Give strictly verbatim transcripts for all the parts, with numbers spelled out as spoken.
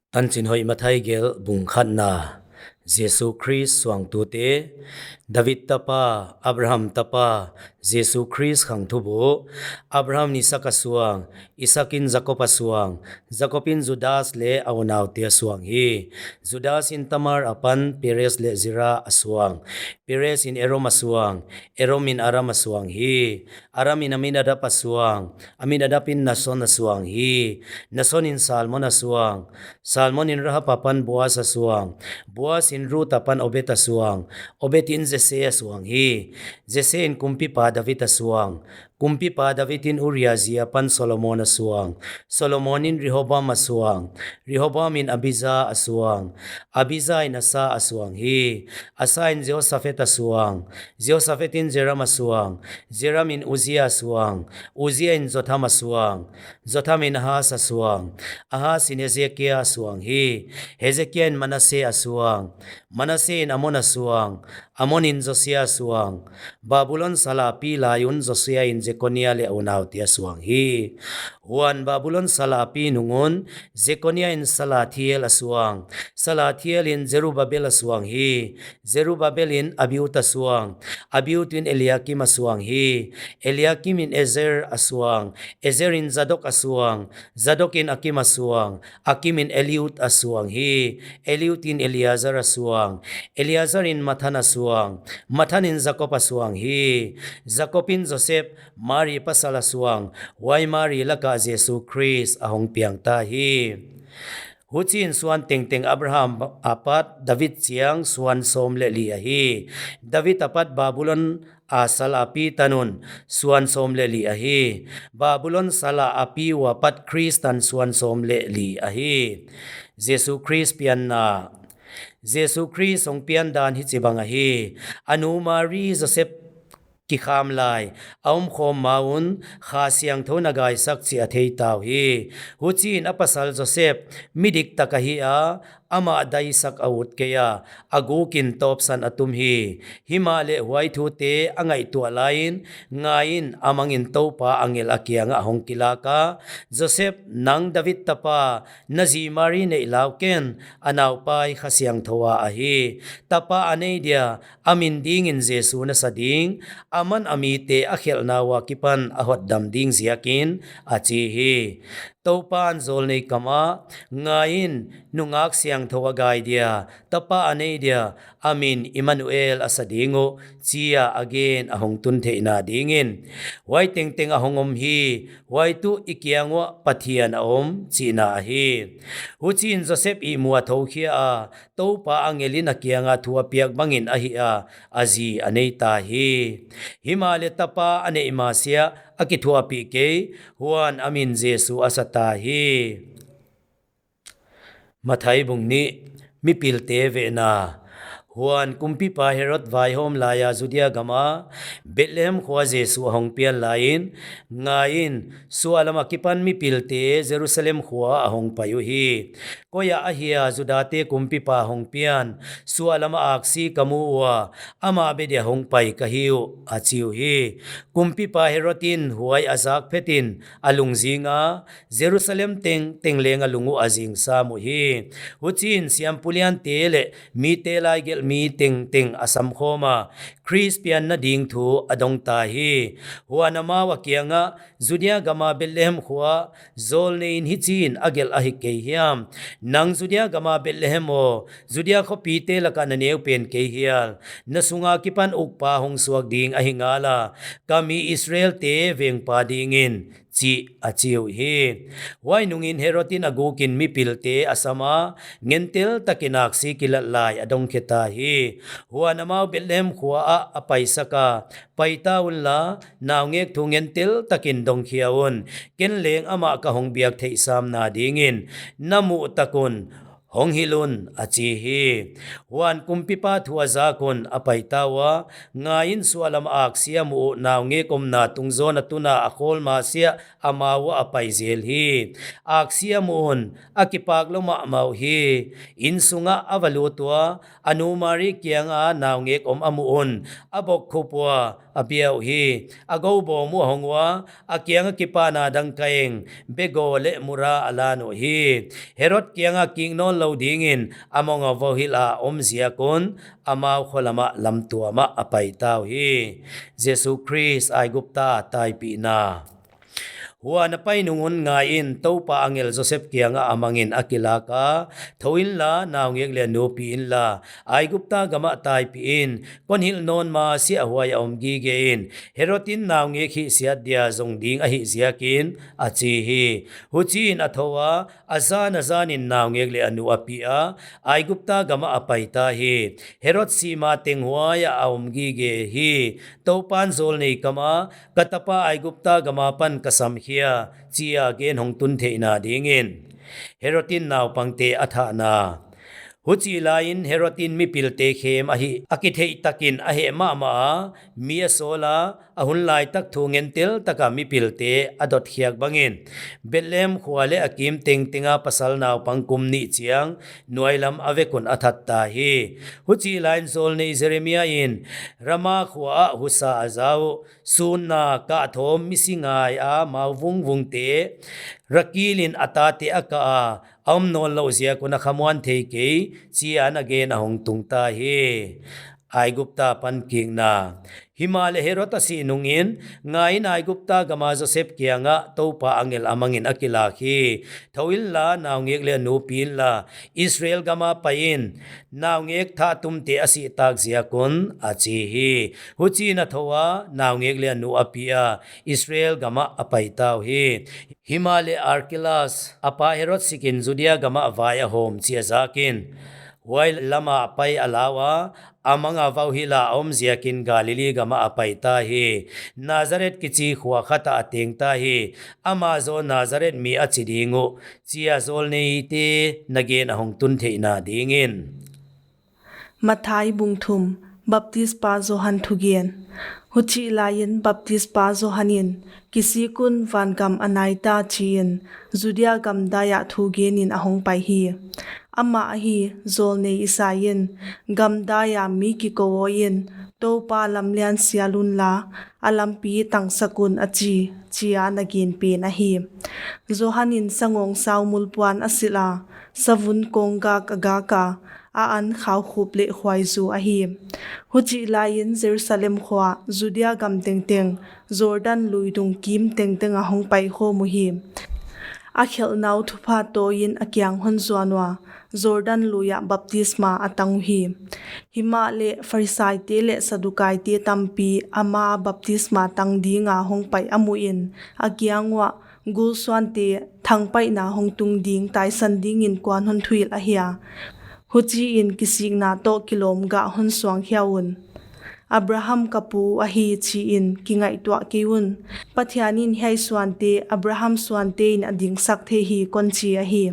Tanchin Hoih Mathai Gelh, bung khatna. Jesu Khrist suangtute. David tapa, Abraham tapa, Jesu Khrist khangthubu. Abraham in Isak a suang, Isak in Jakob a suang, Jakob in Judas leh a unaute a suang hi. Judas in Tamar apan Perez leh Zerah a suang, Perez in Esrom a suang, Esrom in Aram a suang hi. Aram in Aminadab a suang, Aminadab in Nason a suang hi. Nason in Salmon a suang, Salmon in Rahab apan Boaz a suang, Boaz in Ruth apan Obed a suang, Obed in Jesse a suang hi. Jesse in kumpipa David a suang, kumpipa David in Uria zi apan Solomon a suang, Solomon in Rehoboam a suang, Rehoboam in Abija a suang, Abija in Asa a suang hi. Asa in Jehoshaphat a suang, Jehoshaphat in Joram a suang, Joram in Uzia a suang, Uzia in Jotham a suang, Jotham in Ahaz a suang, Ahaz in Hezekia a suang hi. Hezekia in Manasseh a suang, Manasseh in Amon a suang, Amon in Josia a suang. Babulon sal a pi lai un Josia in Jekonia leh a unaute a suang hi. Huan Babulon sal a pi nung un Jekonia in Salathiel a suang, Salathiel in Zerubabel a suang hi. Zerubabel in Abiud a suang, Abiud in Eliakim a suang hi. Eliakim in Ezer a suang, Ezer in Zadok a suang, Zadok in Akim a suang, Akim in Eliud a suang hi. Eliud in Eleazar a suang, Eleazar in Matthan a suang, Matthan in Jakob a suang hi. Jakob in Joseph, Mari pasal a suang, huai Mari laka Jesu Khrist a hong piang ta hi. Huchiin suan tengteng Abraham apat David chiang suan sawm leh li ahi. David apat Babulon a sal a pi tan un suan sawm leh li ahi. Babulon sal a pi ua pat Khrist tan suan sawm leh li ahi. Jesu Khrist pianna. Jesu Khrist hong pian dan hichibang ahi. A nu Mari Joseph kikham lai a omkhawm ma un Kha Siangthou na gaisak chih a thei ta uhi. Huchiin a pasal Joseph midiktak ahi a, amah daisak a ut kei a, a gukin tawpsan a tum hi. Himahleh huai thute a ngaihtuah laiin, ngaiin, a mangin Toupa angel a kiangah a hong kilak a, Joseph, nang David tapa, na zi Mari neih lau ken, a naupai Kha Siangthou a ahi. Tapa a nei dia, a min dingin Jesu na sa ding, aman a mite a khelhna ua kipan a hotdam ding ziakin, a chi hi. Toupan zawlnei kamah, ngaiin, nungak siangthou a gai dia, tapa a nei dia, a min Immanuel a sa ding uh, chia a gen a hong tun theihna dingin. Huai tengteng a hong om hi, huai tuh i kiang uah Pathian a om, chihna ahi. Huchiin Joseph ihmu a thou khia a, Toupa angelin a kianga thu a piak bangin a hih a, a zi a nei ta hi. Himahleh tapa a neih masiah a kithuahpih kei, huan a min Jesu a sa ta hi. Mathai bung nih, mipilte vehna. Huan kumpipa Herod vaihawm laia Judea gama Bethlehem khua Jesu a hong pian laiin, ngaiin, suahlam a kipan mipilte Jerusalem khua a hong pai uhi. Koia ahia Judate kumpipa hong pian, suahlam a aksi ka mu ua, amah bek dia hong pai ka hi uh, a chi uhi. Kumpipa Herod in huai a zak phetin a lungzing a, Jerusalem tengteng leng a lung uh a zing sam uhi. Huchiin siampu liante leh mite laigelh mi tengteng a samkhawm a, Khrist pianna ding thu a dong ta hi. Huan amau a kiangah, Judea gama Bethlehem khua, zawlnei in hichiin a gelh ahi kei hiam? Nang Judea gama Bethlehem aw, Judea khopite lakah na neu pen kei hial. Na sunga kipan ukpa hong suak ding ahi ngala, ka mi Israelte vengpa dingin, chih a chi uhi. Huai nungin Herod in a gukin mipilte a sam a, ngentel takin aksi kilat lai a dong khe ta hi. Huan amau Bethlehem khua ah a paisak a, pai ta unla, naungek thu ngentel takin dong khia un. Ken leng amah ka hong biak theih samna dingin, na muh tak un, Hong hilh un, a chi hi. Huan kumpipa thu a zak un a paita ua, ngaiin, suahlam a aksia mu uh naungek omna tungjawn a tun a, a khawl masiah amau uah a pai jel hi. Aksia mu un, a kipak lou mahmah uhi. Inn sungah a va lut ua, a nu Mari kianga naungek om a muh un, a bokkhup ua, a bia uhi. A goubawm uh a hong ua, a kianga kipahna dangkaeng, begaw leh mura a lan uhi. Herod kianga kik nawnlou dingin a mong a vohilh a om ziak un, amau kho lamah lamtuam ah a paita uhi. Jesu Khrist Aigupta taipihna. Huan a pai nung un, ngaiin, Toupa angel Joseph kiangah a mangin a kilak a, Thou inla, naungek leh a nu pi inla, Aigupta gamah taipih in, kon hilh nawn masiah huai a om gige in. Herod in naungek hihsiat dia zong ding ahih ziakin, a chi hi. Huchiin a thou a, a zan a zanin naungek leh a nu a pi a, Aigupta gamah a paita hi. Herod sih mateng huai ah a om gige hi. Toupan zawlnei kam a, Ka tapa Aigupta gam apan ka sam khia, chi a gen hong tun theihna dingin. Herod in naupangte a thahna. Huchih laiin Herod in mipilte khem ahi a kitheih takin a heh mahmah a, mi a sawl a, a hun laitak thu ngentel taka mipilte a dotkhiak bangin, Bethlehem khua leh a kim tengtenga pasal naupang kum nih chiang nuailam a vek un a that ta hi. Huchih laiin zawlnei Jeremia in Rama khua ah husa a za uh, sunna kah thawm misi ngai a mau vungvungte, Rakil in a tate a kah a, a om nawnlouh ziak un a khamuan thei kei, chi a na gen a hong tung ta hi. Aigupta pan kikna. Himahleh Herod a sih nungin, ngaiin, Aigupta gama Joseph kiangah Toupa angel a mangin a kilak hi. Thou inla, naungek leh a nu pi inla, Israel gama pai in, naungek thahtumte a sih tak ziak un, a chi hi. Huchiin a thou a, naungek leh a nu a pi a, Israel gamah a pai ta uhi. Himahleh Arkelas, a pa Herod sikin Judea gamah vai a hawm chi a zakin, huai lama pai a lau a, a manga vauhilh a a om ziakin Galili gamah a pai ta hi. Nazareth kichi khua khat ah a teng ta hi. Amah zaw Nazareth mi a chi ding uh, chi a zawlneite na gen a hong tun theihna dingin. Matthai bung thum. Baptispa Johan thugen. Huchih laiin Baptispa Johan in, kisik un vangam a nai ta, chiin Judea gamdai ah thugenin a hong pai hi. Amah ahi, zawlnei Isai in, gamdai a mi kikou aw in, Toupa lamlian sial unla, a lampi tangsak un, a chi, chi a na gen pen ahi. Johan in sangawngsau mulpuan a silh a, savun kawnggak a gak a, a an khaukhup leh khuaizu ahi. Huchih laiin Jerusalem khua, Judea gam tengteng, Jordan lui dung kim tengteng a hong pai khawm uhi. A khelhna uh thupha tawiin a kiang hon zuan ua, Jordan lui ah baptisma a tang uhi. Himahleh Pharisaite leh Sadukaite tampi ama baptisma tang dinga hong pai a muhin, a kiang uah, gulsuante, thangpaihna hong tung ding taisan dingin kuan hon thuhilh ahia? Huchiin kisikna toh kilawm gah hon suang khia un. Abraham ka pu ahi, chiin kingaihtuah kei un. Pathian in hiai suante Abraham suante in a dingsak thei hi, kon chi ahi.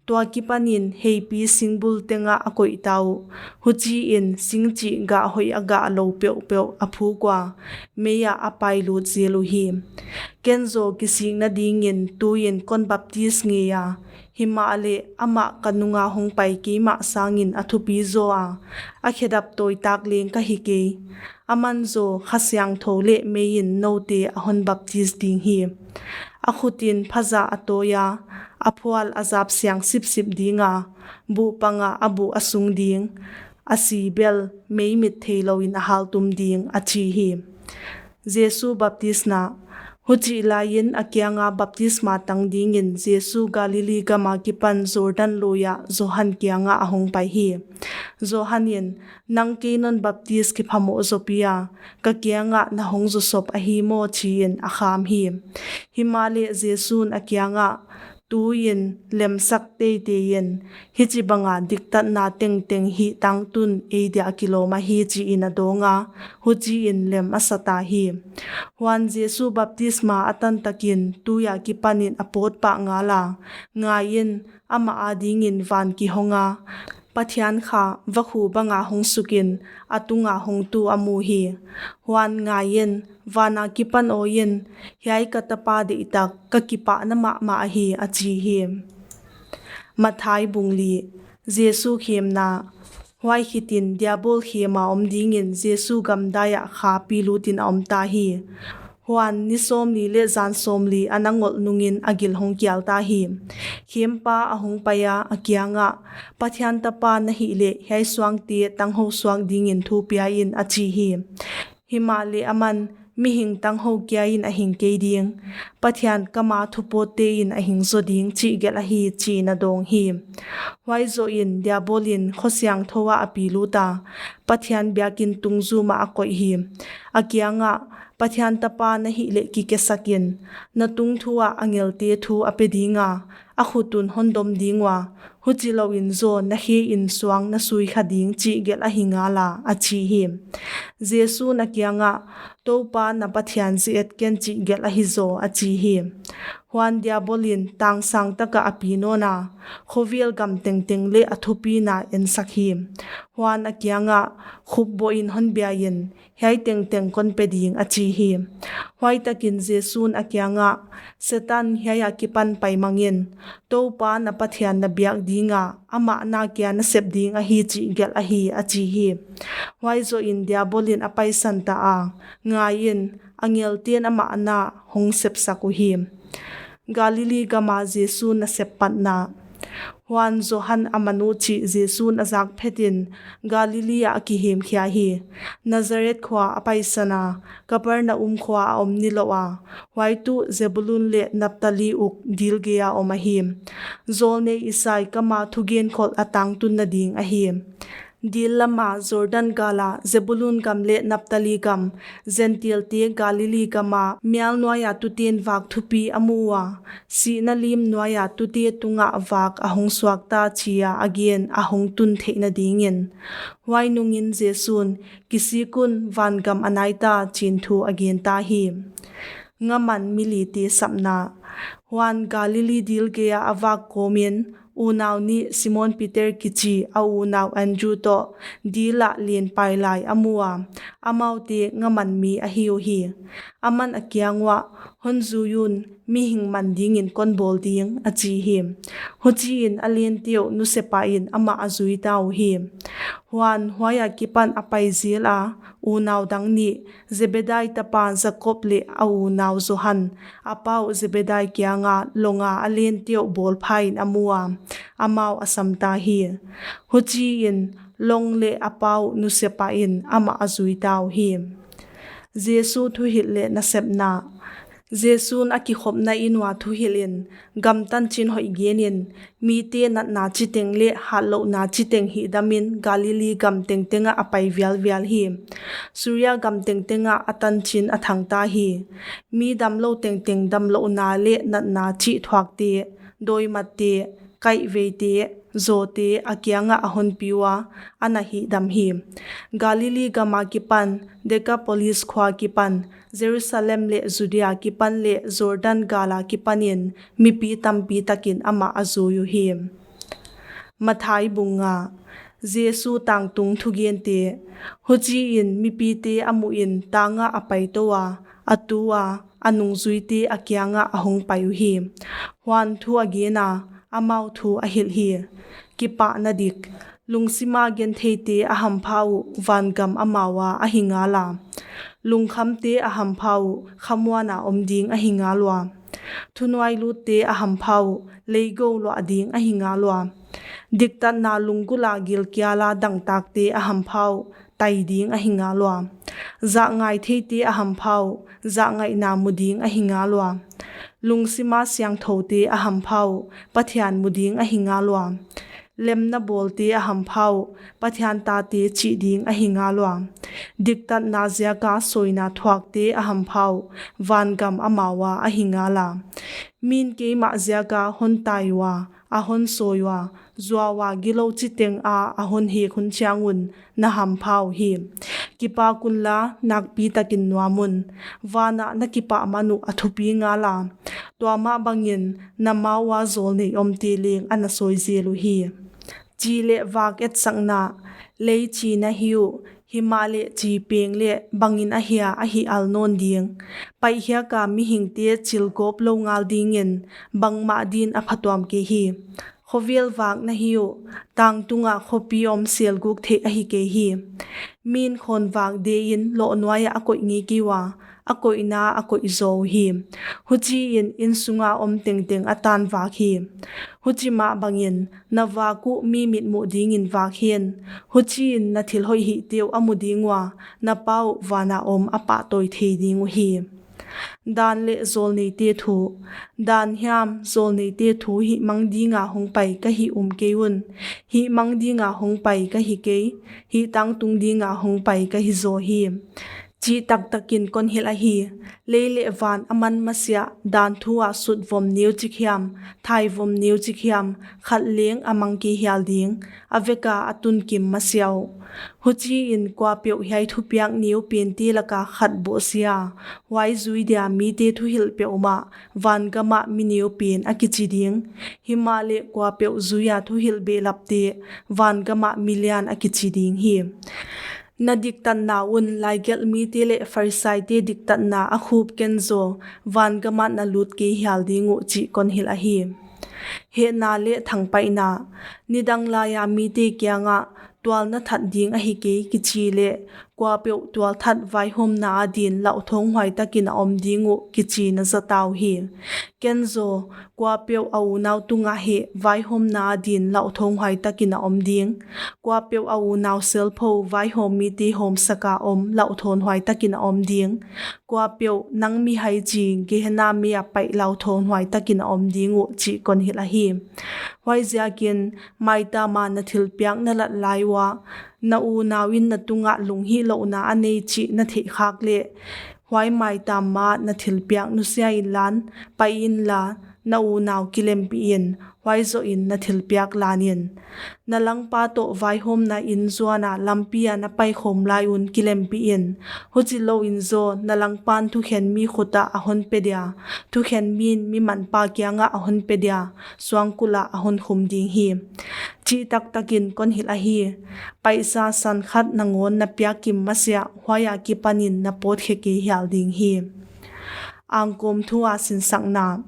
Tua kipanin heipi singbul tengah a koih ta uh. Huchiin singchih gah hoih a gah lou peuhpeuh a phuk ua, mei ah a pailut zel uhi. Ken zaw kisikna dingin tuin kon baptis ngei a, himahleh amah ka nunga hong pai keimah sangin a thupi zaw a, a khedap tawitak leng ka hi kei. Aman zaw Kha Siangthou leh meiin noute a hon baptis ding hi. A khutin phazah a tawi a, a phual a zap siang sipsip ding a, buh panga a buh a sung ding, a si bel mei mit theilouin a haltum ding, a chi hi. Jesu baptisna. Huchih laiin a kianga baptisma tang dingin Jesu Galili gama kipan Jordan lui ah Johan kiangah a hong pai hi. Johan in, nang kei non baptis kiphamoh zopia, ka kiangah na hong zusop ahi maw, chiin a kham hi. Himahleh Jesu'n a kiangah, Tuin lemsak teitei in, hichibanga diktatna tengteng hih tangtun ei dia kilawm ahi, chiin a dawnga, huchiin lem a sa ta hi. Huan Jesu baptisma a tan takin tui akipanin a pawt pah ngala, ngaiin, amah adingin van kihonga, Pathian kha vakhu banga hong sukin, a tunga hongtu a mu hi. Huan ngaiin, van akipan awiin, Hiai ka Tapa deihtak, ka kipahna mahmah ahi, a chi hi. Matthai bung li. Jesu khemna. Huai khitin Diabol khema om dingin Jesu gamdai ah kha pilutin a om ta hi. Huan ni sawmli leh zan sawmli a na ngolh nungin a gil hong kial ta hi. Khempa a hong paia, a kiangah, Pathian Tapa na hih leh hiai suangte tanghou suak dingin thu pia in, a chi hi. Himahleh aman, Mihing tanghou kiain a hing kei ding, Pathian kama thupawttein a hing zaw ding chih gelh ahi, chiin a dawng hi. Huai zohin Diabolin kho siangthou ah a piluta, Pathian biakin tungzum ah a koih hi. A kiangah, Pathian Tapa na hih leh kikesakin, na tungthu ah angelte thu a pe dinga, a khutun hon dom ding ua, huchilouin zaw na khein suang na sui kha ding chih gelh ahi ngala, a chi hi. Jesu'n a kiangah, Toupa na Pathian zi-et ken chih gelh ahi zaw, a chi hi. Huan Diabolin tangsang taka a pi nawna, khovel gam tengteng leh a thupina ensak hi. Huan a kiangah, Khupbohin hon biain, hiai tengteng kon pe ding, a chi hi. Huaitakin Jesu'n a kiangah, Setan, hiai akipan pai mangin, Toupa na Pathian na biak dinga, amah na kia na sep ding ahi chih gelh ahi, a chi hi. Huai zohin Diabolin a paisan ta a, ngaiin, angelten amah na hong sepsak uhi. Galili gama Jesu nasep patna. Huan Johan a man uh chih Jesu'n a zak phetin Galili ah a kihemkhia hi. Nazareth khua a paisana, Kapernaum khua a om nilouh a, huai tuh Zebulun leh Naphtali uk dil geia om ahi. Zawlnei Isai kama thugen kholh a tangtunna ding ahi. Dil lama Jordan gala Zebulun gam leh Naphtali gam, Gentilte Galili gama mial nuaia tute'n vak thupi a mu ua, sihna lim nuaia tute tungah vak a hong suakta chia a gen a hong tun theihna dingin. Huai nungin Jesu'n, Kisik un, vangam a naita, chiin thu a genta hi. Ngaman milite sapna. Huan Galili dil geia a vak kawmin, unau nih Simon Peter kichi a unau Andrew toh dil ah len pai lai a mu a, amaute ngaman mi ahi uhi. Aman a kiang uah, Hon zui un, mihing man dingin kon bawl ding, a chi hi. Huchiin a lente uh nusepain amah a zuita uhi. Huan huai akipan a pai zel a, unau dang nih, Zebedai tapa Jakob leh a unau Johan, a pa uh Zebedai kianga longa a lente uh bawlphain a mu a, amau a samta hi. Huchiin long leh a pa uh nusepain amah a zuita uhi. Jesu thuhilh leh nasepna. Jesu'n a kikhopna inn ua thuhilhin, gam tanchin hoih genin, mite natna chiteng leh hatlouhna chiteng hihdamin Galili gam tengtengah a pai vialvial hi. Suria gam tengtengah a tanchin a thangta hi. Mi damlou tengteng damlouhna leh natna chih thuakte, dawimatte, kaihveite, zawte a kiangah a honpi ua, a na hihdam hi. Galili gama kipan, Decapolis khua kipan, Jerusalem leh Judea kipan leh Jordan gala kipanin mipi tampi takin amah a zui uhi. Mathai bung nga. Jesu tangtung thugente. Huchiin mipite a muhin tangah a paitou a, a tu a, a nungzuite a kiangah a hongpai uhi. Huan thu a gena, amau thu a hilh hi. Kipahna dik. Lungsima gentheite a hampha uh, vangam amau a ahi ngala. Lungkhamte a hampha uh, khamuana om ding ahi ngal ua. Thunuailutte a hampha uh, leigou luah ding ahi ngal ua. Diktatna lunggulh a gilkiala dangtakte a hampha uh, tai ding ahi ngal ua. Zahngai theite a hampha uh, zahngaihna mu ding ahi ngal ua. Lungsima siangthoute a hampha uh, Pathian mu ding ahi ngal ua. Lemna bawlte a hampha uh, Pathian tate chih ding ahi ngal ua. Diktatna ziaka sawina thuakte a hampha uh, vangam amau a ahi ngala. Min keimah ziaka hon tai ua, a hon sawi ua, zuau a gilou chiteng a a hon hek hun chiang un na hampha uhi. Kipak unla, nakpi takin nuam un. Van ah na kipahman uh a thupi ngal a, tua mah bangin na ma ua zawlnei omte leng ana sawi zel uhi. Chi leh vak etsakna. Lei chi na hi uh, himahleh chi peng leh bangin ahia a hih al nawn ding. Paihkhiak a mihingte chilgawp lou ngal dingin bangmah din a phatuam kei hi. Khovel vak na hi uh, tangtung a khopi om selguk theih ahi kei hi. Min khawn vak de in lohnuai ah a koih ngei kei ua, a koihna a koih zaw uhi. Huchiin innsung a om tengteng a tan vak hi. Huchi mah bangin na vak uh mi mitmuh dingin vak hen. Huchiin na thil hoih hihte uh a mu ding ua, na Pa uh van a om a pahtawi thei ding uhi. Dan leh zawlneite thu. Dan hiam zawlneite thu hihmang ding a hong pai ka hi um kei un. Hihmang ding a hong pai ka hi kei. Hih tangtung ding a hong pai ka hi zaw hi. Chih taktakin kon hilh ahi. Lei leh van a man masiah, dan thu a sut vom neuchik hiam, thai vom neuchik hiam, khat leng a mang kei hial ding, a vek a a tun kim masiah uh. Huchiin kuapeuh hiai thupiak neu pente laka khat bohsia, huai zui dia mite thuhilh peuhmah, vangam ah mi neu pen a kichi ding. Himahleh kuapeuh zui a thuhilh behlapte, vangam ah mi lian a kichi ding hi. Na diktatna un laigelh mite leh Pharisaite diktatna a khup kenzaw, vangam ah na lut kei hial ding uh chih kon hilh ahi. Hehna leh thangpaihna. Nidang lai a mite kiangah tual na that ding ahi kei kichi leh, kuapeuh tual that vaihawmna adin lauthawnghuai takin a om ding uh kichi na zata uhi. Kenzaw, kuapeuh a unau tunga heh vaihawmna adin lauthawnghuai takin a om ding. Kuapeuh a unau selpho vaihawm mite hawmsak a om lauthawnghuai takin a om ding. Kuapeuh nang mihai chi Gehenna mei a paih lauthawnghuai takin a om ding uh chih kon hilh ahi. Huaiziakin, maitam a na thilpiak na lat lai ua, na unau in na tungah lunghihlouhna a nei chih na theih khak leh, huai maitam ma na thilpiak nusia inlan, pai inla, na unau kilempih in, huai zoh in na thilpiak lan in. Na langpa toh vaihawmna inn zuan a lampi a na paikhawm lai un kilempih in. Huchilou in zaw na langpan thukhen mi khut ah a hon pe dia, thukhen min mi manpa kiangah a hon pe dia, suangkulh ah a hon khum ding hi. Chih taktakin kon hilh ahi. Paisa san khat nangawn na piak kim masiah, huai akipanin na pawt khe kei hial ding hi. Angkawm thu a sinsakna.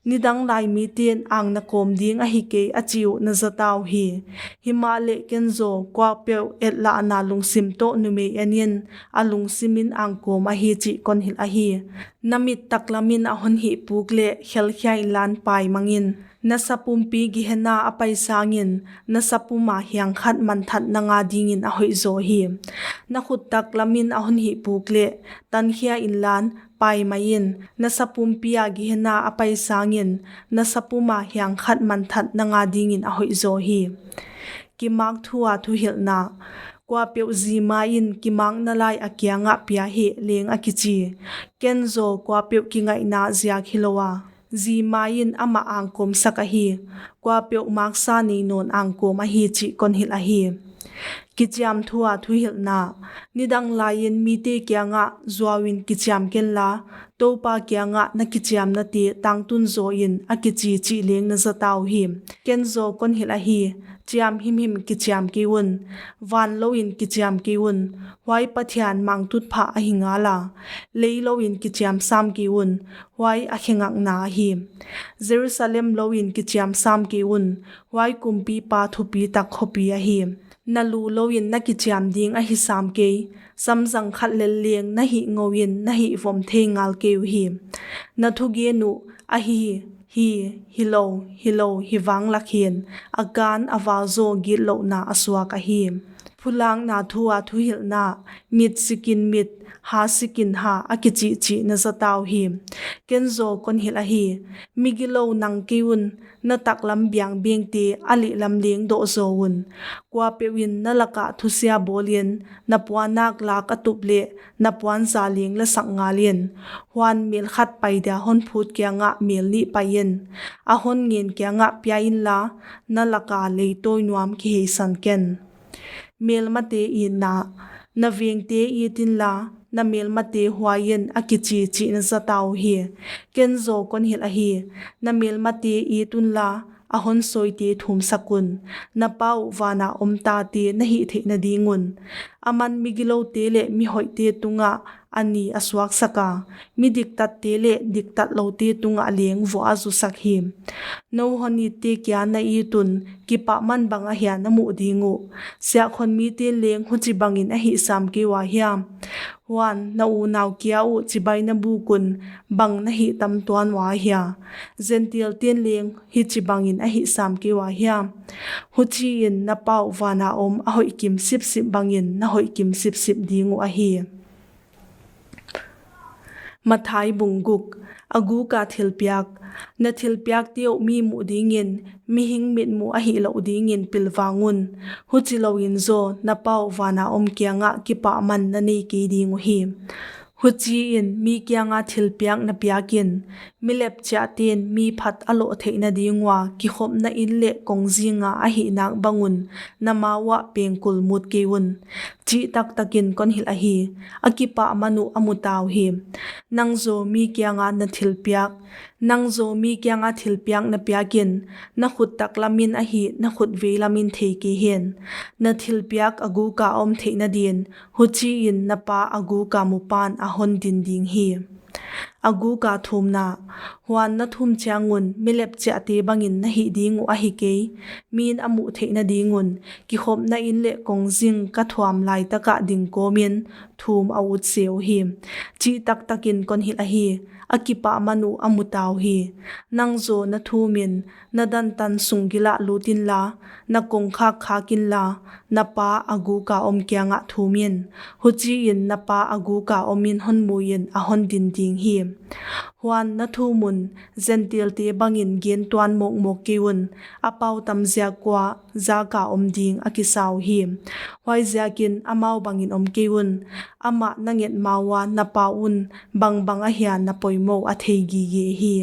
Nidang lai miten ang na kawm ding ahi kei a chi uh na zata uhi. Himahleh kenzaw, kuapeuh etlahna lungsim toh numei en in, a lungsim in angkawm ahi chih kon hilh ahi. Na mit taklamin a hon hihpuk leh khelkhia inlan paimang in. Na sapumpi Gehenna a pai sangin, na sapum a hiang khat manthat nang adingin a hoihzaw hi. Na khut taklamin a hon hihpuk leh tankhia inlan, paimai in, na sapumpi a Gehenna a pai sangin, na sapum a hiang khat manthat nang adingin a hoihzaw hi. Kimak thu a thuhilhna. Kuapeuh zima in kimakna lai a kiangah pia heh leng a kichi. Kenzaw, kuapeuh kingaihna ziak hilou a, zima in amah angkawmsak ahi. Kuapeuh maksa nei nawn angkawm ahi chih kon hilh ahi. Kichiam thu a thuhilhna. Nidang laiin mite kiangah zuau in kichiam kenla, Toupa kiangah na kichiamnate tangtun zaw in a kichi chih leng na zata uhi. Kenzaw, kon hilh ahi. Chiam himhim kichiam kei un. Van lou in kichiam kei un. Huai Pathian mangtut phah ahi ngal a. Lei lou in kichiam sam kei un. Huai a khe ngakna ahi. Jerusalem lou in kichiam sam kei un. Huai kumpipa thupitak khopi ahi. Na lu lou in na kichiam ding ahi sam kei. Samzang khat lel leng na hih ngou in na hih vom thei ngal kei uhi. Na thugen uh, ahi, hi, hilou, hilou, hi vang lak hi'n, a kan a val zaw gitlouhna a suak ahi. Phulakna thu a thuhilhna, mit sikin mit, ha sikin ha, a kichihchih na zata uhi. Ken zaw kon hilh ahi. Migilou nang kei un, na taklam biangbengte a lihlam leng doh zaw un. Kuapeuh in na laka thusia bawlin, na puannak lak a tup leh, na puanza leng lasak ngalin. Huan mel khat pai dia hon phut kiangah mel nih pai in. A hon ngen kiangah pia inla, na laka leitawi nuam kiheisan ken. Melmate itna, na vengte it inla, na melmate huai in a kichihchih na zata uhi. Ken zaw kon hilh ahi. Na melmate it unla, a hon sawite thumsak un. Na Pa uh vana om tate na hih theihna ding un. Aman migiloute leh mihoihte tungah a ni a suaksak a, mi diktatte leh diktatloute tungah leng vuah a zusak hi. Nou hon itte kia na it un, kipahman bang ahia na muh ding uh? Siahkhon miten leng huchibangin a hih sam kei ua hia? Huan na unau kia uh chibai na buk un, bang na hih tam tuan ua hia? Gentilete'n leng hichibangin a hih sam kei ua hia? Huchiin na Pa uh vana om a hoih kim sipsip bangin na hoih kim sipsip ding uh ahi. Mathai bung guk. A guka thilpiak. Na thilpiakte uh mi muh dingin, mihing mitmuh a hih loh dingin pilvang un. Huchilouin zaw na Pa uh vana om kiangah kipahman na nei kei ding uhi. Huchiin mi kianga thilpiak na piakin, mi lepchiahte'n mi phat a loh theihna ding ua kikhopna inn leh kongzinga a hih nak bang un na ma uah pengkul mut kei un. Chihtaktakin kon hilh ahi. A kipahman uh a muta uhi. Nang zaw mi kianga na thilpiak, nang zaw mi kianga thilpiak na piakin, na khut taklamin ahi, na khut veilamin thei kei hen. Na thilpiak a guka om theihna din, huchiin na Pa a guka mupan a hon din ding hi. A guka thumna. Huan na thum chiang un mi lepchiahte bangin na hih ding uh ahi kei. Min a muh theihna ding un, kikhopna inn leh kongzing ka thuam laitakah ding kawmin thum a ut se uhi. Chihtaktakin kon hilh ahi. A kipahman uh a muta uhi. Nang zaw na thumin, na dantan sung gilah lut inla, na kongkhak khak inla, na Pa a guka om kiangah thum in. Huchiin na Pa a guka omin hon muin a hon din ding hi. Huan na thum un, Gentilte bangin gen tuan mawkmawk kei un, a pau tam ziak ua zaka om ding a kisa uhi. Huaiziakin amau bangin om kei un, amah na nget ma ua na Pa un bangbang ahia na poimoh a thei gige hi.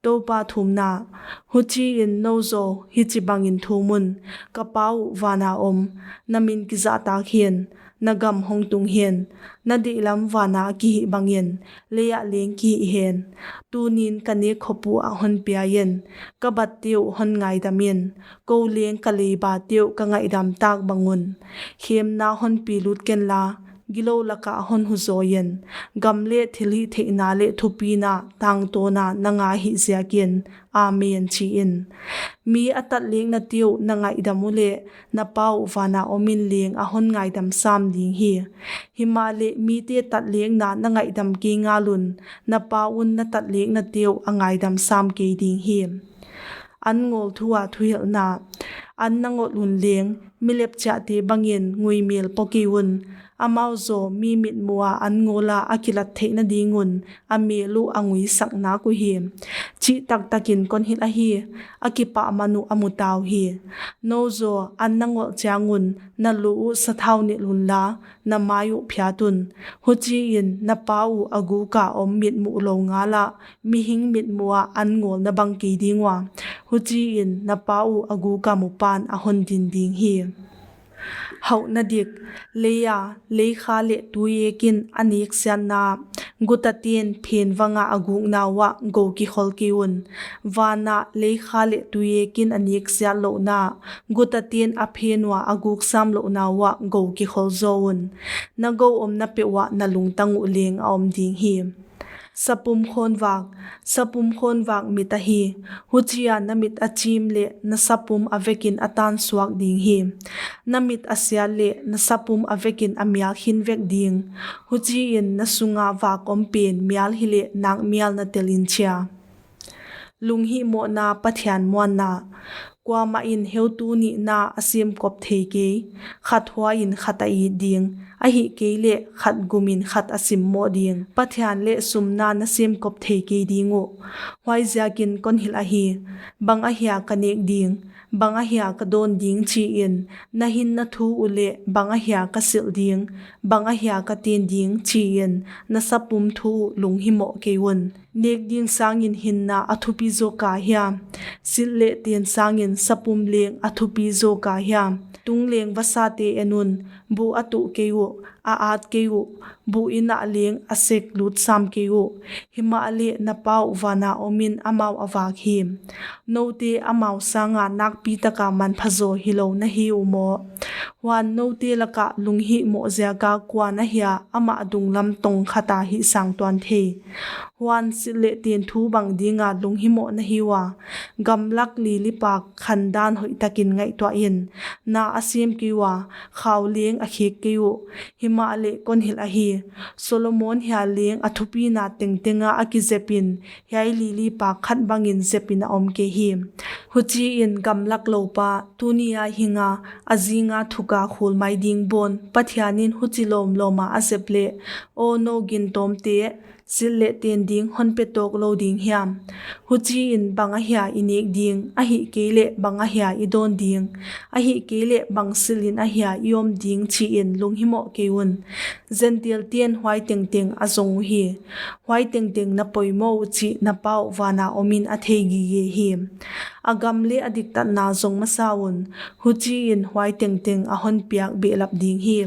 Toupa thumna. Huchiin nou zaw hichibangin thum un, ka Pa uh vana om, na min kizahtak hen, na gam hong tung hen, na deihlam vana a kihih bangin leiah leng kihih hen. Tunin ka nek khop uh ah hon pia in, ka batte uh hon ngaidam in, kou leng ka leibate uh ka ngaihdam tak bang un. Khemna hon pi lut kenla, gilou lakah hon hu zawi in, gam leh thilhihtheihna leh thupina tangtawna na nga hih ziakin, Amen, chi in. Mi a tatleknate uh na ngaihdam uleh, na Pa uh vana omin leng a hon ngaidam sam ding hi. Himahleh mite tatlekna na ngaihdam kei ngal un, na Pa un na tatleknate uh a ngaidam sam kei ding hi. An ngawl thu a thuhilhna. An na ngawl un leng, mi lepchiahte bangin nguimel po kei un. Amau zaw mi mitmuh a an ngawl a a kilat theihna ding un, a mel uh a nguisak nak uhi. Chihtaktakin kon hilh ahi, a kipahman uh a muta uhi. Nou zaw an na ngawl chiang un, na lu uh sathau nilh unla, na mai uh phiat un. Huchiin na Pa uh a guka om mitmuh lou ngal ah, mihing mitmuh a an ngawlna bang kei ding ua. Huchiin na Pa uh a guka mupan a hon din ding hi. Hauhna dik. Leia, leikha leh tui ekin a neksiatna, gutate'n phen vanga a gukna uah gou kikhol kei un. Vana leikha leh tui ekin a neksiat louhna, gutate'n a phen ua a guk sam louhna uah gou kikhol zaw un. Na gou omna peuh uah na lungtang uh leng a om ding hi. Sapum khawnvak. Sapum khawnvak mit ahi. Huchia na mit a chim leh na sapum a vekin a tan suak ding hi. Na mit a siat leh na sapum a vekin a mial khin vek ding. Huchiin na sunga vak om pen mial hileh nak mial na tel in chia. Lunghihmohna Pathian muanna. Kuamah in heutu nihna a semkop thei kei. Khat huai in khat a it ding, ahihkeileh khat gum in khat a simmoh ding. Pathian leh sumna na semkop thei kei ding uh. Huaiziakin kon hilh ahi, bang ahia ka nek ding, bang ahia ka dawn ding chi in, na hinna thu uh leh bang ahia ka silh ding, bang ahia ka ten ding chi in, na sapum thu uh lunghimoh kei un. Nek ding sangin hinna a thupi zaw ka hia? Silh leh ten sangin sapum leng a thupi zaw ka hia? Tung leng vasate en un, buh a tuh kei uh, a at kei uh, buh in ah leng a sek lut sam kei uh. Himahleh na Pa uh vana om in amau a vak hi. Noute amau sanga nakpi taka manpha zaw hilou na hi uh maw? Huan noute laka lunghihmoh ziaka kuan ahia amah dunglam tong khata hihsang tuan thei? Huan silh leh ten thu bang dinga lunghimoh na hi ua? Gamlak lili pak khandan hoihtakin ngaihtuah in. Na a sem kei ua, khau leng a khek kei uh. Himahleh kon hilh ahi, Solomon hia leng a thupina tengtenga a kizepin, hiai lili pak khat bangin zepin a om kei hi. Huchiin gamlak loupa, tunia hinga, a zinga thuka khul mai ding bawn, Pathianin huchi lawmlawma a zep leh, aw nou gintawmte, silh leh ten ding hon pe tawk lou ding hiam? Huchiin bang ahia i nek ding, ahihkeileh bang ahia i dawn ding, ahihkeileh bang silhin ahia i om ding chi in lunghimoh kei un. Jentailten huai tengteng a zong uhi. Huai tengteng na poimoh uh chih na Pa uh vana om in a thei gige hi. A gam leh a diktatna zong masa un, huchiin huai tengteng a hon piak behlap ding hi.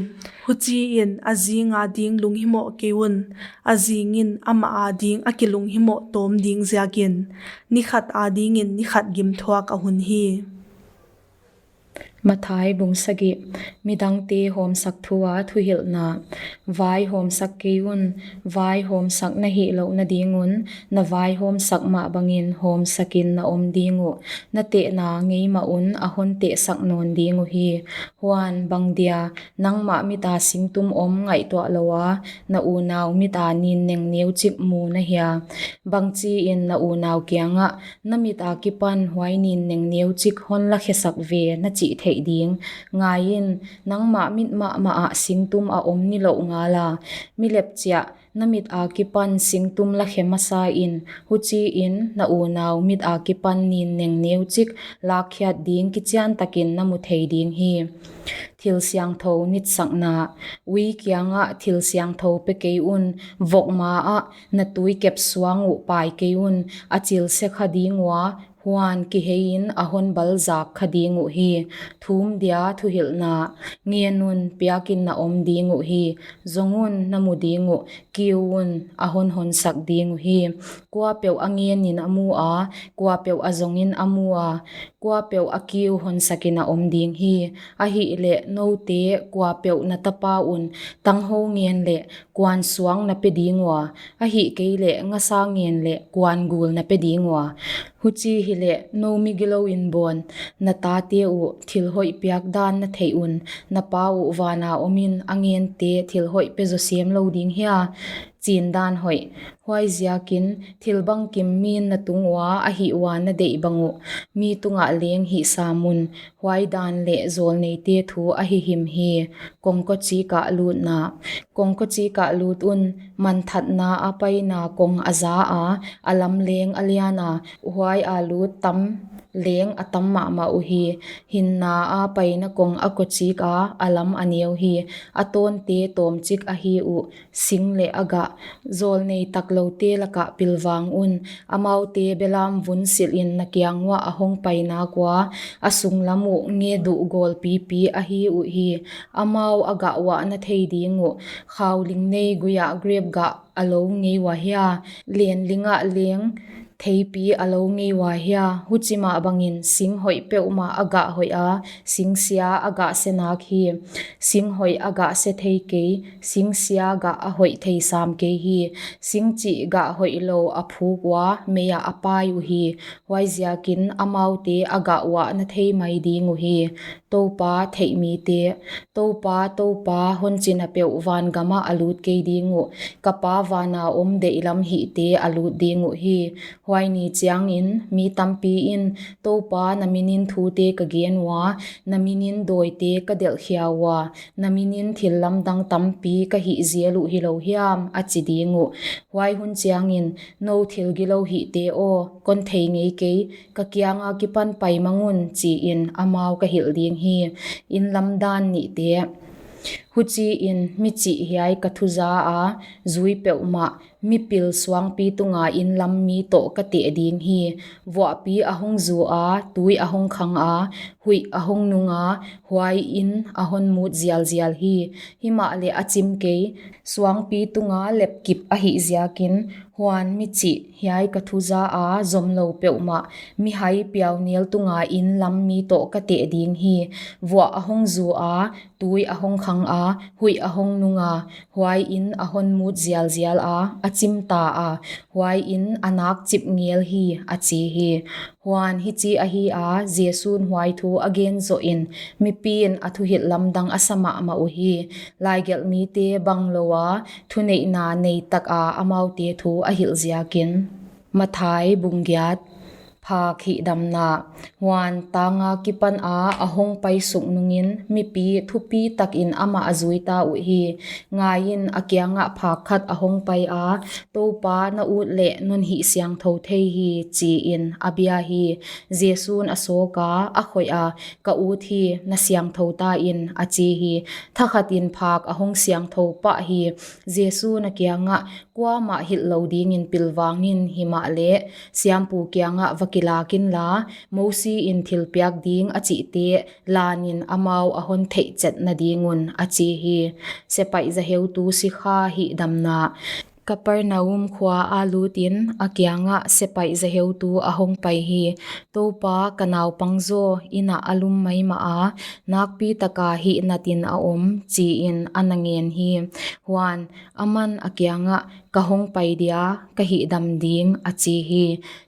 Huchiin a zinga ding lunghimoh kei un, a zingin amah a ding a kilunghimoh tawm ding ziakin, ni khat a dingin ni khat gimthuak a hun hi. Mathai bung sagih. Midangte hawmsak thua thuhilhna. Vai hawmsak kei un, vai hawmsak na hihlouhna ding un, na vai hawmsak mah bangin hawmsakin na om ding uh. Na tehna ngei mah un a hon tehsak nawn ding uhi. Huan bang dia, nangmah mita singtum om ngaihtuah loua, na unau mita ninneng neuchik mu na hia? Bangchiin na unau kiangah, na mit akipan huai ninneng neuchik hon lakhesak ve na chih theih ding? Ngaiin, nangmah mit mahmah ah singtum a om nilouh ngala, mi lepchiah, na mit akipan singtum lakhe masain, huchiin na unau mit akipan ninneng neuchik lakkhiat ding kichiantakin na mu thei ding hi. Thil siangthou nitsakna. Ui kiangah thil siangthou pe kei un, vok maah na tui kep suang uh pai kei un, a chil se kha ding ua, huan kiheiin a hon balzak kha ding uhi. Thum dia thuhilhna. Ngen un, piakin na om ding uhi. Zong un, na mu ding uh. Kiu un, a hon honsak ding uhi. Kuapeuh a ngenin a mu a, kuapeuh a zongin a mu a, kuapeuh a kiu honsakin a om ding hi. Ahihleh noute kuapeuh na tapa un tanghou ngen leh kuan suang na pe ding ua, ahihkeileh ngasa ngen leh kuan gul na pe ding ua? Huchi hileh nou migilouin bawn, na tate uh thil hoih piak dan na theih un, na Pa uh vana omin a ngente thil hoih pe zaw sem lou ding hia? Chin dan hoih. Huaiziakin thil bangkim min na tung ua a hih ua na deih bang uh, mi tungah leng hih sam un. Huai dan leh zawlneite thu ahi him hi. Kongkawchik ah lutna. Kongkawchik ah lut un, manthatna a paina kong a za a, a lam leng a lian a, huai a lut tam leng a tam mahmah uhi. Hinna a paina kong a kawchik a, a lam a neu hi. A tawnte tawmchik ahi uh, sing leh a gah. Zawlnei takloute lakah pilvang un, amaute belam vun silhin na kiang uah a hongpai nak ua, a sunglam uh ngeduh gawlpipi ahi uhi. Amau a gah uah na thei ding uh, khauling nei guiah grep gah a lou ngei ua hia? Lenling ah leng theipi a lou ngei ua hia? Huchi mah bangin sing hoih peuhmah a gah hoih a, sing sia a gah se nak hi. Sing hoih a gah se thei kei, sing sia gah a hoih thei sam kei hi. Sing chih gah hoihlou a phuk ua, mei ah a pai uhi. Huaiziakin amaute a gah uah na thei mai ding uhi. Toupa theih mite. Toupa, Toupa, hon chih na peuh van gamah a lut kei ding uh, ka Pa vana om deihlam hihte a lut ding uhi. Huai ni chiangin mi tampi in, "Toupa, na minin thute ka gen ua, na minin dawite ka delhkhia ua, na minin thil lamdang tampi ka hih zel uh hilou hiam?" a chi ding uh. Huai hun chiangin, "Nou thil gilou hihte aw, kon thei ngei kei, ka kianga kipan pai mang un," chiin amau ka hilh ding hi. Inn lam dan nihte. Huchiin michih hiai ka thu za a zui peuhmah, mipil suangpi tunga inn lam mi toh ka teh ding hi. Vuahpi a hong zu a, tui a hong khang a, huih a hong nung a, huai inn a hon mut zialzial hi. Himahleh a chim kei, suangpi tunga lepkip ahih ziakin. Huan michih hiai ka thu za a zomlou peuhmah, mihai piaunel tunga inn lam mi toh ka teh ding hi. Vuah a hong zu a, tui a hong khang a, huih a hong nung a, huai inn a hon mut zialzial a, a chim ta a, huai inn a nak chip ngel hi, a chi hi. Huan hichi ahi a, Jesu'n huai thu a gen zohin, mipi'n a thuhilh lamdang a sa mahmah uhi. Laigelhmite banglou a, thuneihna nei taka amaute thu a hilh ziakin. Matthai bung giat. Phak hihdamna. Huan tang akipan a a hong pai suk nungin mipi thupi takin amah a zui ta uhi. Ngaiin, a kiangah phak khat a hong pai a, "Toupa, na ut leh non hih siangthou thei hi," chiin a bia hi. Jesu'n a sawk a, a khoih a, "Ka ut hi, na siangthou ta in," a chi hi. Thakhatin phak a hong siangthou pah hi. Jesu'n a kiangah, "Kuamah hilh lou dingin pilvang in, himahleh siampu kiangah va kilak inla, Mosi in thilpiak ding a chihte lanin amau a hon theihchetna ding un," a chi hi. Sepaih zaheutu sikha hihdamna. Kapernaum khua a lutin a kiangah sepaih zaheutu a hong pai hi. "Toupa, ka naupang zaw inn ah a lum maimah a, nakpi taka hih natin a om," chiin a na ngen hi. Huan aman a kiangah, "Ka hong pai dia, ka hihdam ding," a chi hi.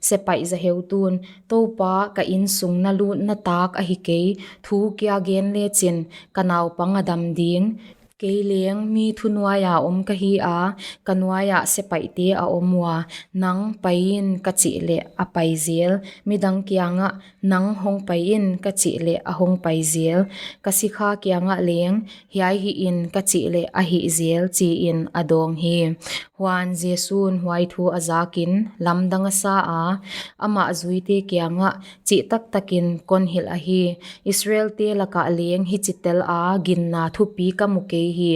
Sepaih zaheutu'n, "Toupa, ka innsung na lutna tak ahi kei, thu kia gen lechin ka naupang a dam ding. Kei leng mi thunuaia om ka hi a, ka nuaia sepaihte a om ua, nang pai in ka chih leh a pai zel, midang kiangah nang hong pai in ka chih leh a hong pai zel, ka sikha kiangah leng hiai hih in ka chih leh a hih zel," chiin a dawng hi. Huan Jesu'n huai thu a zakin lamdang a sa a, amah zuite kiangah, "Chihtaktakin kon hilh ahi, Israelte lakah leng hichi tel a ginna thupi ka mu kei hi.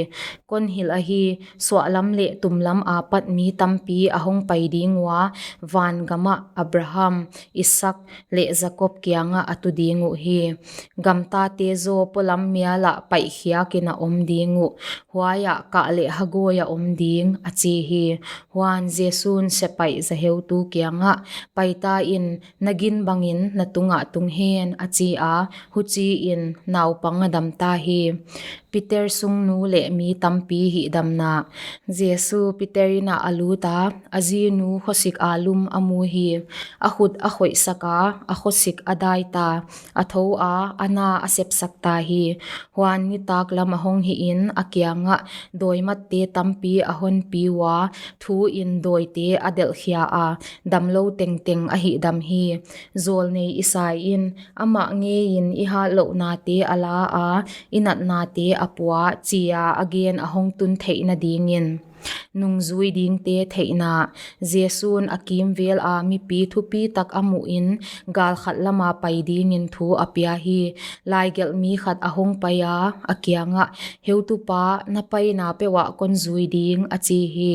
Kon hilh ahi, suahlam leh tumlam apat mi tampi a hong pai ding ua, vangamah Abraham, Isak leh Jakob kiangah a tu ding uhi. Gamtate zaw polam mialah paihkhiakin a om ding uh, huaiah kah leh hagoi a om ding," a chi hi. Huan Jesu'n sepaih zaheutu kiangah, "Pai ta in, na gin bangin na tungah tung hen," a chi a, huchiin naupang a dam ta hi. Peter sungnu leh mi tampi hihdamna. Jesu Peter inn ah a lut a, a zinu khosik a lum a mu hi. A khut a khoihsak a, a khosik a dai ta, a thou a, a na a sepsak ta hi. Huan nitaklam a hong hihin a kiangah dawimatte tampi a hon pi ua, thuin dawite a delhkhia a, damlou tengteng a hihdam hi. Zawlnei Isai in, "Amah ngeiin i hatlouhnate a la a, i natnate a pua," chia a gen a hong tun theihna dingin. Nungzui dingte theihna. Jesu'n a kimvel a mipi thupi tak a muhin, gal khat lama pai dingin thu a pia hi. Laigelhmi khat a hong pai a, a kiangah, "Heutupa, na paina peuhah kon zui ding," a chi hi.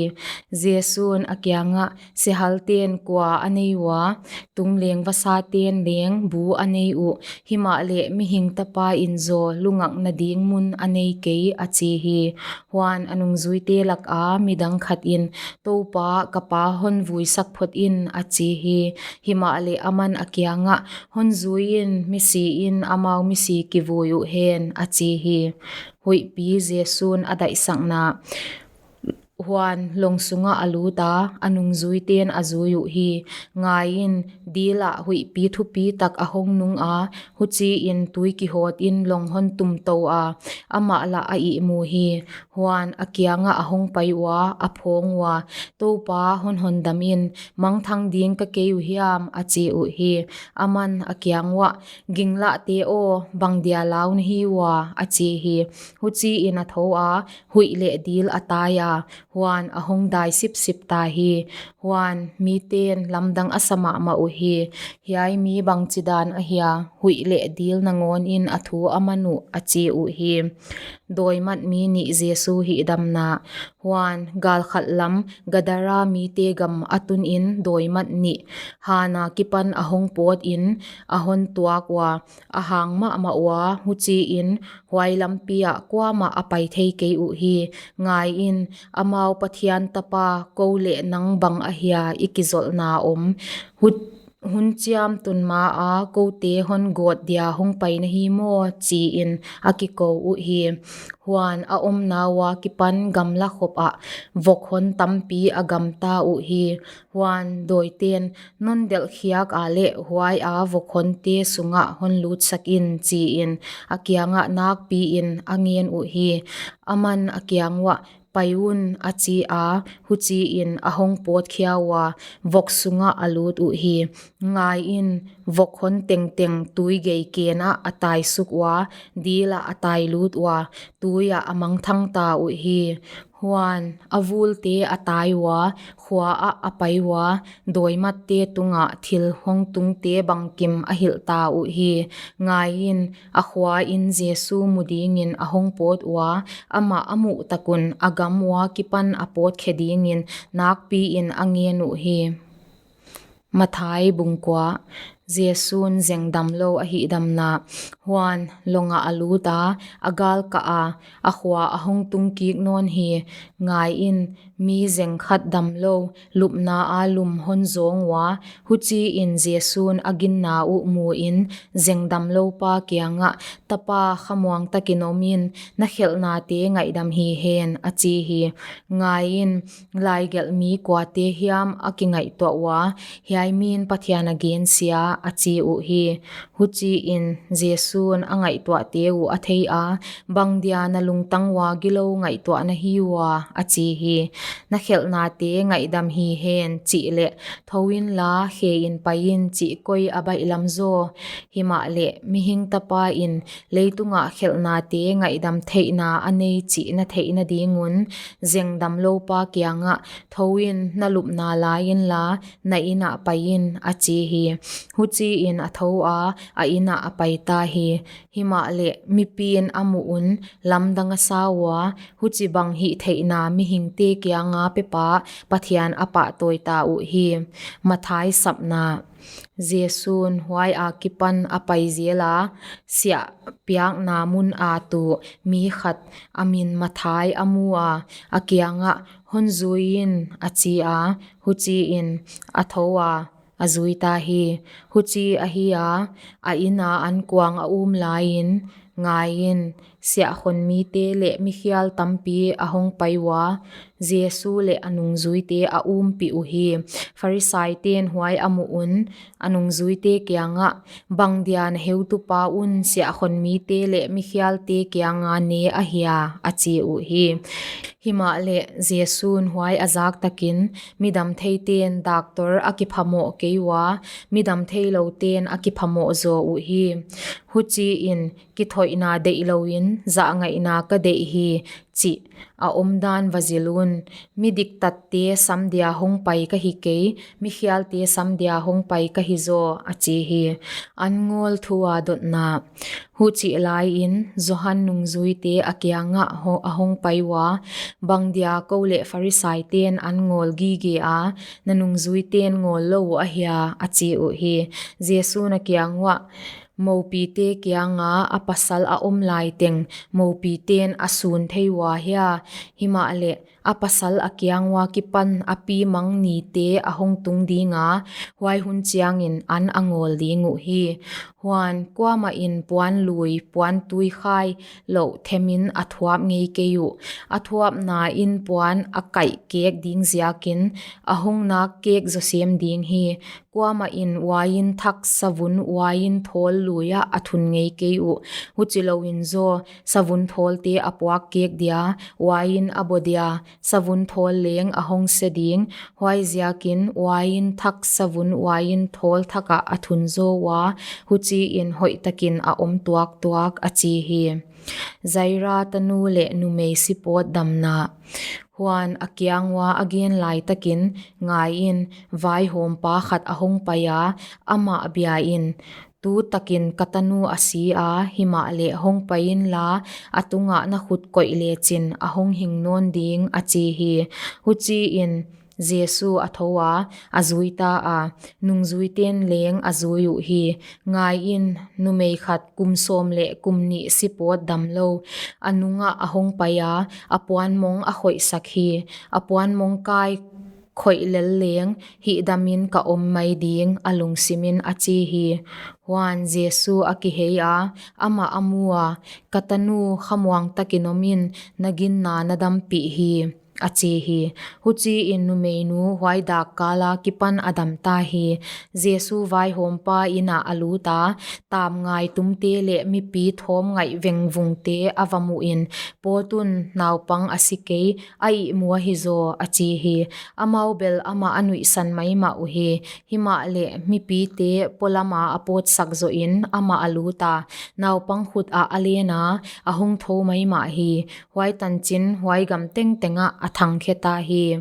Jesu'n a kiangah, "Sehalte'n kua a nei ua, tungleng vasate'n leng bu a nei uh, himahleh Mihing Tapa in zaw lungakna ding mun a nei kei," a chi hi. Huan a nungzuite laka midang khat in, "Toupa, ka pa hon vuisak phot in," a chi hi. Himahleh aman a kiangah, "Hon zui in, misi in amau misi kivui uh hen," a chi hi. Huihpi Jesu'n a daihsakna. Huan long sungah a luta, a nungzuiten a zui uhi. Ngaiin, dil ah huihpi thupitak a hong nunga, huchiin tui kihawtin long hon tumtou a, amah lah a ihmu hi. Huan a kiangah a hongpai ua, a phawng ua, Toupa, hon hondamin, mangthang ding ka kei uhiam, a chi uhi. Aman a kiang uah, Ginglahte aw, bangdia lau na hi ua, a chi hi. Huchiin a thoua, huih leh dil a taia, huan a hong dai sipsip ta hi. Huan miten lamdang a sa mahmah uhi. Hiai mi bangchidan ahia, huih leh dil nangawnin a thu a man uh, a chi uhi. Dawimat mi nih Jesu hihdamna. Huan galkhat lam Gadara mite gam a tunin dawimat nih, hana kipan a hong pawtin a hon tuak ua, a hang mahmah ua, huchiin huai lampi ah kuamah a pai thei kei uhi. Ngaiin, amau, Pathian tapa, kou leh nang bang ahia i kizolhna om? Hun chiam tun maa koute hon gawt dia hongpai na hi maw, chiin a kikou uhi. Huan a omna ua kipan gamla khop ah vok hon tampi a gamta uhi. Huan dawiten, Non delhkhiak a leh huaia vok honte sungah hon lutsakin, chiin a kiangah nakpiin a ngen uhi. Aman a kiang uah, Pai un, a chi a, huchiin a hong pawt khia ua, vok sungah a lut uhi. Ngaiin, vok hon tengteng tui gei kenah a taisuk ua, dilah a tailut ua, tuiah a mangthang ta uhi. Huan a vulte a tai ua, khua ah a pai ua, dawimatte tungah thil hong tungte bangkim a hilh ta uhi. Ngaiin, a khuain Jesu mu dingin a hong pawt ua, amah a muh takun a gam ua kipan a pawt khe dingin nakpiin a ngen uhi. Mathai bung kua. Jesu'n zengdamlou a hihdamna. Huan longah a luta, a galkaha, a khua a hong tungkik nawn hi. Ngaiin, mi zeng khat damlou, lupna a lum hon zawng ua, huchiin Jesu'n a ginna uh muin, zengdamloupa kiangah, Tapa, khamuang takin omin, na khelhnate ngaihdam hi hen, a chi hi. Ngaiin, laigelh mi kuate hiam a kingaihtuah ua, hiai min Pathian a gensia, a chi uhi. Huchiin Jesu'n a ngaihtuahte uh a theia, Bangdia na lungtang ua gilou ngaihtuah na hi ua? a chi hi. Na khelhnate ngaihdam hi hen, chih leh, Thou inla, khe in pai in, chih koi a baihlam zaw? Himahleh, Mihing Tapa in leitungah khelhnate ngaihdam theihna a nei chih na theihna ding un, zengdamloupa kiangah, Thou in, na lupna la inla, na inn ah pai in, a chi hi. Huchiin a thou a, a inn ah a pai ta hi. Himahleh, mipi'n a muh un, lamdang a sa ua, huchibang hihtheihna mihingte kianga pepa Pathian a pahtawi ta uhi. Mathai sapna. Jesu'n huai akipan a pai zela, siah piakna mun a tu mi khat, a min Mathai, a mu a, a kiangah, Hon zui in, a chi a, huchiin a thou a, a zui ta hi. Huchi ahi a, a inn a ankuang a um laiin, ngaiin, siahkhon mite leh mikhial tampi a hong pai ua, Jesu leh a nungzuite a umpih uhi. Pharisaite'n huai a muh un, a nungzuite kiangah, Bangdia na heutupa un siahkhon mite leh mikhialte kianga ne ahia? a chi uhi. Himahleh Jesu'n huai a zak takin, Midam theite'n daktor a kiphamoh kei ua, midam theiloute'n a kiphamoh zaw uhi. Huchiin, kithoihna deihlouin, zahngaihna ka deih hi, chih a omdan va zil un. Midiktatte sam dia hongpai ka hi kei, mikhialte sam dia hongpai ka hi zaw, a chi hi. Anngawl thu a dotna. Huchih laiin, Johan nungzuite a kiangah ho-, a hongpai ua, Bangdia kou leh Pharisaite'n an ngawl gige a, na nungzuite'n ngawl lou uh ahia? a chi uhi. Jesu'n a kiang uah, Moupite kianga a pasal a om laiteng, moupite'n a sun thei ua hia? Himahleh, a pasal a kiang ua kipan a pi mang nite a hong tung ding a, huai hun chiangin an a ngawl ding uh hi. Huan, kuamah in puan lui, puan tui khai louh themin a thuap ngei kei uh. A thuapna in puan a kaih kek ding ziakin, a hong nak kek zawsem ding hi. Kuamah in uain thak savun uain thawl lui ah a thun ngei kei uh. Huchilouin zaw, savun thawlte a puak kek dia, uain a baw dia, savun thawl leng a hong se ding, huaiziakin uain thak savun uain thawl thak ah a thun zaw ua, huchiin hoihtakin a om tuaktuak, a chi hi. Jaira tanu leh numei sipawt damna. Huan a kiang ua a gen laitakin, ngaiin, vaihawmpa khat a hong pai a, amah biain, tu takin ka tanu a si a, himahleh hong pai inla, a tungah na khut koih lechin a hong hing nawn ding, a chi hi. Huchiin, Jesu a thou a, a zui ta a, nungzuiten leng a zui uh hi. Ngaiin, numei khat kum sawm leh kum nih sipawt damlou, a nungah a hong pai a, a puanmong a khoihsak hi. A puanmong kai khoih lel leng, hihdamin ka om mai ding, a lungsimin a chi hi. Huan Jesu a kihei a, amah a mu a, ka tanu khamuang takin omin, na ginna na dampih hi, a chi hi. Huchiin numeinu huai dak kala kipan a dam ta hi. Jesu vaihawmpa inn ah a lut a, tamngai tumte leh mipi thawm ngaih vengvungte a va muhin, pawt un, naupang a si kei, a ihmu ahi zaw, a chi hi. Amau bel amah a nuihsan maimah uhi. Himahleh mipite polama a pawtsak zohin amah a lut a, naupang khut ah a len a, a hong thou maimah hi. Huai tanchin huai gam tengteng ah a thangkhe ta hi.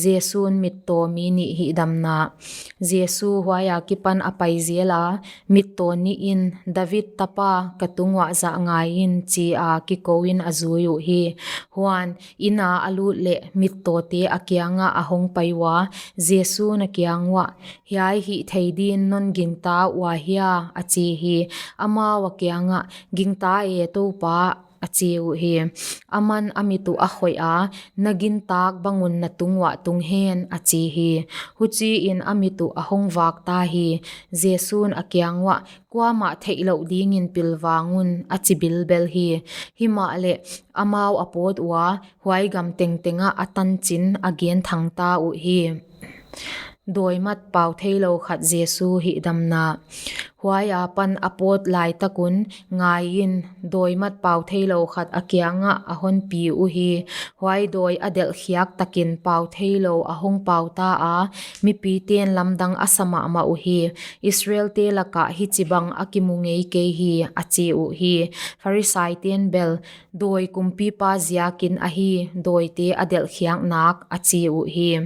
Jesu'n mittaw mi nih hihdamna. Jesu huai akipan a pai zel a, mittaw nih in, David tapa, ka tung uah zah ngaiin, chi a kikouin a zui uhi. Huan, inn a a lut leh mittawte a kiangah a hong pai ua, Jesu'n a kiang uah, hiai hih thei din non gingta ua hia, a chi hi. Amau a kiangah, gingta e Toupa, a chi uhi. Aman a mit uh a khoih a, na gintak bang un na tung uah tung hen, a chi hi. Huchiin a mit uh a hong vak ta hi. Jesu'n a kiang uah, kuamah theihlouh dingin pilvang un, a chi bilbel hi. Himahleh, amau a pawt ua, huai gam tengteng ah a tanchin a genthang ta uhi. Dawimat pau theilou khat Jesu hihdamna. Huai apan a pawt laitak un, ngaiin, dawimat pau theilou khat a kiangah a hon pi uhi. Huai dawi a delhkhiak takin pau theilou a hong pau ta a, mipite'n lamdang a sa mahmah uhi. Israelte lakah hichibang a kimu ngei kei hi, a chi uhi. Pharisaite'n bel, dawi kumpipa ziakin ahi, dawite a delhkhiak nak, a chi uhi.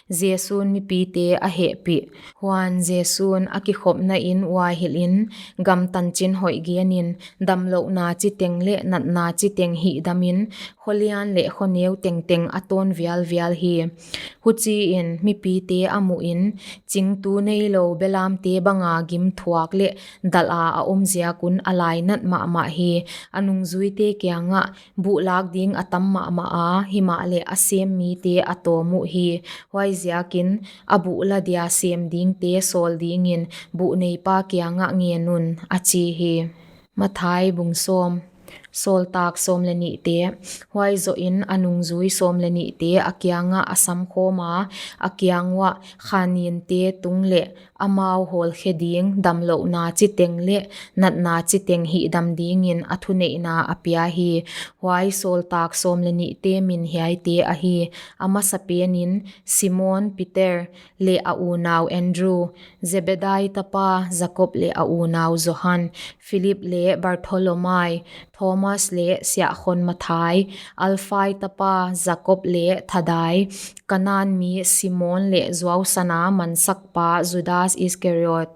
Jesu'n mipite a hehpih. Huan Jesu'n a kikhopna inn ua hilhin, gam tanchin hoih genin, damlouhna chiteng leh natna chiteng hihdamin, kho lian leh kho neu tengteng a tawn vialvial hi. Huchiin mipite a muhin, chingtu neilou belamte banga gimthuak leh dalh a a om ziak un a lainat mahmah hi. A nungzuite kiangah, buh lak ding a tam mahmah a, himahleh a sem mite a tawm uhi. Huaiziakin, a buh la dia sem dingte sawl dingin, buh neipa kiangah ngen un, a chi hi. Matthai bung sawm. Sawltak sawm leh nihte. Huai zohin a nungzui sawm leh nihte a kiangah a samkhawm a, a kiang uah, khaninte tung leh amau hawlkhe ding, damlouhna chiteng leh natna chiteng hihdam dingin a thuneihna a pia hi. Huai sawltak sawm leh nihte min hiaite ahi, a masapenin, Simon Peter leh a unau Andrew, Zebedai tapa Jakob leh a unau Johan, Philip leh Bartholomai, Thomas leh siahkhon Matthai, Alfai tapa Jakob leh Thadai, Kanan mi Simon leh zuausana mansakpa Judas Iskariot.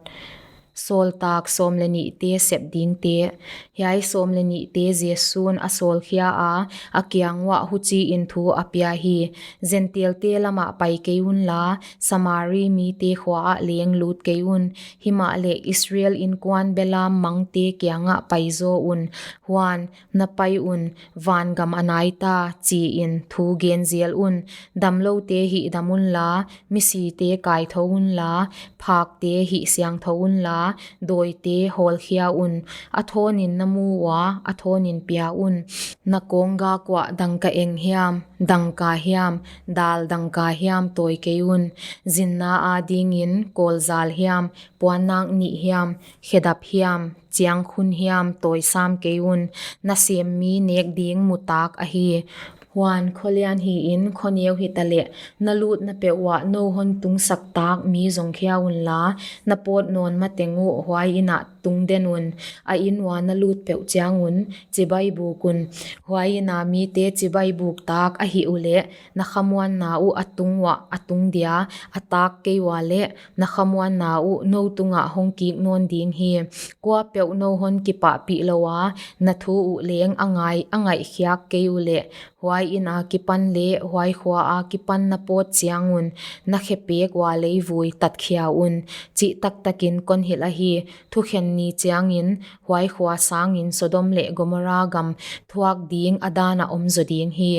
Sawltak sawm leh nihte sep dingte. Hiai sawm leh nihte Jesu'n a sawlkhia a, a kiang uah huchiin thu a pia hi: Jentail-te lamah pai kei unla, Samari mite khua ah leng lut kei un; himahleh Israel innkuan belam mangte kiangah pai zaw un. Huan, na pai un, vangam a naita, chiin thu gen zel un. Damloute hihdam unla, misite kaithou unla, phakte hihsiangthou unla, dawite hawlkhia un. A thawnin na mu ua, a thawnin pia un. Na kawnggak uah dangka-eng hiam, dangka hiam, dal dangka hiam tawi kei un. Zinna adingin kawljal hiam, puannak nih hiam, khedap hiam, chiangkhun hiam tawi sam kei un. Nasemmi nek ding mu tak ahi. Huan, kho lian hiin, kho neu hitaleh, na lutna peuh uah nou hon tungsak tak mi zong khia unla, na pawt nawn mateng uh huai inn ah tungden un. A inn ua na lut peuh chiang un chibai buk un. Huai inn a mite chibai buk tak a hih uleh, na khamuanna uh a tung uah a tung dia, a tak kei ua leh, na khamuanna uh nou tungah hong kik nawn ding hi. Kuapeuh nou hon kipahpih lou a, na thu uh leng a ngai, a ngaihkhiak kei uleh, huai inn akipan leh huai khua akipan na pawt chiang un, na khepek ua leivui tatkhia un, chih taktakin kon hilh ahi. Thukhen ni chiangin huai khua sangin Sodom leh Gomorra gam thuak ding a dan a om zaw ding hi.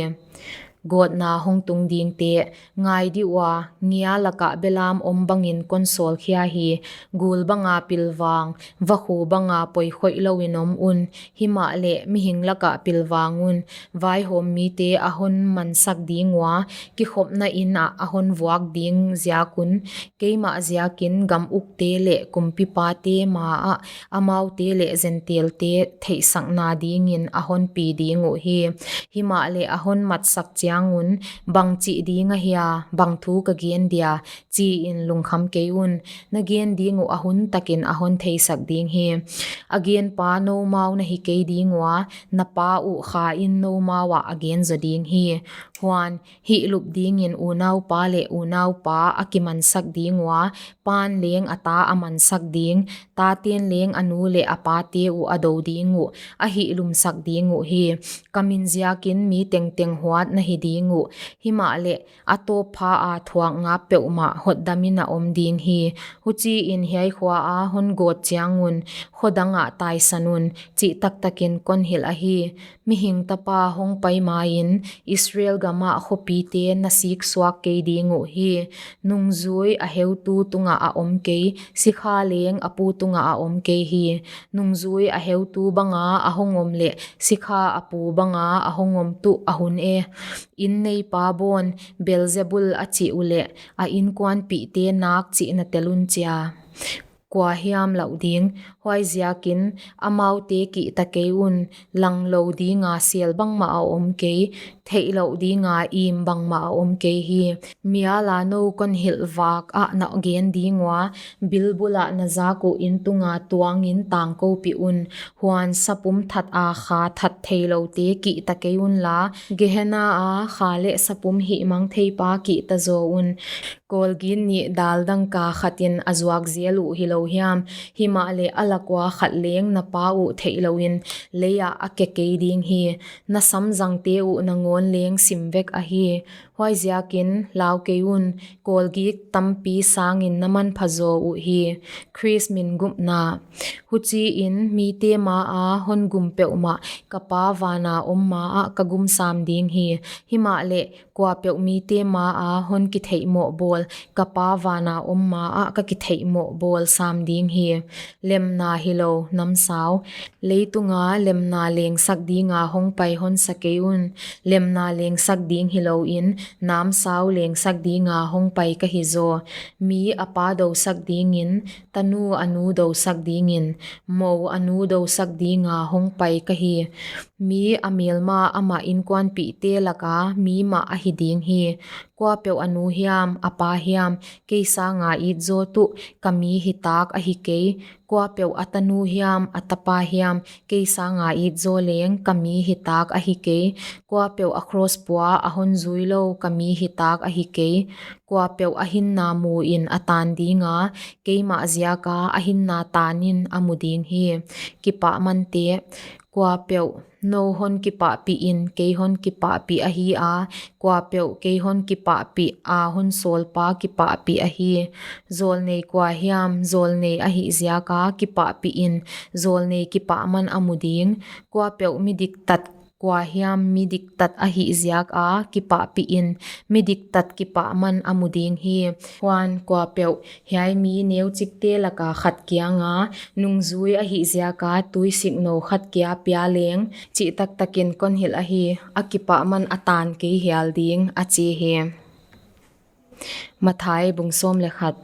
Gawtna hong tung dingte. Ngai dih ua, ngia lakah belam om bangin kon sawlkhia hi. Gul banga pilvang, vakhu banga poikhoih louin om un. Himahleh mihing lakah pilvang un. Vaihawm mite a hon mansak ding ua, kikhopna inn ah a hon vuak ding ziak un. Keimah ziakin gam ukte leh kumpipate ma ah amaute leh Jentail-te theihsakna dingin a hon pi ding uhi. Himahleh a hon matsak chiang un, bangchih ding ahia, bang thu ka gen dia, chiin lungkham kei un. Na gen ding uh a hun takin a hon theisak ding hi. A genpa noumau na hi kei ding ua, na pa uh kha in noumau ah a gen zaw ding hi. Huan, hihlup dingin unaupa leh unaupa a kimansak ding ua, pa'n leng a ta a mansak ding, tate'n leng a nu leh a pate uh a dou ding uh, a hihlumsak ding uhi. Ka min ziakin mi tengteng huat na hi ding uh. Himahleh, a tawppha a thuak ngap peuhmah hotdamin a om ding hi. Huchiin hiai khua a hon gawt chiang un, kho dang ah taisan un, chih taktakin kon hilh ahi. Mihing Tapa hong pai main, Israel gamah khopite na siksuak kei ding uhi. Nungzui a heutu tungah a om kei, sikha leng a pu tungah a om kei hi. Nungzui a heutu banga a hong om leh, sikha a pu banga a hong om tuh a hun e. Inn neipa bawn, Belzebul a chih uleh, a innkuanpihte nak chih na tel un chia. Kua hiam lauh ding, huaiziakin, amaute kihta kei un, langlou dinga sial bangmah a om kei, theihlouh dinga im bangmah a om kei hi. Mial a nou kon hilh vak ah na gen ding ua, bilbul ah na zak uh inn tunga tuangin tangkoupih un. Huan sapum that a kha that theiloute kihta kei unla, Gehenna a kha leh sapum hihmang theipa kihta zaw un. Kawlgin nih dal dangka khatin a zuak zel uh hilou hiam? Himahleh a lak ua khat leng na Pa uh theih louin lei ah a ke kei ding hi. Na samzangte uh nangawn leng sim vek ahi. Huaiziakin lau kei un, kawlgik tampi sangin na manpha zaw uhi. Khrist min gupna. Huchiin mite ma a hon gum peuhmah ka Pa vana om ma ah ka gum sam ding hi. Himahleh, kuapeuh mite ma a hon kitheihmoh bawl ka Pa vana om ma ah ka kitheihmoh bawl sam ding hi. Lemna hilou, namsau. Leitunga lemna lengsak dinga hong pai hon sa kei un. Lemna lengsak ding hilouin, namsau lengsak dinga hong pai ka hi zaw. Mi a pa dousak dingin, tanu a nu dousak dingin, mou a nu dousak dinga hong pai ka hi. Mi a melma amah innkuanpihte laka mi mah ahi ding hi. Kuapeuh a nu hiam, a pa hiam, kei sanga it zaw tuh, ka mi hi tak ahi kei. Kuapeuh a tanu hiam, a tapa hiam, kei sanga it zaw leng, ka mi hi tak ahi kei. Kuapeuh a kros pua a hon zui lou, ka mi hi tak ahi kei. Kuapeuh a hinna mu in a tan ding a, keimah ziak a a hinna tan in a mu ding hi. Kipahmante. Kuapeuh nou hon kipahpih in kei hon kipahpih ahi a, kuapeuh kei hon kipahpih a hon sawlpa kipahpih ahi. Zawlnei kua hiam zawlnei ahih ziak a kipahpih in zawlnei kipahman a mu ding. Kuapeuh mi diktat kua hiam mi diktat ahih ziak a kipahpih in mi diktat kipahman a mu ding hi. Huan kuapeuh hiai mi neuchikte lak a khat kiang a, nungzui ahih ziak a tuisik nou khat kia pia leng, chih taktak in kon hilh ahi, a kipahman a tan kei hial ding, a chi hi. Matthai bung sawm leh khat.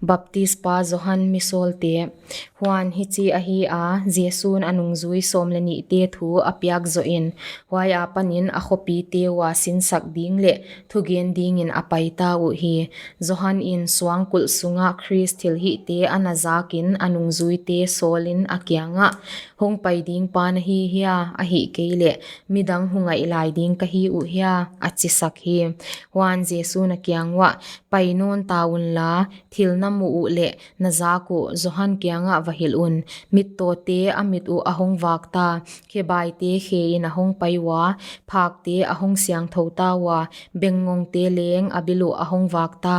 Baptispa Johan mi sawlte. Huan hichi ahi a, Jesu'n a nungzui sawm leh nihte thu a piak zoh in, huai apan in a khopite ua sinsak ding leh thugen ding in a pai ta uhi. Johan in suangkulh sung a Khrist thilhihte a na zak in a nungzuite sawl in a kiang ah, Hongpai ding pa na hi hia, ahihkeileh midang hu ngaih lai ding ka hi uh hia, a chisak hi. Huan Jesu'n a kiang uah, Pai nawn ta unla, thil na muh uh leh na zak uh Johan kiang ah va hilh un. Mittawte a mit uh a hong vak ta, khebaite khe in a hong pai ua, phakte a hong siangthou ta ua, bengngongte leng a bil uh a hong vak ta,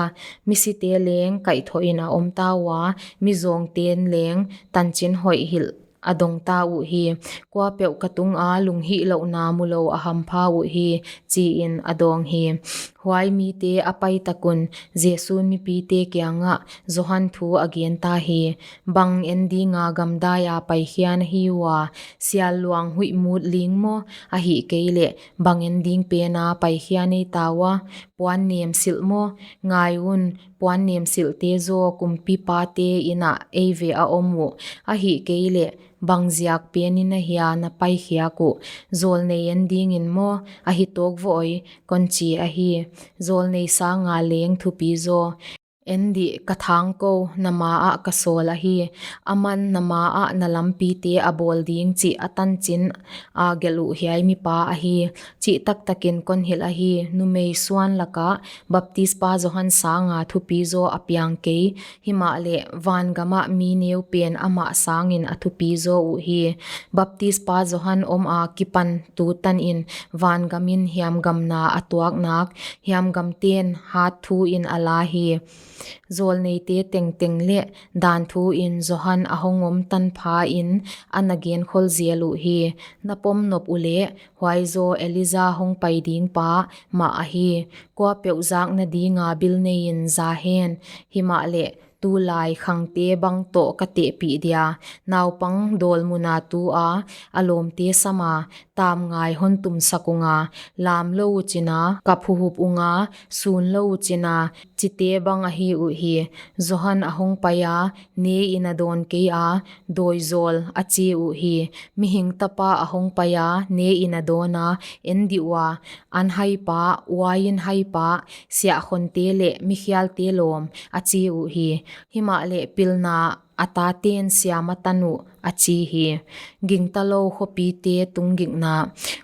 misite leng kaihthoh in a om ta ua, mizawngte'n leng tanchin hoih hilh a dong ta uhi. Kuapeuh ka tung a lunghihlouhna mulou a hampha uhi, chi in a dawng hi. Huai mite a pai tak un, Jesu'n mipite kiang ah Johan thu a gen ta hi. Bang en ding a gamdai a paikhia na hi ua, sial luang huih mut ling maw, ahihkeileh bang en ding pen a paikhia na hi ta ua, puan nem silh maw? Ngai un, puan nem silhte zaw kumpipate in ah ei ve a om uh. Ahihkeileh bang ziak pen in ahia na paikhiak uh? Zawlnei en ding in maw? Ahi tawk vawh oi, kon chi ahi. Zawlnei sang a leng thupi zaw. En dih, ka thangkou, na ma ah ka sawl ahi. Aman na ma ah na lampite a bawl ding chih a tanchin a gelh uh hiai mipa ahi, chih taktak in kon hilh ahi. Numei suan lak ah Baptispa Johan sang a thupi zaw a piang kei, himahleh van gam ah mi neu pen amah sang in a thupi zaw uhi. Baptispa Johan om a kipan tu tan in van gam in hiamgamna a tuak nak, hiamgamte'n hat thu in a la hi. Zawlneite tengteng leh dan thu in Johan a hong om tanpha in a na genkhol zel uhi. Na pom nop uleh, huai zaw Elija hongpai ding pa mah ahi. Kuapeuh zakna ding a bil nei in za hen. Himahleh tulai khangte bang toh ka tehpih dia, naupang dawl mun a tu a, a lawmte sam a, tamngai hon tumsak ung a, lam lou uchin a, kap huhup ung a, sun lou uchin a, chite bang ahi uhi. Johan a hongpai a, ne in a dawn kei a, dawi zawl, a chi uhi. Mihing Tapa a hongpai a, ne in a dawn a, en dih ua, an haipa, uain haipa, siahkhonte leh mikhialte lawm, a chi uhi. Himahleh pilna a tate'n siam a tan uh, a chi hi. Gingtalou khopite tunggikna.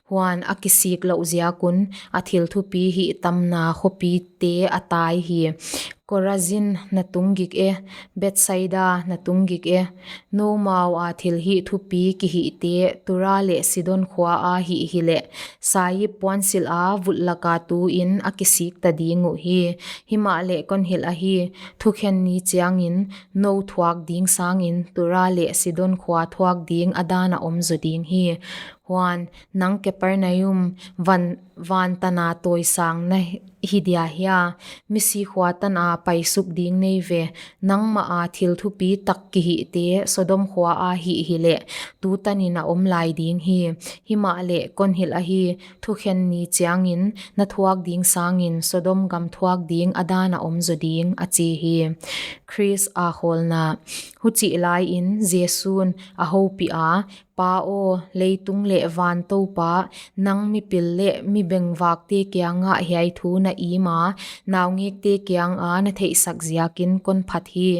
Huan a kisik louh ziak un a thil thupi hihtamna khopite a tai hi. Korazin, na tunggik e, Bethsaida, na tunggik e, noumau a thilhih thupi kihihte Tura leh Sidon khua a hih hileh, saip puansilh a vut lak a tu in a kisik ta ding uhi. Himahleh kon hilh ahi, thukhen ni chiang in nou thuak ding sang in Tura leh Sidon khua thuak ding a dan a om zaw ding hi. Huan, nang Kapernaum, van, van tan a tawisang na hi dia hia? Misi khua tan a paisuk ding nei ve. Nangmah a thil thupi tak kihihte Sodom khua a hih hileh, tu tan in a om lai ding hi. Himahleh kon hilh ahi, thukhen ni chiang in na thuak ding sang in Sodom gam thuak ding a dan a om zaw ding, a chi hi. Khrist a khawlna. Huchih lai in Jesu'n a houpih a, Pa aw, leitung leh van Toupa, nang mipil leh mi bengvakte kiangah hiai thu na ima, naungekte kianga na theihsak ziakin kon phat hi.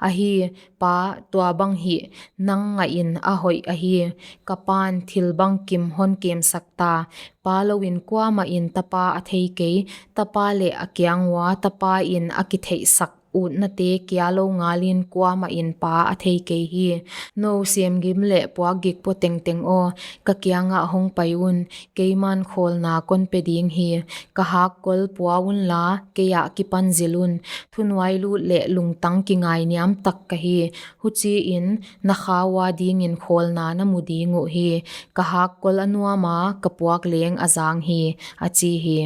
Ahi, Pa, tuabang hih, nang ngaihin a hoih ahi. Ka Pa'n thil bangkim hon kemsak ta. Pa louin kuamahin Tapa a thei kei, Tapa leh a kiang ua Tapa in a kitheihsak utnate kia lou ngalin kuamahin Pa a thei kei hi. Nou semgim leh puakgik po tengteng aw, ka kiangah hong pai un, keiman khawlna kon pe ding hi. Ka hakkol pua unla, kei akipan zil un. Thunuailut leh lungtang kingainiam tak ka hi. Huchiin na kha ua dingin khawlna na mu ding uhi. Ka hakkol a nuam a, ka puak leng a zang hi, a chi hi.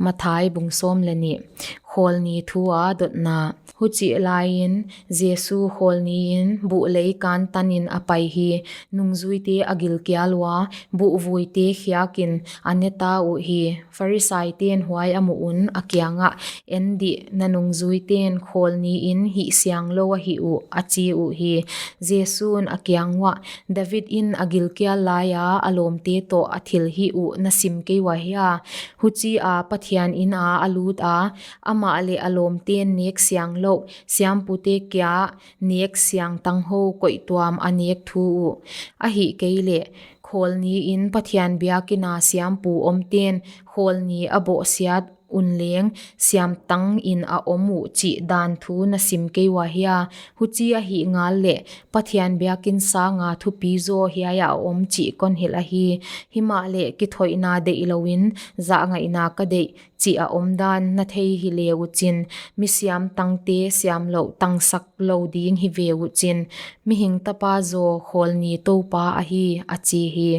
Mathai bung sawm leh nih. Khawlni thu a dotna. Huchih laiin Jesu khawlniin buh lei kan tanin a pai hi. Nungzuite a gilkial ua, buhvuite khiakin a ne ta uhi. Pharisaite'n huai a muh un a kiangah, en dih, na nungzuite'n khawlniin hih siang lou a hih uh, a chi uhi. Jesu'n a kiang uah, David in a gilkial laia a lawmte toh a thilhih uh na sim kei ua hia? Huchia Pathian ina a lut a, amah leh a lawmte'n nek siang louh siampute kia nek siangtang hou koihtuam a nek thu uh. Ahihkeileh, khawlniin Pathian biakina siampu omte'n khawlni a bohsiat un leng siamtangin a om uh chih dan thu na sim kei ua hia? Huchi ahih ngal leh, Pathian biakin sanga thupi zaw hiaia a om chih kon hilh ahi. Himahleh kithoihna deih louin zahngaihna ka deih chih a omdan na thei hi le uchin, mi siamtangte siam louh tangsak lou ding hi ve uchin, Mihing Tapa zaw khawlni Toupa ahi, a chi hi.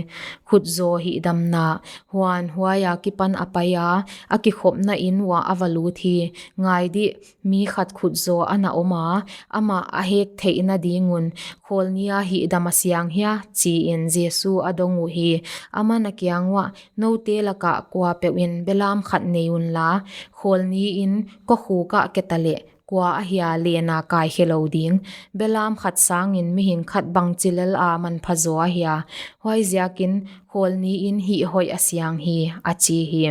Khutzaw hihdamna. Huan huaia kipan a paia, a kikhopna in uah a va lut hi. Ngai dih, mi khat khutzaw ana om a, amah a hek theihna ding un, khawlnia hihdam a siang hia, chiin Jesu a dong uhi. Aman a kiang uah, noute laka kuapeuhin belam khat nei unla, khawlniin kokhuk ah ke taleh, kua ahia lena kai khe lou ding? Belam khat sangin mihing khat bangchi lelin manpha zaw ahia? Huaiziakin khawlniin hih hoih a siang hi, a chi hi.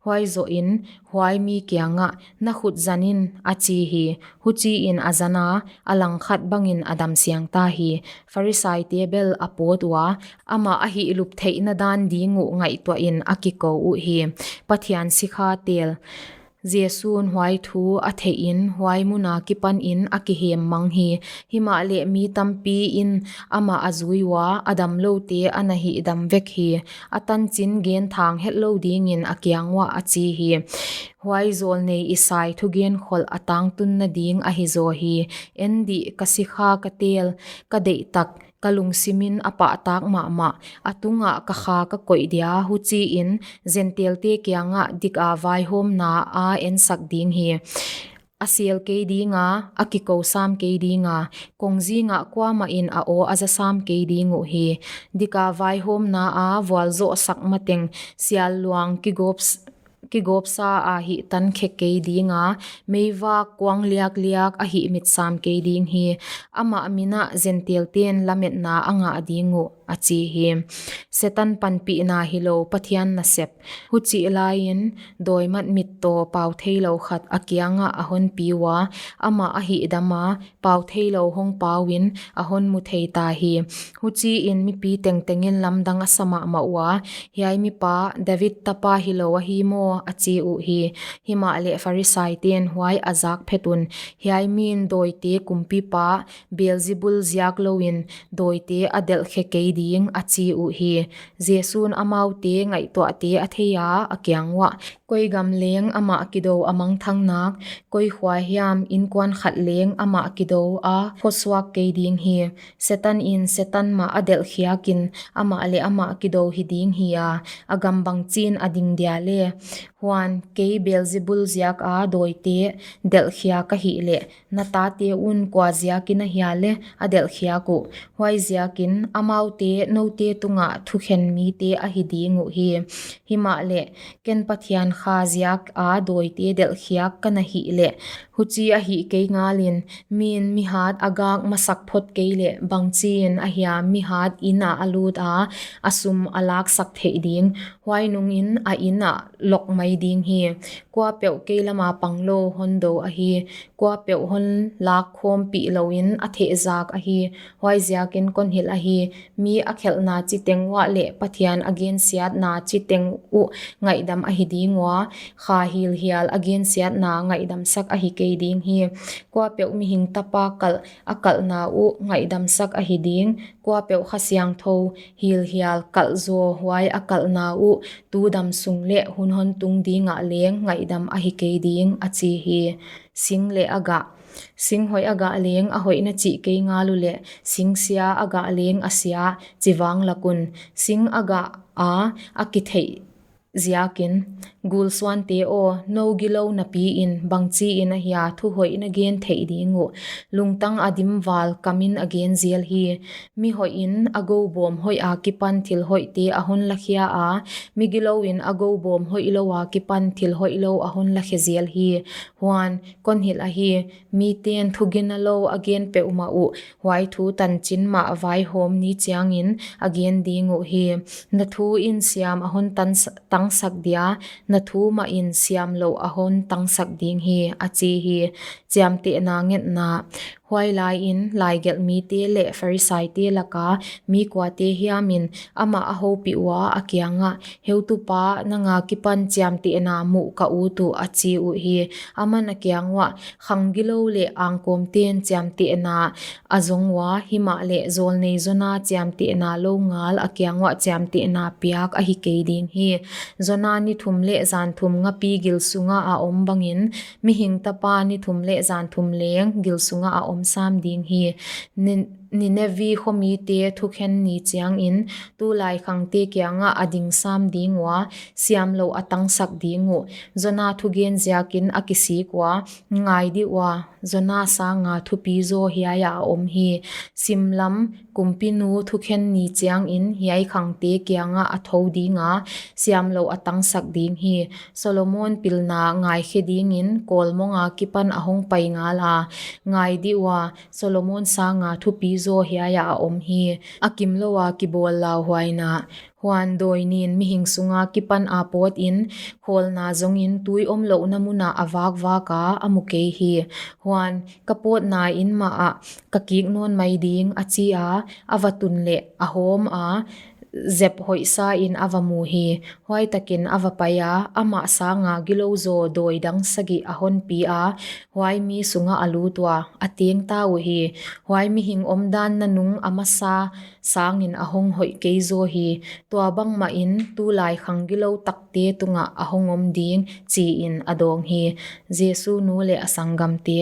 Huai zohin, huai mi kiangah, na khut zan in, a chi hi. Huchiin a zana, a langkhat bangin a damsiang ta hi. Pharisaite bel a pawt ua, amah a hihlup theihna dan ding uh ngaihtuahin a kikou uhi. Pathian sikha tel. Jesu'n huai thu a theihin, huai muna kipanin a kihem mang hi. Himahleh mi tampiin amah a zui ua, a damloute ana hihdam vek hi. A tanchin genthang hetlou dingin a kiang uah a chi hi. Huai zawlnei Isai thugen kholh a tangtunna ding ahi zaw hi. En dih, ka sikha ka tel, ka deihtak, ka lungsimin a pahtak mahmah, a tungah ka kha ka koih dia, huchiin Gentelte kiangah dika vaihawmna a ensak ding hi. A sel kei dinga, a kikou sam kei dinga, kongzingah kuamahin a aw a za sam kei ding uhi. Dika vaihawmna a vualzohsak mateng sial luang kigawp kigawpsa a hihtan khe kei dinga, meivak kuang liakliak a hihmit sam kei ding hi. Amah minah Gentelte'n lametna a ngah ding uh, a chi hi. Setan panpihna hilou Pathian nasep. Huchih laiin, dawimat mit toh pau theilou khat a kiangah a honpi ua, amah a hihdama, pau theilou hong pauin a hon mu thei ta hi. Huchiin mipi tengtengin lamdang a sa mahmah ua, hiai mipa David tapa hilou ahi maw, a chi uhi. Himahleh Pharisaite'n huai a zak phet un, hiai min dawite kumpipa Beelzebul ziak louin dawite a delh khe kei ding, a chi uhi. Jesu'n amaute ngaihtuahte a theia a kiang uah, koi gam leng amah kidou a mangthang nak, koi khua hiam inkuan khat leng amah kidou a khosuak kei ding hi. Setan in Setan mah a delhkhiakin amah leh amah kidou hi ding hi a, a gam bangchin a ding dia le? Huan kei Beelzebul ziaka dawite delhkhiak ka hih leh, na tate un kua ziakin ahia le a delhkhiak uh? Huaiziakin amaute noute tungah thukhen mite ahi ding uhi. Himahleh, ken Pathian kha ziaka dawite delhkhiak ka na hih leh, Huchi ahih kei ngalin, mi'n mihat a gak masak phot kei leh bangchiin ahia mihat inn ah a lut a, a sum a laksak theih ding? Huai nungin a inn ah lok mai ding hi. Kuapeuh kei lama panglou hon dou ahi, kuapeuh hon lak khawmpih louin a thehzak ahi. Huaiziakin kon hilh ahi, mi a khelhna chiteng uah leh Pathian a gensiatna chiteng uh ngaihdam ahi ding ua, kha hilhial a gensiatna ngaihdamsak ahi kei ding hi. Kuapeuh mihing tapa kalh a kalhna uh ngaihdamsak ahi ding, kuapeuh Kha Siangthou hilhial kalh zaw huai a kalhna uh tu dam sung leh hun hon tung dingah leng ngaihdam ahi kei ding, a chi hi. Sing leh a gah. Sing hoih a gah leng a hoih na chih kei ngal uleh, sing sia a gah leng a sia, chi vanglak un. Sing a gah a, a kitheih ziakin. Gul suante aw, nou gilou napiin bangchiin ahia thu hoih na gen theih ding uh? Lungtang a dim val kamin a gen zel hi. Mi hoihin a gou bawm hoih akipan thil hoihte a hon lakhia a, mi gilouin a gou bawm hoihlou akipan thil hoihlou a hon lakhe zel hi. Huan, kon hilh ahi, miten thu ginalou a gen peuhmah uh, huai thu tanchin mah vaihawm ni chiangin a gen ding uh hi. Na thuin siam a hon tans-, tangsak dia, na thu mahin siamlouh a hon tangsak ding hi, a chi hi. Chiamtehna ngetna. Huailaiin laigelh mite leh Pharisaite laka mi kuate hiamin amah a houpih ua, a kiangah, Heutupa, nang akipan chiamtehna muh ka ut uh, a chi uhi. Aman a kiang uah, Khang gilou leh angkawmten chiamtehna a zong ua, himahleh zawlnei Jona chiamtehna lou ngal a kiang uah chiamtehna piak ahi kei ding hi. Jona ni thum leh zan thum ngapi gil sunga a om bangin, mihing tapa ni thum leh zan thum leng gil sunga a om sam ding hi. Nin-, Ninevi khomite thukhen ni chiangin, tulai khangte kiangah a ding sam ding ua, siamlouh a tangsak ding uh. Jona thugen ziakin a kisik ua, ngai dih ua, Jona sanga thupi zaw hiai ah a om hi. Simlam kumpinu thukhen ni chiangin hiai khangte kiangah a thou dinga, siamlouh a tangsak ding hi. Solomon pilna ngaikhe dingin kawlmong akipan a hong pai ngal a, ngai dih ua, Solomon sanga thupi zaw hiai ah a om hi. A kimlou a kibawl lauhuaina. Huan dawi nin mihing sunga kipan a pawtin, khawlna zongin tui omlouhna munah a vakvak a, a mu kei hi. Huan, Ka pawtna in mah ah ka kik nawn mai ding, a chi a, a va tun leh a hawm a, zep hoihsa in a va mu hi. Huai takin a va pai a, amah sanga gilou zaw dawi dang sagih a hon pi a, huai mi sungah a lut ua, a teng ta uhi. Huai mihing omdan nanung a masa sangin a hong hoih kei zaw hi. Tuabang mahin tulai khang gilou takte tungah a hong om ding, chiin a dawng hi. Jesu nu leh a sanggamte.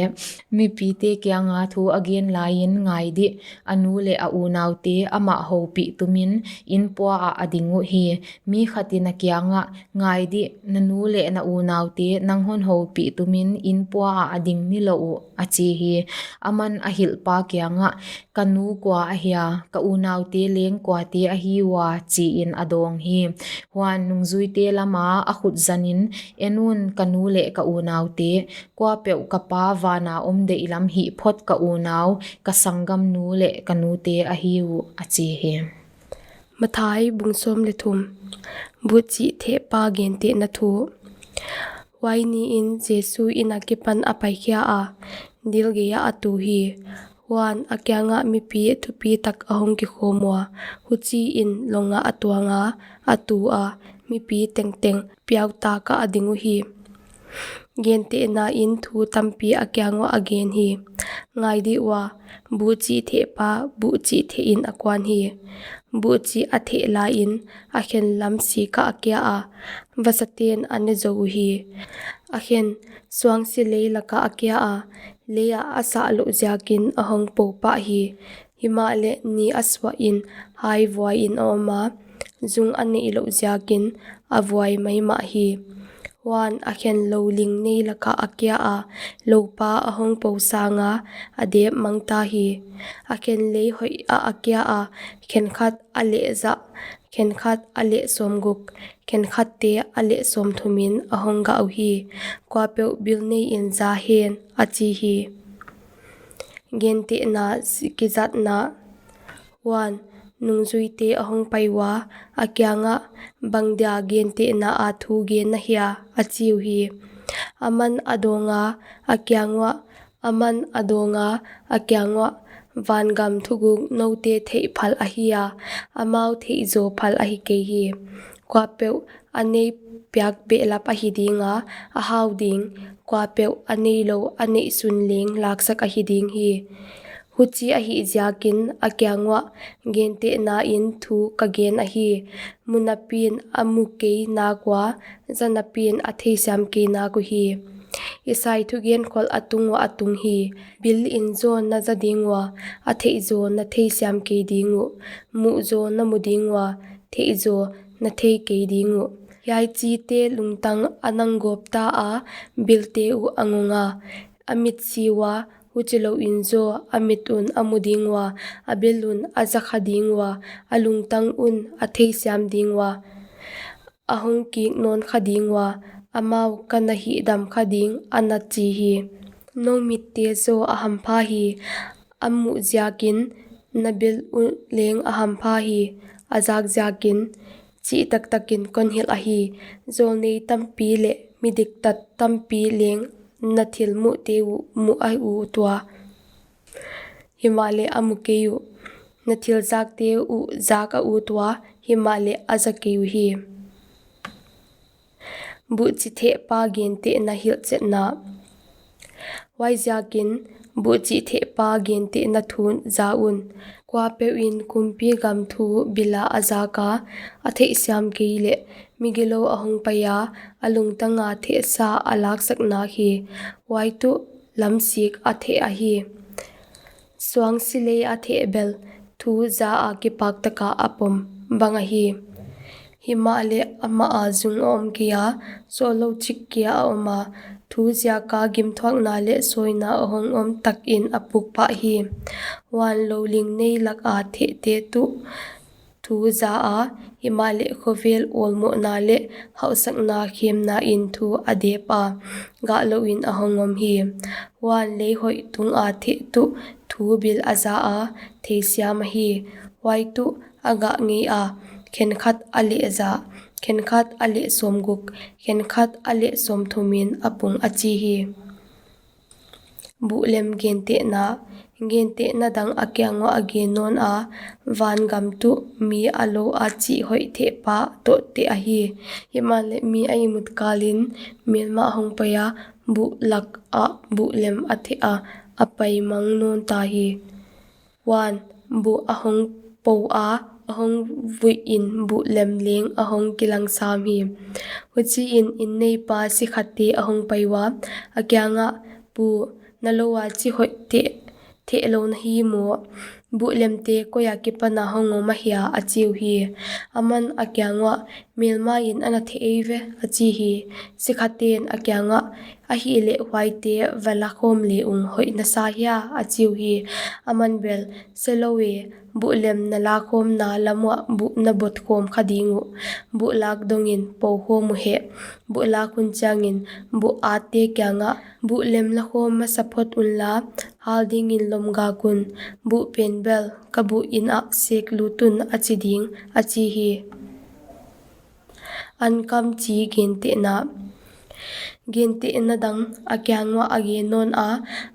Mipite kianga thu a gen laiin, ngai dih, a nu leh a unaute amah houpih tumin inn pua ah a ding uhi. Mi khatin a kiangah, ngai dih, na nu leh na unaute nang hon houpih tumin inn pua ah a ding nilouh uh, a chi hi. Aman a hilhpa kiangah, ka nu kua ahia, ka unaute leng kuate ahi ua, chiin a dawng hi. Huan nungzuite lama a khut zanin, en un, ka nu leh ka unaute, kuapeuh ka Pa vana om deihlam hih phot ka unau, ka sanggamnu leh ka nute ahi uh, a chi hi. Mathai bung sawm leh thum. Buhchih thehpa gentehna thu. Huai niin Jesu inn akipan a paikhia a, dil geiah a tu hi. Huan a kiangah mipi thupitak a hong kikhawm ua, huchiin longah a tuanga, a tu a, mipi tengteng piautak ah a ding uhi. Gentehna in thu tampi a kiang uah a gen hi. Ngai dih ua, buhchih thehpa buhchih thehin a kuan hi. Buhchih a theh laiin a khen lam sikah a kia a, vasaten a ne zou uhi. A khen suangsi lei lakah a kia a, leiah a sah louh ziakin a hong pou pah hi. Himahleh ni a suahin hai vuaiin a om a, zung a neih louh ziakin a vuai maimah hi. Huan, a khen lou ling nei laka a kia a, loupa a hong pou sanga a dep mangta hi. A khen lei hoih a a kia a, khenkhat a leh zah, khenkhat a leh sawmguk, khenkhatte a leh sawmthumin a hong gah uhi. Kuapeuh bil neiin za hen, a chi hi. Gentehna kizatna. Huan, nungzuite a hong pai ua, a kiangah, bangdia gentehna a thu gen na hia, a chi uhi. Aman a dawnga, a kiang uah, aman a dawnga, a kiang uah, vangam thuguk noute theih phal ahi a, amau theih zaw phal ahi kei hi. Kuapeuh a nei piak behlap ahi dinga, a hau ding, kuapeuh a neilou a neihsun leng laksak ahi ding hi. Huchi ahih ziakin a kiang uah, gentehnain thu ka gen ahi, mu napin a mu kei nak ua, za napin a theisiam kei nak uhi. Isai thugen khol a tung uah a tung hi. Bilin zaw na za ding ua, a theih zaw na theisiam kei ding uh, muh zaw na mu ding ua, theih zaw na thei kei ding uh. Hiai chite lungtang a nang gawpta a, bilte uh a ngonga, a mit si ua, huchilouin zaw a mit un a mu ding ua, a bil un a za kha ding ua, a lungtang un a theisiam ding ua, a hong kik nawn kha ding ua, amau ka na hihdam kha ding, a na chi hi. Nou mitte zaw a hampha hi, a muh ziakin na bil uh leng a hampha hi, a zak ziakin chih taktakin kon hilh ahi. Zawlnei tampi leh midiktat tampi leng na thil muhte uh muh a ut ua, himahleh a mu kei uh. Na thil zakte uh zak a ut ua, himahleh a za kei uhi. Buhchithehpa gentehna hilhchetna. Huaiziakin, buhchithehpa gentehna thu za un. Kuapeuhin kumpi gam thu bila a zaka, a theihsiam kei leh, migilou a hong paia, a lungtanga thehsa a laksak nak hi. Huai tuh lamsik a theh ahi. Suang silei a theh bel, thu za a kipak taka a pom bang ahi. Himahleh amah a zung a om kei a, sawtlou chik kia a om a, thu ziaka gimthuakna leh sawina a hong om takin a puk pah hi. Huan, lou ling nei laka thehte tuh thu za a, himahleh khovel awlmohna leh hauhsakna khemnain thu a dep a, gahlouhin a hong om hi. Huan, lei hoih tunga theh tuh thu bil a za a, theisiam ahi. Huai tuh a gah ngei a, khenkhat a leh za, khenkhat a leh sawmguk, khenkhat a leh sawmthumin a pung, a chi hi. Buhlem gentehna. Gentehna dang a kiang uah a gen nawn a, vangam tuh mi a lou a chih hoih thehpa toh teh ahi. Himahleh mi a ihmut kalin melma a hong pai a, buh lakah buhlem a theh a, a pai mang nawn ta hi. Huan, buh a hong pou a, a hong vuihin buhlem leng a hong kilang sam hi. Huchiin inn neipa sikhatte a hong pai ua, a kiangah, Pu, na lou a chih hoih theh, thehlou na hi maw? Buhlemte koi akipan a hong om ahia? a chi uhi. Aman a kiang uah, Melmain a na theh eive, a chi hi. Sikhaten a kiangah, Ahihleh huaite va lakhawm le ung, hoih na sa hia? a chi uhi. Aman bel, Selou e, buhlem na lakhawmna lam uah buh na bot khawm kha ding uh. Buh lak dongin pou khawm uheh. Buh lak hun chiangin buh atte kiangah, Buhlem lakhawm masa phot unla, hal dingin lom gak un. Buh pen bel ka buh inn ah sek lut un, a chi ding, a chi hi. Ankam chi gentehna. Gentehna dang a kiang uah a gen nawn a,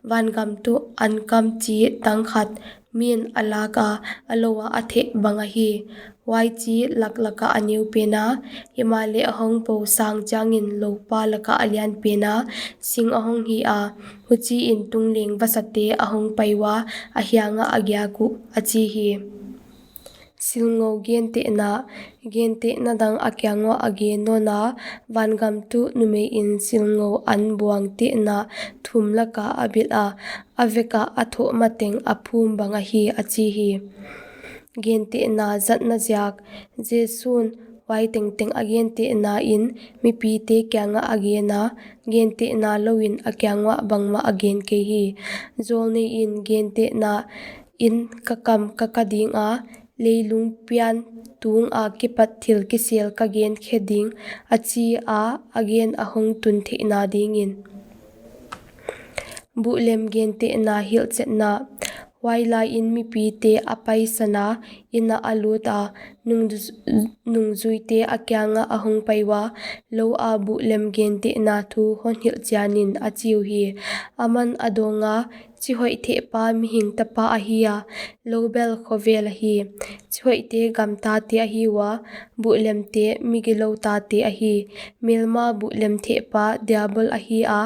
vangam tuh ankam chi dang khat min a lak a, a lou a a theh bang ahi. Huai chi laklak ah a neu pen a, himahleh a hong pou sang chiangin loupa lakah a lian pen a, sing a hong hi a, huchiin tungleng vasate a hong pai ua, a hiang ah a giak uh, a chi hi. Silngou gentehna. Gentehna dang a kiang uah a gen nawn a, vangam tuh numeiin silngou an buang tehna thum lakah a bilh a, a vek ah a thoh mateng a phum bang ahi, a chi hi. Gentehna zatna ziak. Jesu'n Huai tengteng a gentehna in mipite kiangah a gen a, gentehna louin a kiang uah bangmah a gen kei hi. Zawlnei in gentehna in ka kam ka ka ding a, leilung pian tung a kipat thil kisel ka gen khe ding, a chi a, a gen a hong tun theihna dingin. Buhlem gentehna hilhchetna. Huai lai in mipite a paisan a, inn ah a lut a, nung-, nungzuite a kiangah a hong pai ua, lou a buhlem gentehna thu hon hilh chianin a chi uhi. Aman a dawng a, chi hoih thehpa mihing tapa ahi a, lou bel khovel ahi. Chi hoihte gamtate ahi ua, buhlemte migilou tate ahi. Melma buhlem thehpa diabol ahi a,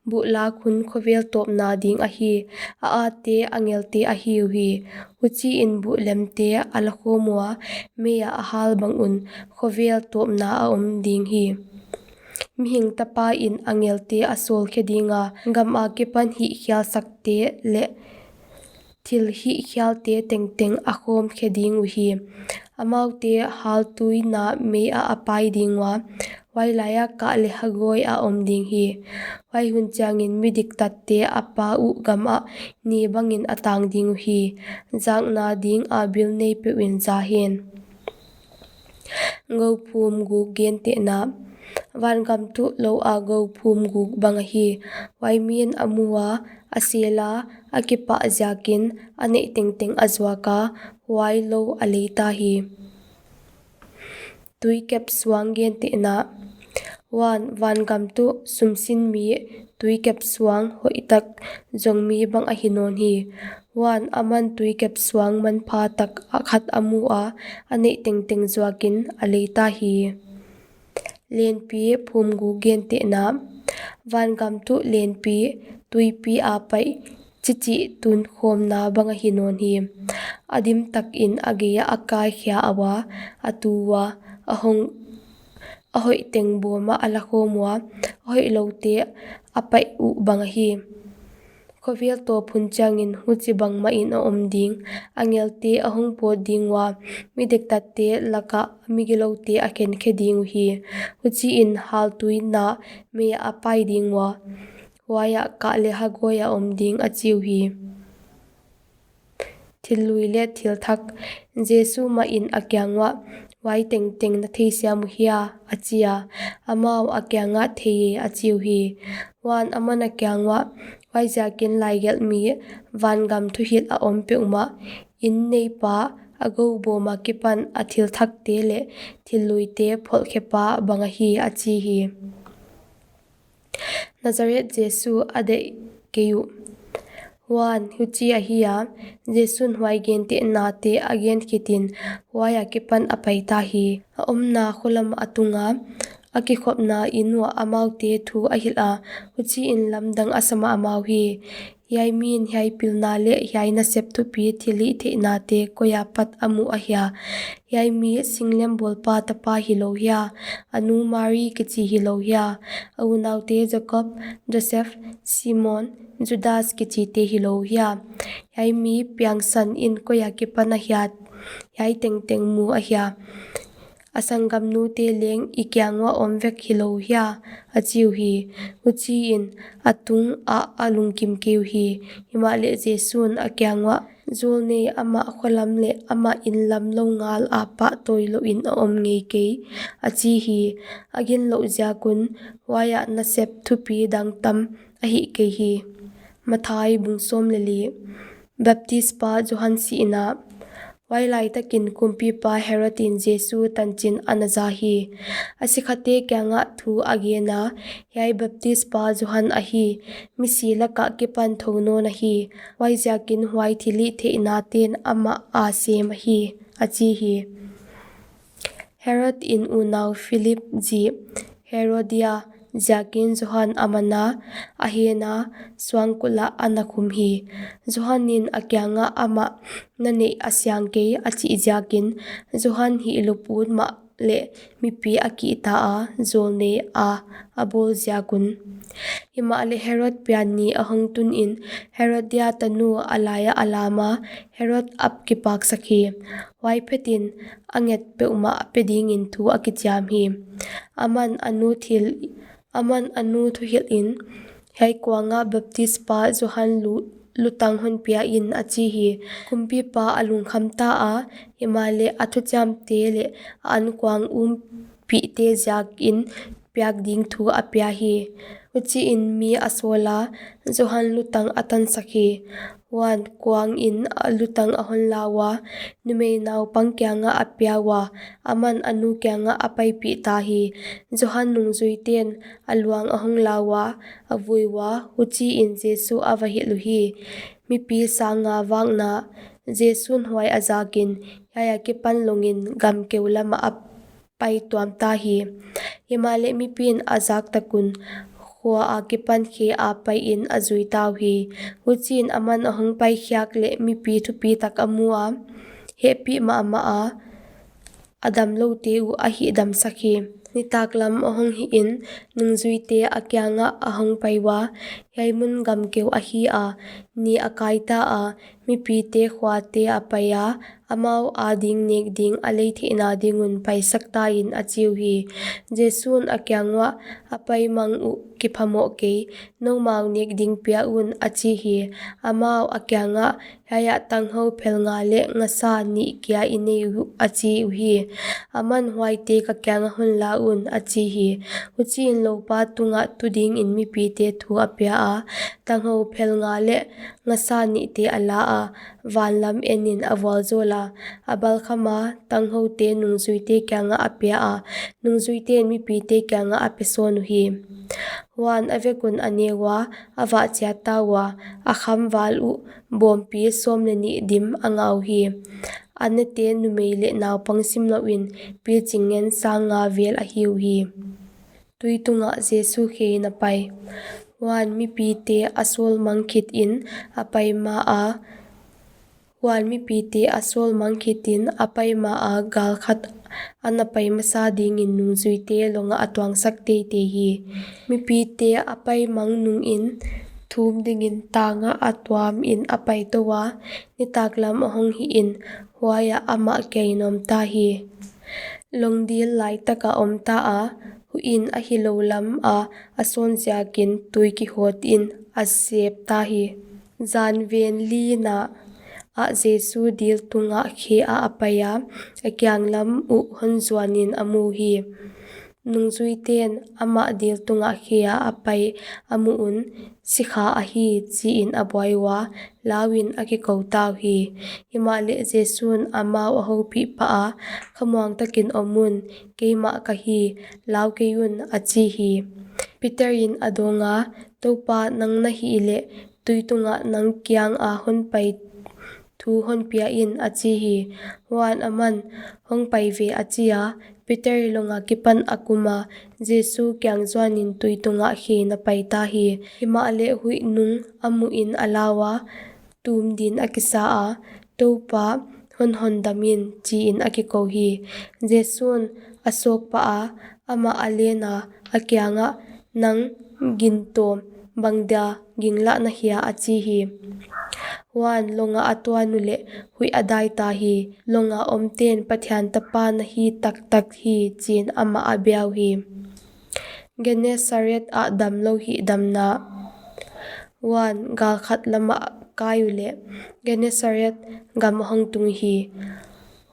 buh lak hun khovel tawpna ding ahi. A ate angelte ahi uhi. Huchiin buhlemte a la khawm ua, mei ah a hal bang un khovel tawpna a om ding hi. Mihing tapa in angelte a sawl khe ding a, gam a kipan hihkhialsakte leh thil hihkhialte tengteng a khawm khe ding uhi. Amaute haltuina mei ah a pai ding ua, huai lai ah kah leh hagawi a om ding hi. Huai hun chiangin midiktatte a Pa uh gam ah ni bangin a tang ding uhi. Zakna ding a bil nei peuh in za hen. Gou phum guk gentehna. Vangam tuh lou a gou phum guk bang ahi. Huai mi'n a mu a, a sel a, a kipah ziakin a neih tengteng a zuak a, huai lou a lei ta hi. Tuikep suang gentehna. Huan, vangam tuh sumsin mi tuikep suang hoihtak zong mi bang ahi nawn hi. Huan, aman tuikep suang manpha tak a khat a mu a, a neih tengteng zuakin a lei ta hi. Lenpi phum guk gentehna. Vangam tuh lenpi tuipi a paih chichih tun khawmna bang ahi nawn hi. A dim takin a gei ah a kaikhia a ua, a tu ua, a hong, a hoih teng bawm ah a la khawm ua, a hoih loute a paih uh bang ahi. Khovel tawp hun chiangin huchibang mahin a om ding, angelte a hong pawt ding ua, midiktatte lak ah migiloute a khen khe ding uhi. Huchiin haltuina mei ah a pai ding ua, huai ah kah leh hagawi a om ding a chi uhi. Thil lui leh thil thak. Jesu mah in a kiang uah, huai tengteng na theisiam uhia, a chi a. Amau a kiangah thei e a chi uhi. Huan aman a kiang uah, huaiziakin laigelh mi, vangam thuhilh a om peuhmah, inn neipa, a gou bawm a kipan a thil thakte leh thil luite pholhkhepa bang ahi a chi hi. Nazareth Jesu a deih kei uh. Huan, huchi ahi a, Jesu'n huai gentehnate a gen khitin, huai a kipan a pai ta hi. A omna kho lam a tung a, a kikhopna inn uah amaute thu a hilh a, huchiin lamdang a sa mahmah uhi. Hiai mi'n hiai pilna leh hiai nasep thupi thilhihtheihnate koi apat a muh ahia? Hiai mi singlembawl pa tapa hilou hia? A nu Mari kichi hilou hia? A unaute Jakob, Joseph, Simon, Judas kichite hilou hia? Hiai mi piangsan in koi a kipan ahia, hiai tengteng mu ahia? A sanggamnute leng i kiang uah om vek hilou hia? A chi uhi. Huchiin a tungah a lungkim kei uhi. Himahleh Jesu'n a kiang uah, zawlnei amah kho lam leh amah inn lam lou ngal a pahtawi louin a om ngei kei, a chi hi. A ginlouh ziak un huai ah nasep thupi dang tam a hih kei hi. Mathai bung sawm leh li. Baptispa Johan sihna. Huai laitakin kumpipa Herod in Jesu tanchin a na za hi. A sikhate kiangah thu a gen a, hiai Baptispa Johan ahi, misi lakah kipan thou nawn ahi, huaiziakin huai thilhihtheihnate'n amah a sem ahi, a chi hi. Herod in unau Philip zi Herodia ziakin Johan a man a, a hen a, suangkulh ah a na khum hi. Johan in a kiangah amah na neih a siang kei a chih ziakin, Johan hihlup ut mah leh mipi a kihta a, zawlnei a a bawl ziak un. Himahleh Herod pianni a hong tun in, Herodia tanu a lai ah a lam a, Herod a kipaksak hi. Huai phet in a nget peuhmah pe ding in thu a kichiam hi. Aman a nu thil, aman a nu thuhilh in, Hiai kuang ah baptispa Johan lu-, lutang hon pia in, a chi hi. Kumpipa a lungkham ta a, himahleh a thuchiamte leh a ankuang umpihte ziak in piak ding thu a pia hi. Huchiin mi a sawl a, Johan lutang a tansak hi. Huan kuang in a lutang a hon la ua, numei naupang kiangah a pia ua, aman a nu kiangah a paipih ta hi. Johan nungzuiten a luang a hong la ua, a vui ua, huchiin Jesu a va hilh uhi. Mipi sang nga vakna, Jesu'n huai a zakin, hiai akipan longin gam keu lamah a pai tuam ta hi. Himahleh mipi'n a zak tak un, khua akipan khe a pai in a zui ta uhi. Huchiin aman a hong pai khiak leh mipi thupi tak a mu a, hehpih mahmah a, a damloute uh a hihdamsak hi. Nitaklam a hong hih in, nungzuite a kiangah a hong pai ua, Hiai mun gam keu ahi a, ni a kai ta a, mipite khuate a pai a, amau ading nek ding a lei theihna ding un paisak ta in, a chi uhi. Jesu'n a kiang uah, A paimang uh kiphamoh kei, noumau nek ding pia un, a chi hi. Amau a kiangah, Hiai ah tanghou phel nga leh ngasa nih kia i nei uh, a chi uhi. Aman, Huaite ka kiangah hon la un, a chi hi. Huchiin loupa tungah tu dingin mipite thu a pia a, tanghou phel nga leh ngasa nihte a la a, van lam en in a vualzawl a, a balkham a, tanghoute nungzuite kiangah a pia a, nungzuite'n mipite kiangah a pe sawn uhi. Huan a vek un a ne ua, a vah chiat ta ua, a kham val uh bawmpi sawm leh nih dim a nga uhi. A nate numei leh naupang simlouh in, piching ngen sang nga vel ahi uhi. Tui tungah Jesu kheiin a pai. Huan mipite a sawlmang khit in a pai ma a, huan mipite a sawlmang khit in a pai ma a, gal khat a na pai masa dingin nungzuite longah a tuangsak teitei hi. Mipite a paimang nungin thum dingin tangah a tuam in a pai tou a, nitaklam a hong hih in, huai ah amah kia in om ta hi. Long dil laitak a om ta a, huih in a hilou lam a a sawn ziakin tui kihawt in a sep ta hi. Zan ven lina ah Jesu dil tungah khe ah a pai a, a kiang lam uh hon zuan in a mu hi. Nungzuite'n amah dil tungah khe ah a pai a muh un, Sikha ahi, chi in a buai ua, lau in a kikou ta uhi. Himahleh Jesu'n amau a houpih pah a, Khamuang takin om un, keimah ka hi, lau kei un, a chi hi. Peter in a dawng a, Toupa, nang na hih leh, tui tungah nang kiang a hon pai thu hon pia in, a chi hi. Huan aman, Hong pai ve, a chi a. Peter long akipan a kum a, Jesu kiang zuan in tui tungah khe in a pai ta hi. Himahleh huih nung a muh in a la ua, Tum din a kisa a, Toupa, hon hondam in, chi in a kikou hi. Jesu'n a sawk pah a, amah a len a, a kiangah, Nang gintawm, bangdia ging lah na hia? a chi hi. Huan long ah a tuan uleh huih a dai ta hi. Long a omte'n Pathian Tapa na hi taktak hi, chi in amah a bia uhi. Gennesaret ah damlou hihdamna. Huan gal khat lamah kai uleh Gennesaret gam a hong tung hi.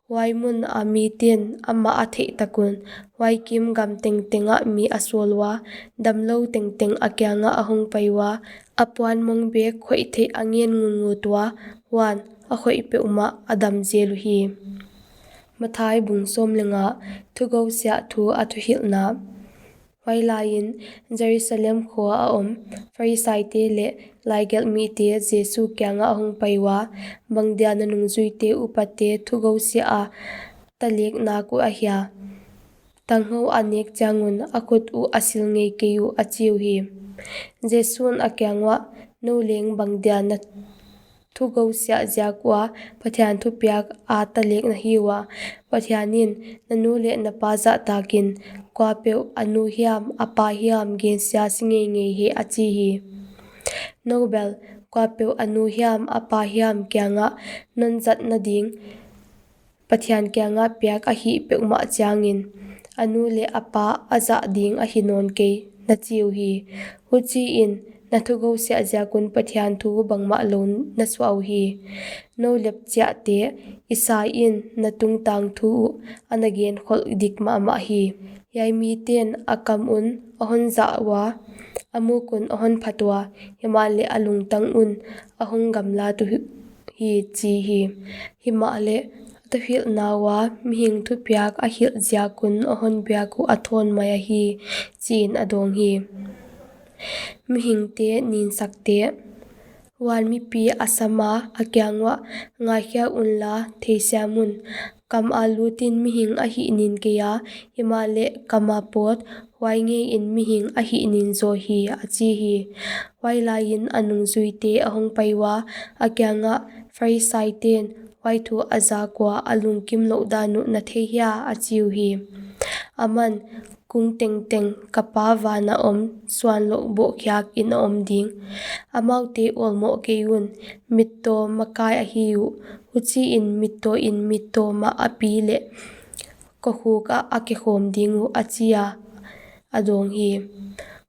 Huai mun a mite'n amah a theih tak un, huai kim gam tengteng ah mi a sawl ua, damlou tengteng a kiangah a hong pai ua, a puan mong bek khoih theih a ngen ngutngut ua, huan a khoih peuhmah a dam zel uhi. Matthai bung sawm leh nga, Thugousiah thu a thuhilhna. Huai laiin Jerusalem khua a om Pharisaite leh laigelhmite Jesu kiangah a hong pai ua, Bangdia na nungzuite upate thugousiah a talek nak uh ahia? Tanghou a nek chiang un a khut uh a sil ngei kei uh, a chi uhi. Jesu'n a kiang uah, Nou leng bangdia na thugousiah ziak ua Pathian thupiak a talek na hi ua. Pathian in, na nu leh na pa zahtakin, kuapeuh a nu hiam, a pa hiam, gensia si ngeingei hen, a chi hi. Nou bel, kuapeuh a nu hiam, a pa hiam kiangah non zatna ding Pathian kiangah piak ahih peuhmah chiangin, a nu leh a pa a zah ding ahi nawn kei, na chi uhi. Huchiin, na thugousiah ziak un Pathian thu bangmah lou na suah uhi. Nou lepchiahte, Isai in na tungtang thu uh ana genkholh dik mahmah hi. Hiai miten a kam un a hon zah ua, a muk un a hon phat ua, himahleh a lungtang un a hong gamlat uhi, chi hi. Himahleh, a thuhilhna ua mihing thupiak a hilh ziak un a hon biak uh a thawn mai ahi, chiin a dawng hi. Mihingte ninsakte. Huan mipi a sam a, a kiang uah, ngaikhia unla, theisiam un. Kam a lutin mihing a hihnin kei a, himahleh kam a pawt, huai ngeiin mihing a hihnin zaw hi, a chi hi. Huai laiin a nungzuite a hong pai ua, a kiangah, Pharisaiten huai thu a zak ua a lungkim louh dan uh na thei hia, a chi uhi. Aman, kung tengteng ka Pa van a om suanlouh bawhkhiakin a om ding. Amaute awlmoh kei un, mittaw makai ahi uh, huchiin mittawin mittaw mah a pi leh kokhuk ah a kikhawm ding uh, a chi a, a dawng hi.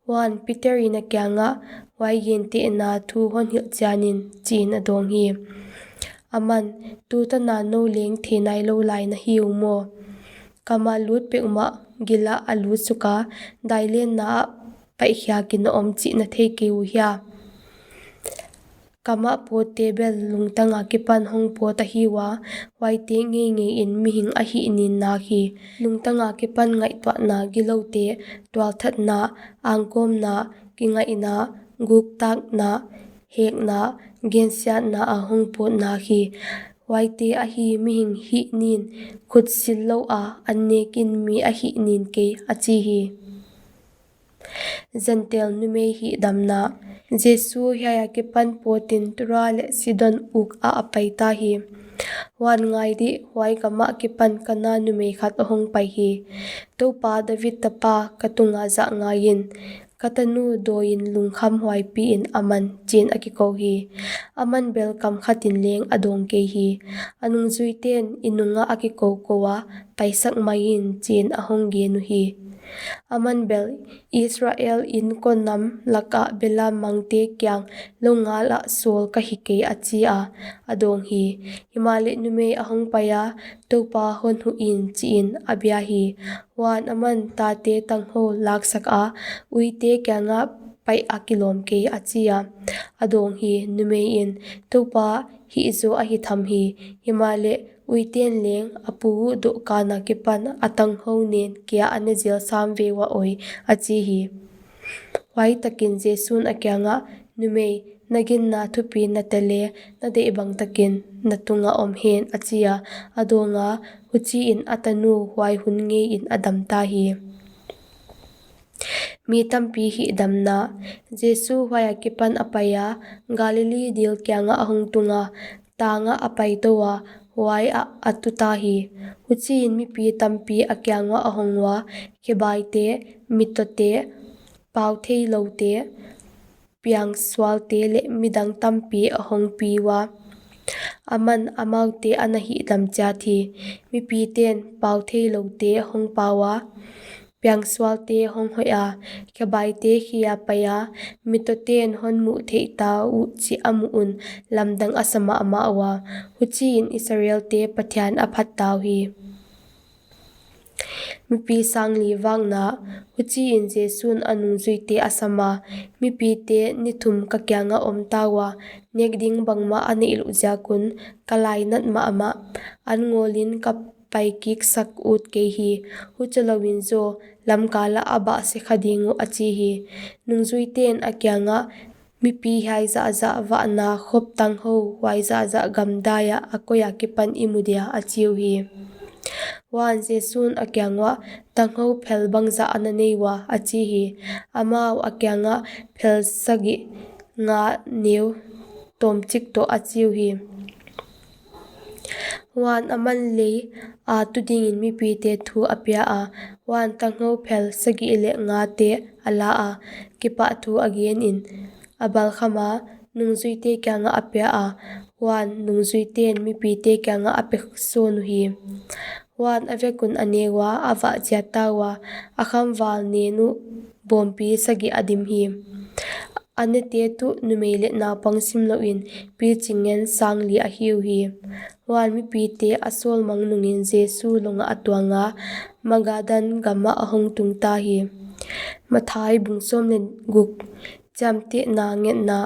Huan Peter in a kiangah, huai gentehna thu hon hilh chianin, chiin a dawng hi. Aman, tu tana nou leng thei nailou lai na hi uh maw? Kam a lut peuhmah gil ah a lut suk a, dailenna ah paihkhiakin a om chih na thei kei uh hia? Kam a pawtte bel lungtang akipan hong pawt ahi ua, huaite ngeingeiin mihing a hihnin nak hi. Lungtang akipan ngaihtuahna giloute, tualthatna, angkawmna, kingaihna, guktakna, hekna, gensiatna a hong pawt nak hi. Huaite ahi mihing hihnin, khut sil lou a an nekin mi a hihnin kei, a chi hi. Gentail numei hihdamna. Jesu hiai akipan pawtin Tura leh Sidon uk ah a pai ta hi. Huan ngai dih, huai gam akipan Kana numei khat a hong pai hi. Toupa David tapa, ka tunga zah ngaiin, ka tanu dawiin lungkham huaipiin aman, chiin a kikou hi. Aman bel kam khatin leng a dawng kei hi. A nungzuiten i nungah a kikou kou a, paisak maiin, chiin a hong gen uhi. Aman bel, Israel inkuan nam lakah belam mangte kiang lou ngal ah sawl ka hi kei, a chi a, a dawng hi. Himahleh numei a hong pai a, Toupa hon huhin, chiin a bia hi. Huan aman tate tanghou laksak a, uite kiangah paih a kilawm kei, a chi a, a dawng hi. Numeiin, Toupa, hih zaw ahi tham hi. Himahleh, uiten leng a pu uh dohkan akipan a tanghou nen kia a ne zel sam ve ua oi, a chi hi. Huai takin Jesu'n a kiangah, numei, na ginna thupi na tel e, na deih bang takin na tunga om hen, a chi a, a dawng a, huchiin a tanu huai hun ngeiin a dam ta hi. Mi tampi hihdamna. Jesu huai akipan a pai a, Galili dil kiangah a hong tung a, tang ah a pai tou a, huai ah a tu ta hi. Huchiin mipi tampi a kiang uah a hong ua, khebaite, mittawte, pau theiloute, piangsualte leh midang tampi a hong pi ua. Aman amaute ana hihdam chiat hi. Mipiten pau theiloute hong pau a, piangsualte hong hoih a, khebaite khi a pai a, mittawten hon muh theih ta uh chih a muh un lamdang a sa mahmah ua. Huchiin Israelte Pathian a phat ta uhi. Mipi sangli vakna. Huchiin Jesu'n a nungzuite a sam a, mipite ni thum ka kiangah om ta ua, nek ding bangmah a neih louh ziak un ka lainat mahmah. An ngawlin ka pai kik sak ut kei hi. Huchilouin zaw, lamkal ah a bahse kha ding uh, a chi hi. Nungzuiten a kiangah, mipi hiai zahzah vahna khop tanghou huai zahzah gamdai ah a koi akipan i mu dia, a chi uhi. Huan Jesu'n a kiang uah, tanghou phel bangzah na nei ua, a chi hi. Amau a kiangah phel sagih nga neu tawmchik toh a chi uhi. Huan aman lei a tu dingin mipite thu a pia a, huan tanghou phel sagih leh ngate a la a, kipahthu a genin a balkham a, nungzuite kiangah a pia a, huan nungzuiten mipite kiangah a pe sawn uhi. Huan a vek un a ne ua, a vah chiat ta ua, a khamval nen uh bawmpi sagih a dim hi. A nete tuh numei leh naupang simlouhin piching ngen sangli ahi uhi. Huan mipite a sawlmang nungin Jesu lungah a tuang a, Magadan gamah a hong tung ta hi. Mathai bung sawm leh guk. Chiamtehna ngetna.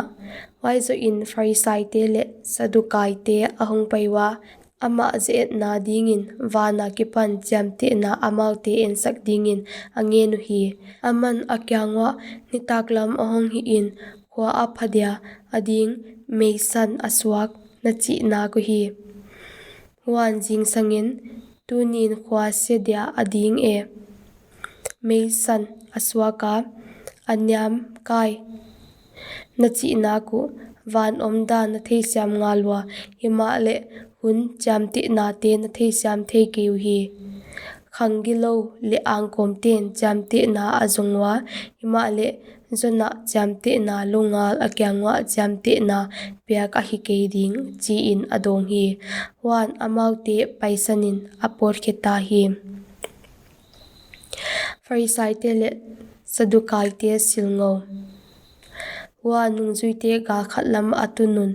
Huai zohin Pharisaite leh Sadukaite a hong pai ua, amah zeetna dingin van akipan chiamtehna amaute ensak dingin a ngen uhi. Aman a kiang uah, Nitaklam a hong hihin, khua a pha dia a ding meisan a suak, na chih nak uhi. Huan zingsangin, Tuni'n khua se dia a ding e, meisan a suak a, a niam kai, na chih nak uh, van omdan na theisiam ngal ua, himahleh hun chiamtehnate na theisiam thei kei uhi. Khang gilou leh angkawmte'n chiamtehna a zong ua, himahleh Jona chiamtehna lou ngal a kiang uah chiamtehna piak ahi kei ding, chiin a dawng hi. Huan amaute paisanin a pawtkhe ta hi. Pharisaite leh Sadukaite silngou. Huan nungzuite gal khat lam a tun un,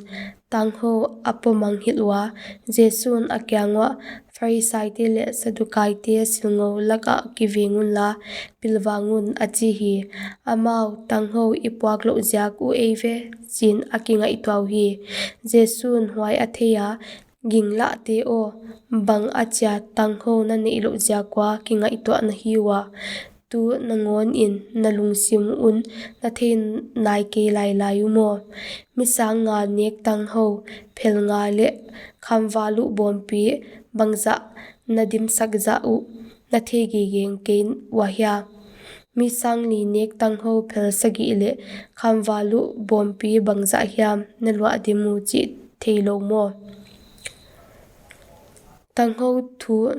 tanghou a pawmang hilh ua, Jesu'n a kiang uah, Pharisaite leh Sadukaite silngou lakah kiveng unla, pilvang un, a chi hi. Amau, Tanghou i puak louh ziak uh eive, chiin a kingaihtuah uhi. Jesu'n huai a thei a, Ginglahte aw, bang achia tanghou na neih louh ziak ua kingaihtuah na hi ua? Tu nangawnin na lungsim un na thei nai kei lailai uh maw? Mi sang nga nek tanghou phel nga leh khamval uh bawmpi bangzah na dimsak zah uh na thei gige kei ua hia? Mi sang li nek tanghou phel sagih leh khamval uh bawmpi bangzah hiam na luah dim uh chih theilou maw? Tanghou thu,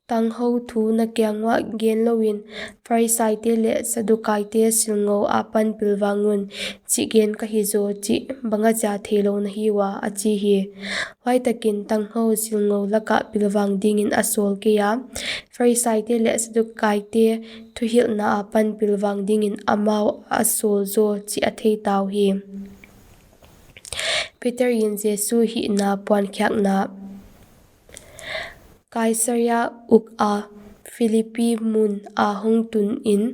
tanghou thu na kiang uah gen louin, Pharisaite leh Sadukaite silngou apan pilvang un, chih gen ka hi zaw chih bang achia theilou na hi ua, a chi hi. Huaitakin tanghou silngou lakah pilvang dingin a sawl kei a, Pharisaite leh Sadukaite thuhilhna apan pilvang dingin amau a sawl zaw chih a thei ta uhi. Peter in Jesu hihna puankhiakna. Kaisaria uk a Philippi mun a hong tunin,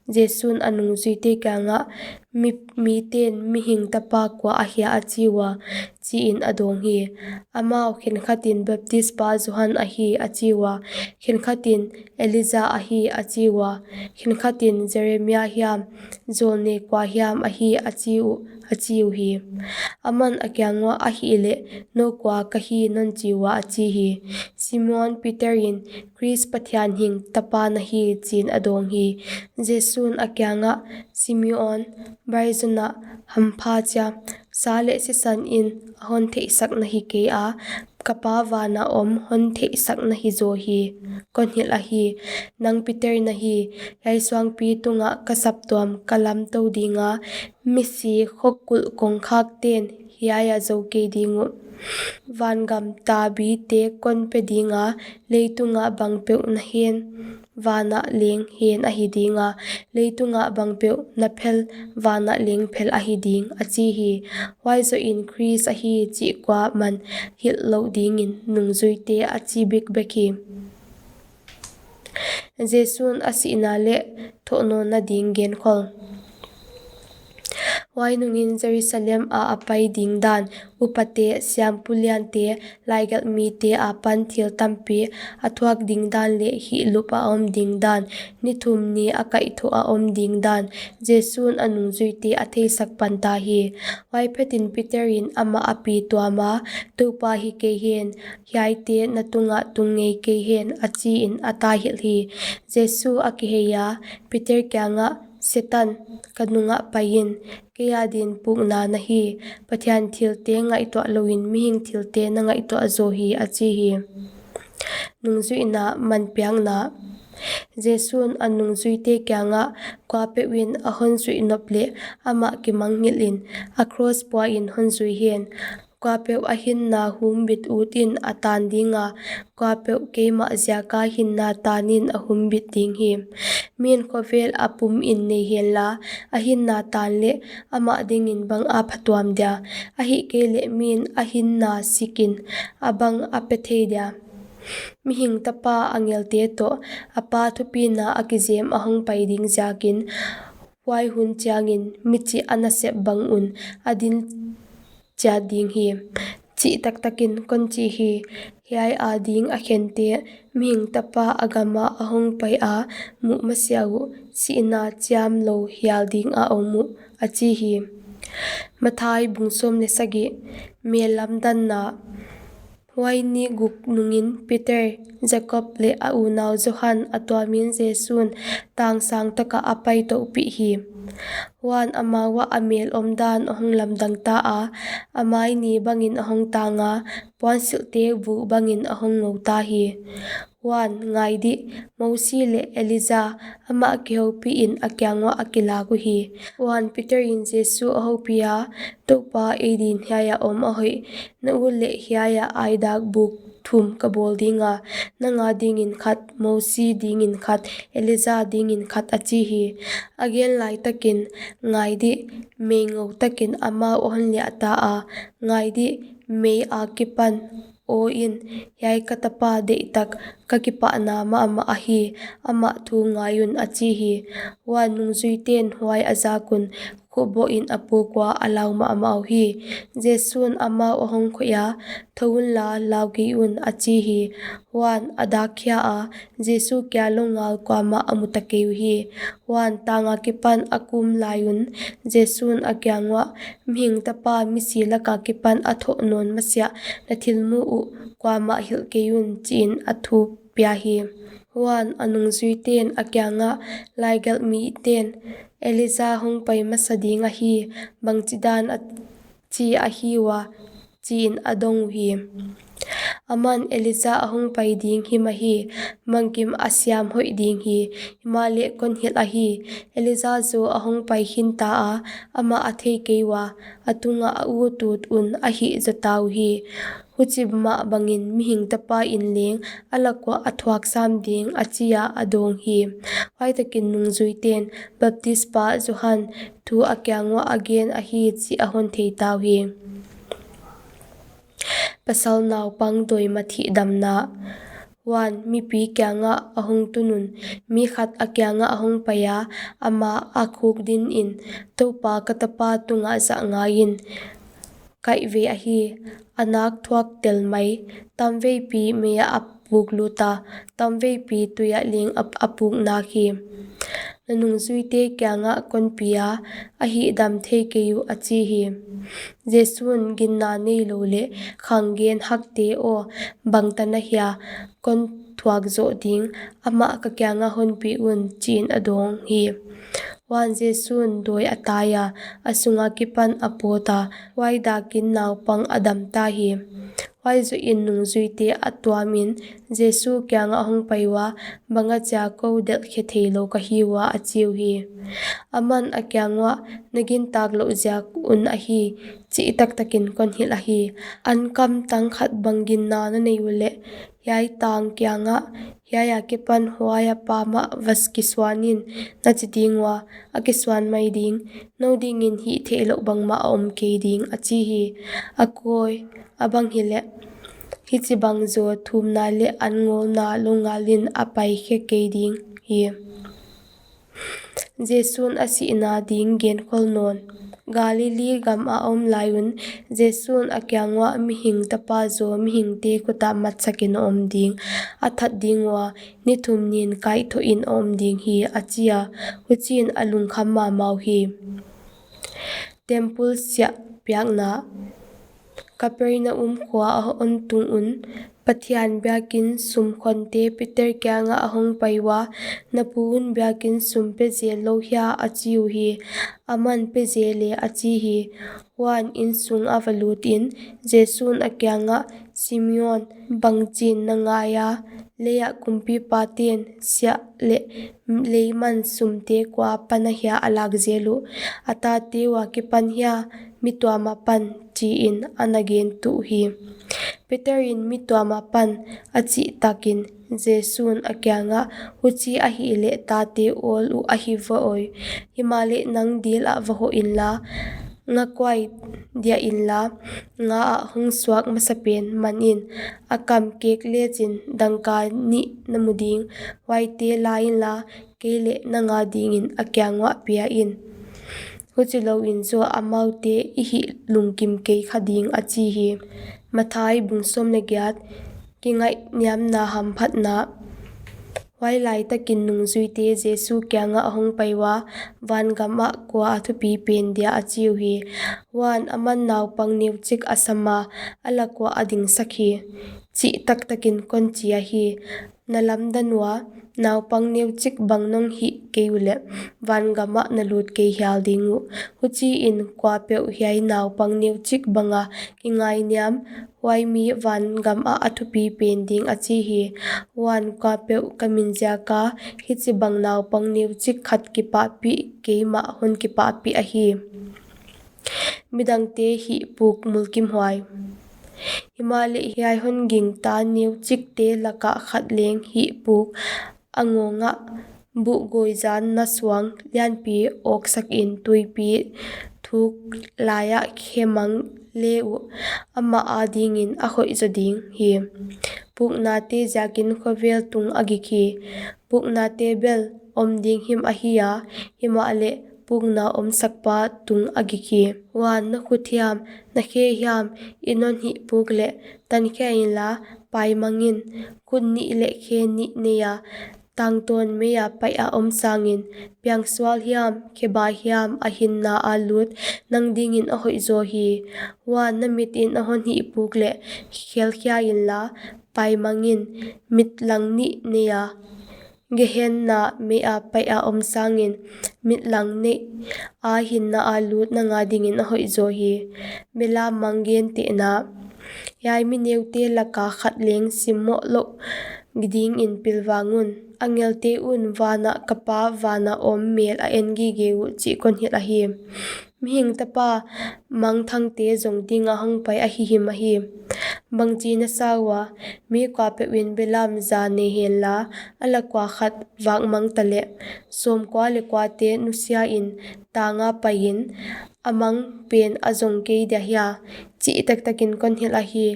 Jesu'n a nungzuite kiangah, mi, miten Mihing Tapa kua ahia a chi ua, chiin a dawng hi. Amau khenkhatin Baptispa Johan ahi a chi ua, khenkhatin Elijah ahi a chi ua, khenkhatin Jeremia hiam, zawlnei kua hiam ahi a chi uh, a chi uhi. Aman a kiang uah, ahihleh, nou kua ka hi non chi ua, a chi hi. Simon Peter in, Khrist Pathian hing tapa na hi, chiin a dawng hi. Jesu'n a kiangah, Simeon, Bar Jona, hampha chia, sa leh sisan in a hon theihsak na hi kei a, ka Pa vana om hon theihsak na hi zaw hi. Kon hilh ahi, nang Peter na hi, hiai suangpi tungah ka saptuam ka lamtou dinga, misi khokulh kongkhakten hiai ah zou kei ding uh. Vangam tabite kon pe dinga, leitungah bangpeuh na hen, vanah leng hen ahi dinga, leitungah bangpeuh na phel, vanah leng phel ahi ding, a chi hi. Huai zohin Khrist ahi chih kuaman hilh louh dingin nungzuite a chi bikbek hi. Jesu'n a sihna leh thohnawnna ding genkhol. Huai nungin Jerusalem a a pai ding dan, upate, siampu liante, laigelhmite apan thil tampi a thuak ding dan leh hihlup a om ding dan, ni thum ni a kaihthoh a om ding dan, Jesu'n a nungzuite a theisak pan ta hi. Huai phetin Peter in amah a pi tuam a, Toupa hi kei hen, hiaite na tungah tung ngei kei hen, a chiin a taihilh hi. Jesu a kihei a, Peter kiangah, Setan, ka nungah pai in, kei adin pukna na hi, Pathian thilte ngaihtuah louin mihing thilte na ngaihtuah zaw hi, a chi hi. Nungzuihna manpiakna. Jesu'n a nungzuite kiangah, kuapeuh in a hon zuih nop leh amah kimanghilh in, a cross pua in hon zui hen. Kuapeuh a hinna humbit ut in a tan ding a, kuapeuh keimah ziaka hinna tan in a humbit ding hi. Mi'n khovel a pum in nei henla, a hinna tan leh amah dingin bang a phatuam dia. Ahihkeileh mi'n a hinna sik in a bang a pe thei dia. Mihing Tapa angelte toh a Pa thupina a kizem a hongpai ding ziakin, huai hun chiangin michih a nasep bang un a din chiat ding hi, chih taktakin kon chi hi. Hiai ading a khente, Mihing Tapa a gam ah a hongpai a muh masiah uh, sihna chiamlou hial ding a om uh, a chi hi. Matthai bung sawm leh sagih. Mel lamdanna. Huai ni guk nungin Peter, Jakob leh a unau Johan a tuamin Jesu'n tang sang takah a pai touhpih hi. Huan amau ah a mel omdan a hong lamdang ta a, a mai ni bangin a hong tang a, puansilhte vuk bangin a hong ngou ta hi. Huan, ngai dih, Mosi leh Elija amah kihoupihin a kiang uah a kilak uhi. Huan Peter in Jesu a houpih a, Toupa, ei din hiai ah om a hoih, na ut leh hiai ah aidak buk thum ka bawl ding a, nang adingin khat, Mosi dingin khat, Elija dingin khat, a chi hi. A gen lai takin, ngai dih, mei ngou takin amau a hon liah ta a, ngai dih, mei akipan aw in, hiai ka tapa deihtak, ka kipahna mahmah ahi, amah thu ngai un, a chi hi. Huan nungzuite'n huai a zak un, khuhboh in a puk ua a lau mahmah uhi. Jesu'n amau a hong khoih a, thou unla, lau kei un, a chi hi. Huan a dak khia a, Jesu kia lou ngal kuamah a mu ta kei uhi. Huan tang akipan a kum lai un, Jesu'n a kiang uah, Mihing Tapa misi lak akipan a thoh nawn masiah na thilmu uh kuamah hilh kei un, chiin a thupia hi. Huan a nungzuite'n a kiangah, Laigelh mite'n, Elija hongpai masa ding ahi, bangchidan a chi ahi ua, chiin a dong uhi. Aman, Elija a hongpai ding himah hi, bangkim a siam hoih ding hi, himahleh kon hilh ahi, Elija zaw a hongpai khin ta a, amah a thei kei ua, a tungah a ut ut un a hih zaw ta uhi. Huchimah bangin Mihing Tapa in leng a lak uah a thuak sam ding, a chi a a dawng hi. Huai takin nungzuite'n Baptispa Johan thu a kiang uah a gen ahi chih a hon thei ta uhi. Pasal naupang dawi mathih damna. Huan mipi kiangah a hong tun un, mi khat a kiangah a hongpai a, amah a khuk dinin, Toupa, ka tapa tungah zah ngaiin, kaih ve ahi, a nak thuak tel mai, tamveipi mei ah a puk lut a, tamveipi tui ah leng a, a puk nak hi. Na nungzuite kiangah kon pi a, a hihdam thei kei uh, a chi hi. Jesu'n, Ginna neilou leh khang gen hakte aw, bangtan ahia, kon thuak zoh ding, amah ka kiangah honpih un, chiin a dawng hi. Huan Jesu'n dawi a tai a, a sung akipan a pawt a, huai dakin naupang a dam ta hi. Huai zohin nungzuite a tuamin, Jesu kiangah a hongpai ua, Bangachia kou delhkhe theilou ka hi ua, a chi uhi. Aman a kiang uah, Na gintak louh ziak un ahi, chih taktakin kon hilh ahi. Ankam tang khat bang ginna na nei uleh, hiai tang kiangah, Hiai akipan huai a pamah va kisuanin, na chi ding ua, a kisuan mai ding, nou dingin hihtheihlouh bangmah a om kei ding, a chi hi. A kawi, a bang hileh, hichibang zaw thumna leh an ngawlna lou ngalin a paikhe kei ding hi. Jesu'n a sihna ding genkhol nawn. Galili gam a om lai un, Jesu'n a kiang uah, Mihing Tapa zaw mihingte khut ah matsakin a om ding, a that ding ua, ni thum nin kaihthohin a om ding hi, a chi a, huchiin a lungkham mahmah uhi. Temple siah piakna. Kapernaum khua a hon tung un, Pathian biakin sum khonte Peter kiangah a hongpai ua, "Na pu un biakin sum pe zel lou hia?" a chi uhi. "Aman pe zel e," a chi hi. Huan innsung a va lutin, Jesu'n a kiangah, "Simeon, bangchin na ngai a? Leiah kumpipaten siah leh leiman sumte kua pan ahia a lak zel uh? A tate ua kipan hia, mi tuam apan?" chiin a na gen tuh uhi. Peter in, "Mi tuam apan," a chih takin, Jesu'n a kiangah, "Huchi ahihleh tate awl uh ahi voi. Himahleh nang dil ah va hoh inla, nga kuai dia inla, nga ah hong suak masapen man in. A kam kek lechin dangka nih na mu ding, huaite la inla, kei leh nang adingin a kiang uah pia in. Huchilouin zaw amaute i hih lungkim kei kha ding," a chi hi. Mathai bung sawm leh giat, kingaihniamna hamphatna. Huai laitakin nungzuite Jesu kiangah a hongpai ua, "Vangam ah kua a thupi pen dia?" a chi uhi. Huan aman naupang neuchik a sama, a lak uah a dingsak hi. "Chih taktakin kon chi ahi, na lamdan ua, naupang neuchik bang nong hih kei uleh, vangam ah na lut kei hial ding uh. Huchiin kuapeuh hiai naupang neuchik banga kingaihniam, huai mi vangam ah a thupi pen ding," a chi hi. Huan kuapeuh ka min ziaka hichibang naupang neuchik khat kipahpih keimah hon kipahpih ahi. Midangte hihpuk mulkimhuai. Himahleh hiai hon gingta neuchikte laka khat leng hihpuk a ngawngah buhgoi zan nasuang lianpi awksakin tuipi thuk laiah khe mang le uh, amah adingin a hoih zaw ding hi. Puknate ziakin khovel tung a gik hi. Puknate bel om ding him ahi a, himahleh pukna omsakpa tung a gik hi. Huan na khut hiam, na khe hiam i non hihpuk leh, tankhia inla, paimang in. Khut nih leh khe nih nei a, tangtawn mei a paih a om sangin, piangsual hiam, kheba hiam a hinna a lut, nang dingin a hoih zaw hi. Huan na mitin a hon hihpuk leh, khelkhia inla, paimang in. Mitlang nih nei a, Gehenna mei a paih a om sangin, mitlang neih a hinna a lut nang adingin a hoih zaw hi. Belam mang gentehna. Hiai mi neute laka khat leng simmoh louh dingin pilvang un. Angelte un, "Vana ka Pa vana om mel a en gige uh," chih kon hilh ahi. Mihing Tapa mangthangte zong dinga hongpai ahi him ahi. Bangchi na sa ua, mi kuapeuhin belam za nei henla, a lak ua khat vakmang taleh, sawmkua leh kuate nusiain tanga paiin, a mang pen a zong kei dia hia? Chih taktakin kon hilh ahi,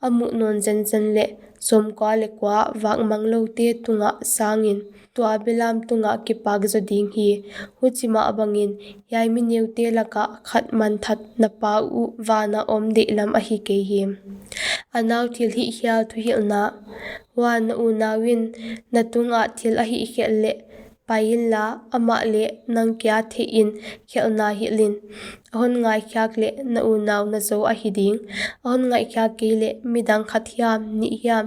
a muh nawn zenzen leh, sawmkua leh kua vakmang loute tungah sangin, tua belam tungah kipak zaw ding hi. Huchimah bangin, hiai mi neute laka khat manthat na Pa uh vana om deihlam ahi kei hi. A nau thilhihkhial thuhilhna. Huan na unauin na tungah thil a hihkhelh leh, pai inla, amah leh nang kia theihin khelhna hilhin. A hon ngaikhiak leh na unau na zou ahi ding. A hon ngaikhiak kei leh midang khat hiam, nih hiam,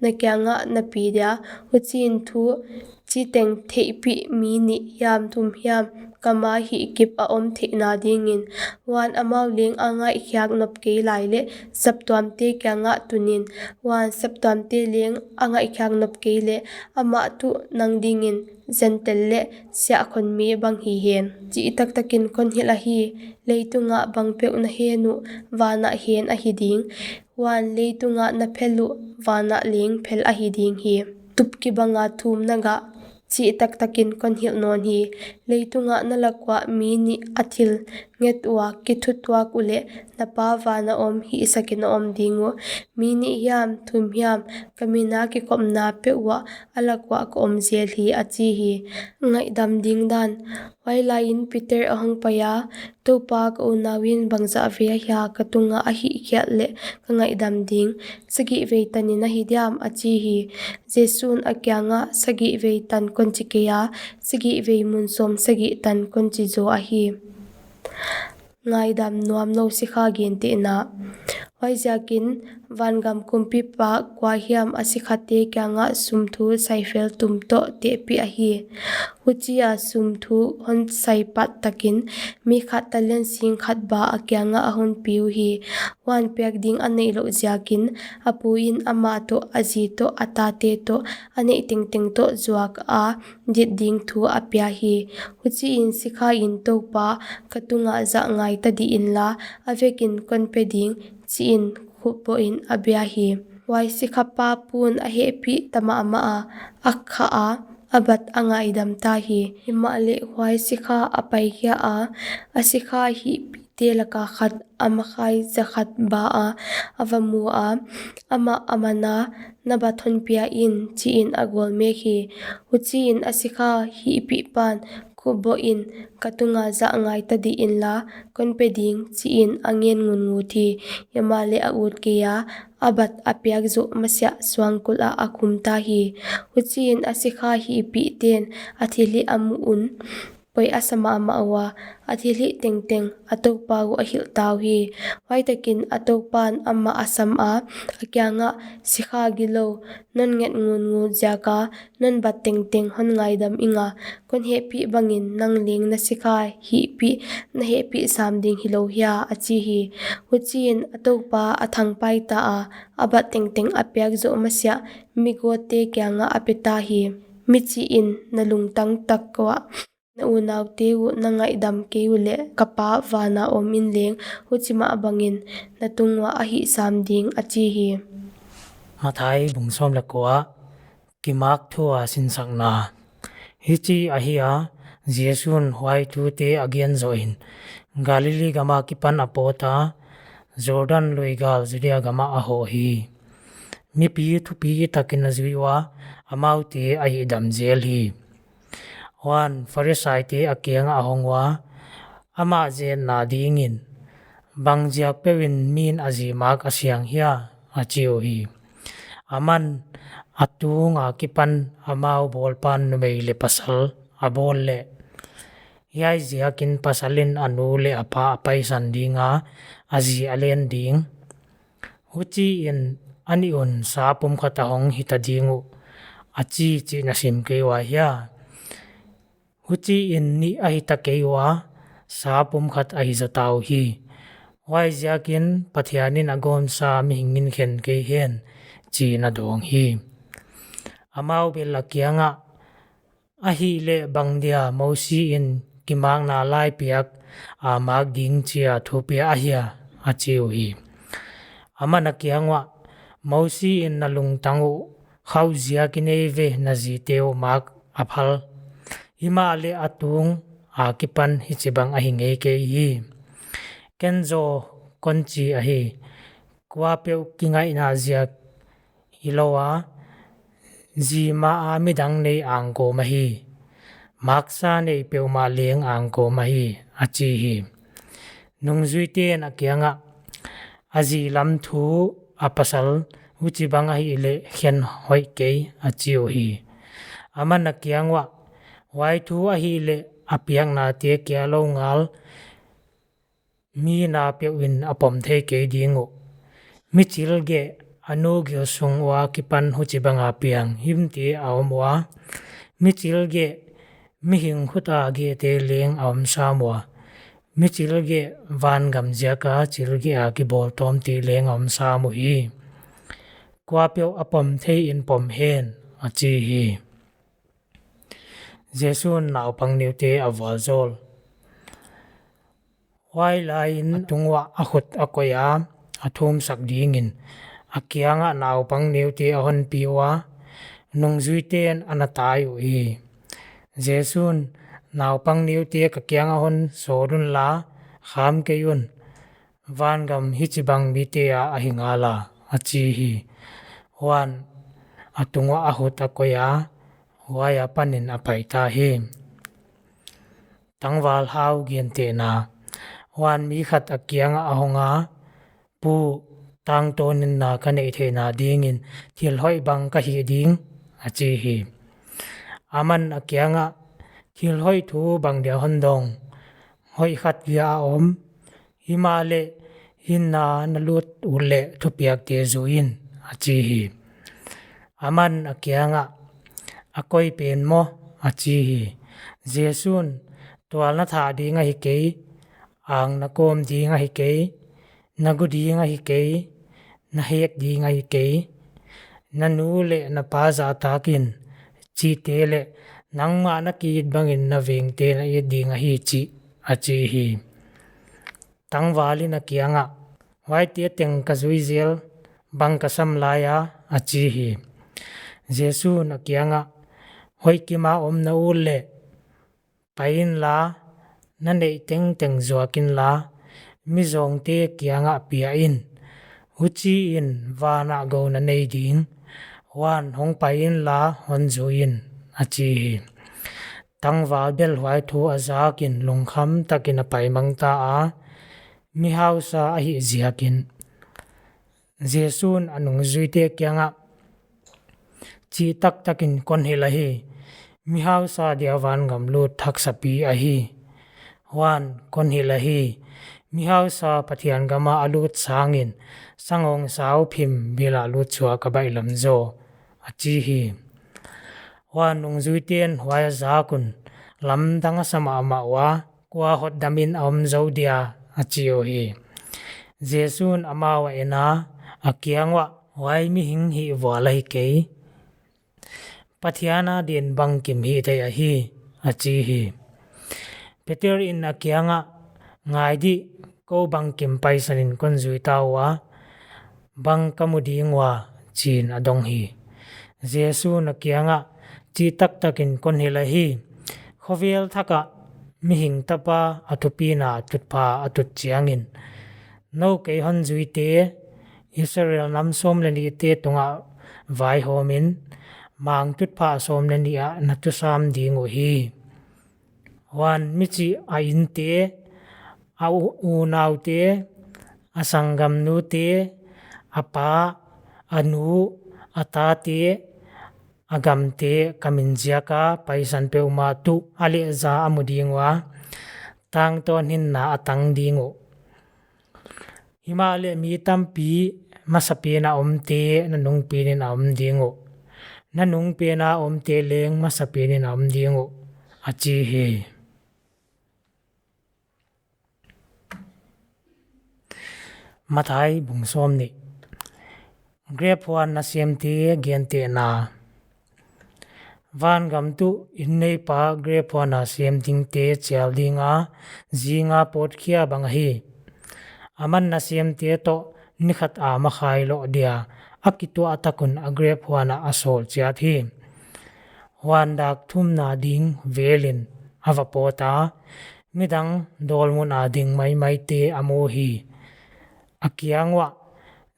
na kiangah na pi dia, huchiin thu chiteng theihpih mi nih hiam, thum hiam, ka ma hihkip a om theihna dingin. Huan amau leng a ngaihkhiak nop kei lai leh, saptuamte kiangah tunin. Huan saptuamte leng a ngaihkhiak nop kei leh, amah tuh nang dingin Gentile leh siahkhon mi bang hi hen. Chih taktakin kon hilh ahi, leitungah bangpeuh na hen uh, vanah hen ahi ding. Huan leitungah na phel uh, vanah leng phel ahi ding hi. Tup kibanga thumna gah. Chih taktakin kon hilh nawn hi, leitungah na lak uah mi nih a thil nget ua kithutuak uleh, na Pa vana om hihsakin a om ding uh. Mi nih hiam, thum hiam, ka mina kikhopna peuh uah a lak uah ka om zel hi, a chi hi. Ngaihdam ding dan. Huailaiin Peter a hongpai a, "Toupa, ka unauin bangzah vei ahia ka tungah a hihkhelh leh ka ngaihdam ding? Sagih vei tanin ahi diam?" a chi hi. Jesu'n a kiangah, "Sagih vei tan kon chi kei a, sagih vei mun sawm sagih tan kon chi zaw ahi." Ngaidam nuamlou sikha gentehna. Huaiziakin vangam kumpipa kuahiam a sikhate kiangah sumthu saifel tum toh tehpih ahi. Huchia sumthu hon saipat takin mi khat talent sing khat ba a kiangah a honpi uhi. Huan piak ding a neihlouh ziakin a puin amah toh, a zi toh, a tate toh, a neih tengteng toh zuak a dit ding thu a pia hi. Huchiin sikhain, "Toupa, ka tungah zah ngai tadih inla, a vekin kon pe ding," chiin khupbohin a bia hi. Huai sikhapa pun a hehpih ta mahmah a, a khah a, a bat a ngaidam ta hi. Himahleh huai sikha a paikhia a, a sikha hihpihte laka khat a makhai zakhat ba a, a va mu a, "Amah a mana, na bat hon pia in," chiin a gol mek hi. Huchiin a sikha hihpihpan khupbohin, "Ka tungah zah ngai tadih inla, kon pe ding," chiin a ngen ngunngut hi. Himahleh a ut kei a, a bat a piak zoh masiah suangkul ah a khum ta hi. Huchiin a sikha hihpihten a thilhih a muh un poi a sa mahmah ua, a thilhih tengteng a toupa uh a hilh ta uhi. Huaitakin a toupan amah a sam a, a kiangah, "Sikha gilou, non nget ngunngut ziaka non bat tengteng hon ngaidam inga, kon hehpih bangin nang leng na sikha hihpih na hehpih sam ding hilou hia?" a chi hi. Huchiin a toupa a thangpai ta a, a bat tengteng a piak zoh masiah mi gawtte kiangah a pe ta hi. Michiin, "Na lungtang tak uah na unaute uh na ngaihdam kei uleh, ka Pa vana om in leng huchimah bangin na tunguah a hih sam ding," a chi hi. Mathai bung sawm leh kua, kimak thu a sinsakna. Hichi ahi a, Jesu'n huai thute a gen zohin, Galilee gam akipan a pawt a, Jordan lui gal Judea gamah a hoh hi. Mipi thupi takin a zui ua, amaute a hihdam zel hi. Huan Pharisaite a kiangah a hong ua, amah zetna dingin, "Bangziak peuhin min a zi mak a siang hia?" a chi uhi. Aman, "A tung akipan amau bawlpan numei leh pasal a bawl leh, hiai ziakin pasalin a nu leh a pa a paisan ding a, a zi a len ding. Huchiin a nih un sa pumkhat a hong hita ding uh," a chi chih na sim kei ua hia? Huchiin nih a hita kei ua, sa pumkhat a hi zaw ta uhi. Huaiziakin Pathianin a gawmsa mihingin khen kei hen, chiin a dawng hi. Amau bel a kiangah, "Ahihleh bangdia Mosiin kimakna laipiak a mak ding chia thu pia ahia?" a chi uhi. Aman a kiang uah, "Mosiin na lungtang uh khauh ziakin eive na zite uh mak a phal. Himahleh a tung akipan hichibang ahi ngei kei hi. Ken zaw kon chi ahi, kuapeuh kingaihna ziak hilou a, zi ma a midang nei angkawm ahi, maksa nei peuhmah leng angkawm ahi," a chi hi. Nungzuiten a kiangah, "A zi lam thu a pasal huchibang ahihleh khen hoih kei," a chi uhi. Aman a kiang uah, "Huai thu ahihleh a piaknate kia lou ngal mi na peuhin a pom thei kei ding uh. Mi chilgeh a nu gil sung ua kipan huchibanga piang himte a om ua. Mi chilgeh mihing khuta gehte leng a om sam ua. Mi chilgeh vangam ziaka chilgeh a kibawl tawmte leng a om sam uhi. Kuapeuh a pom thei in pom hen," a chi hi. Jesu'n naupang neute a vualzawl. Huailaiin a tunguah a khut a koih a, a thumsak dingin a kiangah naupang neute a honpi ua, nungzuiten a na tai uhi. Jesu'n, "Naupang neute ka kiangah hon sawl unla, kham kei un. Vangam hichibang mite a ahi ngala," a chi hi. Huan a tunguah a khut a koih a, huai apanin a paita hi. Tangval hau gentehna. Huan mi khat a kiangah a hong a, "Pu, tangtawnin na ka neih theihna dingin thil hoih bang ka hih ding?" a chi hi. Aman a kiangah, "Thil hoih thu bangdia hon dong? Hoih khat gia a om. Himahleh hinna na lut uleh thupiakte zui in, a chi hi. Aman a kiangah, a koi pen maw, a chi hi. Jesu'n, tual na thah ding ahi kei, ang na kawm ding ahi kei, na gu ding ahi kei, na hek ding ahi kei, na nu leh na pa zahtak in, chihte leh nangmah na ki-it bangin na vengte na it ding ahi chih, a chi hi. Tangval in a kiangah, huaite teng ka zui zel, bang ka sam lai a, a chi hi. Jesu'n a kiangah, hoih kim a om na uleh, pai inla, na neih tengteng zuak inla, mizawngte kiangah pia in, huchiin vanah gou na nei ding, huan hong pai inla hon zui in, a chi hi. Tangval bel huai thu a zakin lungkham takin a pai mang ta a, mi hausa ahih ziakin. Jesu'n a nungzuite kiangah, chih taktakin kon hilh ahi, mi hausa dia vangam lut haksa pi ahi. Huan kon hilh ahi, mi hausa Pathian gama a lut sangin, sangongsau phim bila lut suak a baihlam zaw, a chi hi. Huan nungzuite'n huai a zak un, lamdang a sa mahmah ua, kua hotdamin a om zou dia, a chi uhi. Jesu'n amau a en a, a kiang uah, huai mihing hih vual ahi kei, Pathian adin bangkim hih thei ahi, a chi hi. Peter in a kiangah, ngai dih, kou bangkim paisanin kon zui ta ua, bang ka mu ding ua, chiin a dong hi. Jesu'n a kiangah, chih taktakin kon hilh ahi, khovel thakah mihing tapa a thupina tutphah a tut chiangin, nou kei hon zuite, Israel nam sawm leh nihte tungah vaihawmin, mang tutphah sawm leh nih ah na tusam ding uhi. Huan michih a inte, a u-, unaute, a sanggamnute, a pa, a nu, a tate, a gamte, ka min ziaka paisan peuhmah tuh a leh za a mu ding ua, tangtawn hinna a tang ding uh. Himahleh mi tampi masapen a omte na nungpenin a om ding uh. Na nungpen a omte leng masapenin a om ding uh, a chi hi. Mathai bung sawmnih. Grep huan nasemte gentehna. Vangam tuh inneipa grep huan a sem dingte chial dinga zinga pawtkhia bang ahi. Aman nasemte toh ni khat a makhai loh dia a kituah tak un a grep huan ah a sawl chiat hi. Huan dak thumna ding velin a va pawt a, midang dawlmun a ding maimaite a mu hi. A kiang uah,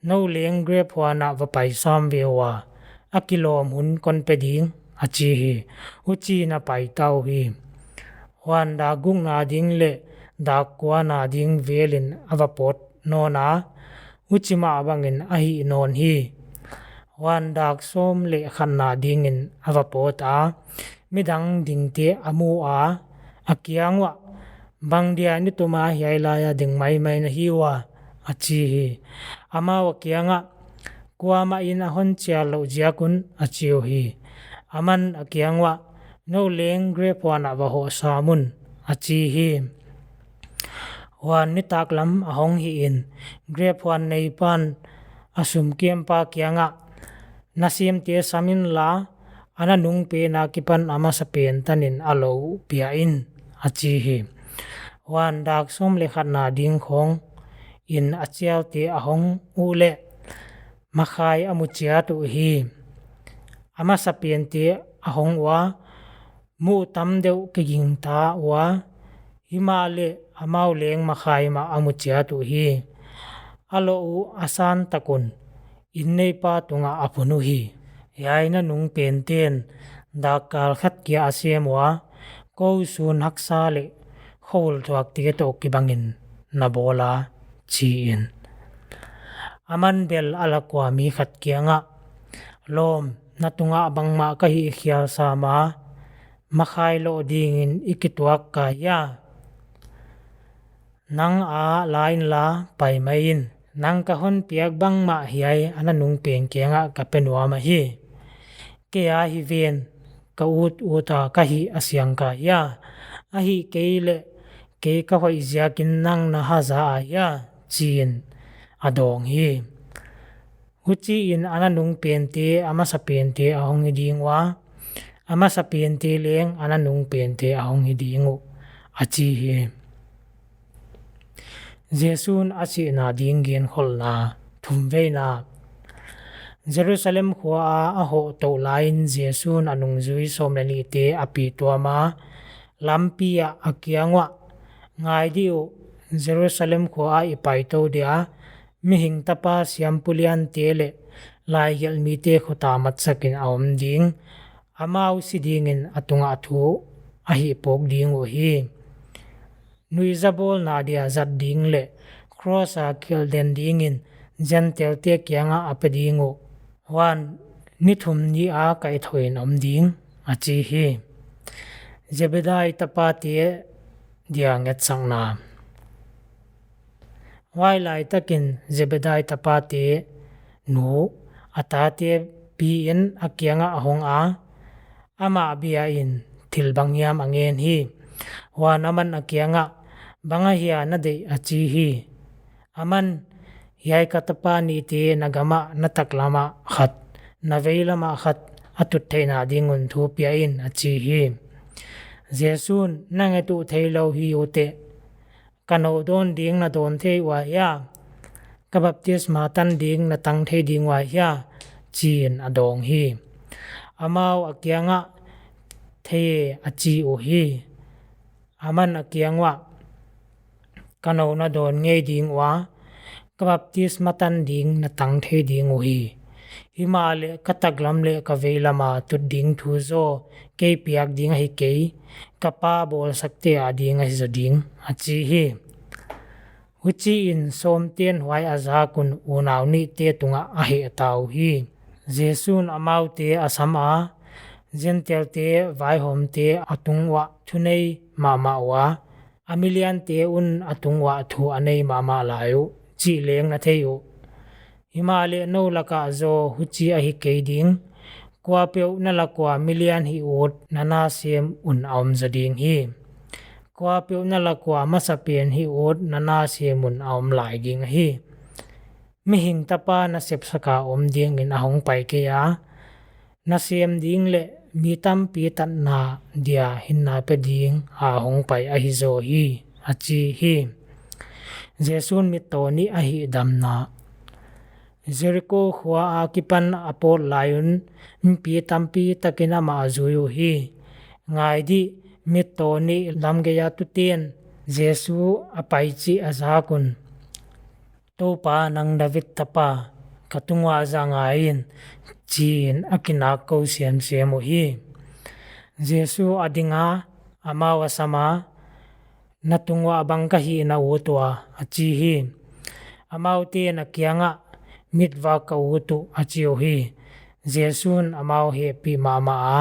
nou leng grep huan ah va pai sam ve ua, a kilawm hun kon pe ding, a chi hi. Huchiin a pai ta uhi. Huan dak gukna ding leh dak kuana ding velin a va pawt nawn a, huchi mah bangin a hih nawn hi. Huan dak sawm leh khatna dingin a va pawt a, midang dingte a mu a, a kiang uah, bang dia ni tuma hiai laia ding maimai na hi ua, a chi hi. Amau a kiangah, kuamahin a hon chial louh ziak un, a chi uhi. Aman a kiang uah, nou leng grep huan ah va hoh sam un, a chi hi. Huan nitaklam a hong hihin, grep huan neipan a sumkempa kiangah, nasemte sam inla, a na nungpen akipan a masapen tanin a lou pia in, a chi hi. Huan dak sawm leh khatna ding khawngin a chialte a hong uh leh, makhai a mu chiat uhi. A masapente a hong ua, muh tam deuh kigingta ua, himahleh amau leng makhai mah a mu chiat uhi. A loh uh a san tak un, inneipa tungah a phun uhi. Hiai na nungpenten, dakkal khat kia a sem ua, kou sun haksa leh khoul thuakte toh kibangin na bawl a, chiin. Aman bel a lak ua mi khat kiangah, lawm, na tungah bangmah ka hihkhial sam a, makhai loh dingin i kituak ka hia? Nang a la inla pai mai in, nang ka hon piak bangmah hiai a nanungpen kiangah ka pe nuam ahi. Kei a hi ven, ka ut uta ka hih a siang ka hia? Ahihkeileh kei ka hoih ziakin nang na haza a hia? Chiin a dawng hi. Huchiin a nanungpente a masapente a hong hi ding ua, a masapente leng a nanungpente a hong hi ding uh, a chi hi. Jesu'n a sihna ding genkholhna thumveina. Jerusalem khua a a hoh tou laiin Jesu'n a nungzui sawmlenihte a pi tuama, lampi ah a kiang uah, Ngai dih uh, Jerusalem khua ah i pai tou dia, Mihing Tapa siampuliante leh laigelhmite khut ah matsakin a om ding, amau si dingin a tungah thu a hihpuk ding uhi. Nuihzabawlna dia zat ding leh kros a khelh den dingin Gentailte kiangah a pe ding uh. Huan ni thum ni a kaihthouhin om ding, a chi hi. Zebedai tapate dia ngetsakna. Huai laitakin Zebedai tapate nu a tate piin a kiangah a hong a, amah biain thil banghiam a ngen hi. Huan aman a kiangah, Bang ahia na deih? a chi hi. Aman, Hiai ka tapa nihte na gamah na taklamah khat, na veilamah khat a tut theihna ding un thu pia in, a chi hi. Jesu'n, Na nget uh theilou hi uteh, ka nou dawn ding na dawn thei ua hia? Ka baptisma tan ding na tang thei ding ua hia? chiin a dawng hi. Amau a kiangah, Thei e, a chi uhi. Aman a kiang uah, Ka nou na dawn ngei ding ua, ka baptisma tan ding na tang thei ding uhi. Himahleh ka taklam leh ka veilama tut ding thu zaw kei piak ding ahi kei, ka Pa bawlsakte ading ahi zaw ding, a chi hi. Huchiin sawmten huai a zak un unau nihte tungah a hehta uhi. Jesu'n amaute a sam a, Gentailte vaihawmte a tung uah thunei mahmah ua, a miliante un a tung uah thu a nei mahmah lai uh, chih leng na thei uh. Himahleh nou lakah zaw huchi ahi kei ding, kuapeuh na lak ua milian hih ut na nasem un a om zaw ding hi. Kuapeuh na lak ua masapen hih ut na nasem un a om lai ding ahi. Mihing Tapa nasepsak a om dingin a hong pai kei a, nasem ding leh mi tampi tatna dia hinna pe ding a hong pai ahi zaw hi, a chi hi. Jesu'n mittaw nih a hihdamna. Jeriko khua akipan a pawt lai un mipi tampi takin amah a zui uhi. Ngai dih, mittaw nih lamgei a tute'n Jesu a pai chih a zak un, Toupa, nang David tapa, ka tung uah zang ngai in, chiin a kinak kou semsem uhi. Jesu a ding a, amau a sam a, Na tung uah bang ka hih na ut ua? a chi hi. Amaute'n a kiangah, Mitvak ka ut uh, a chi uhi. Jesu'n amau hehpih mahmah a,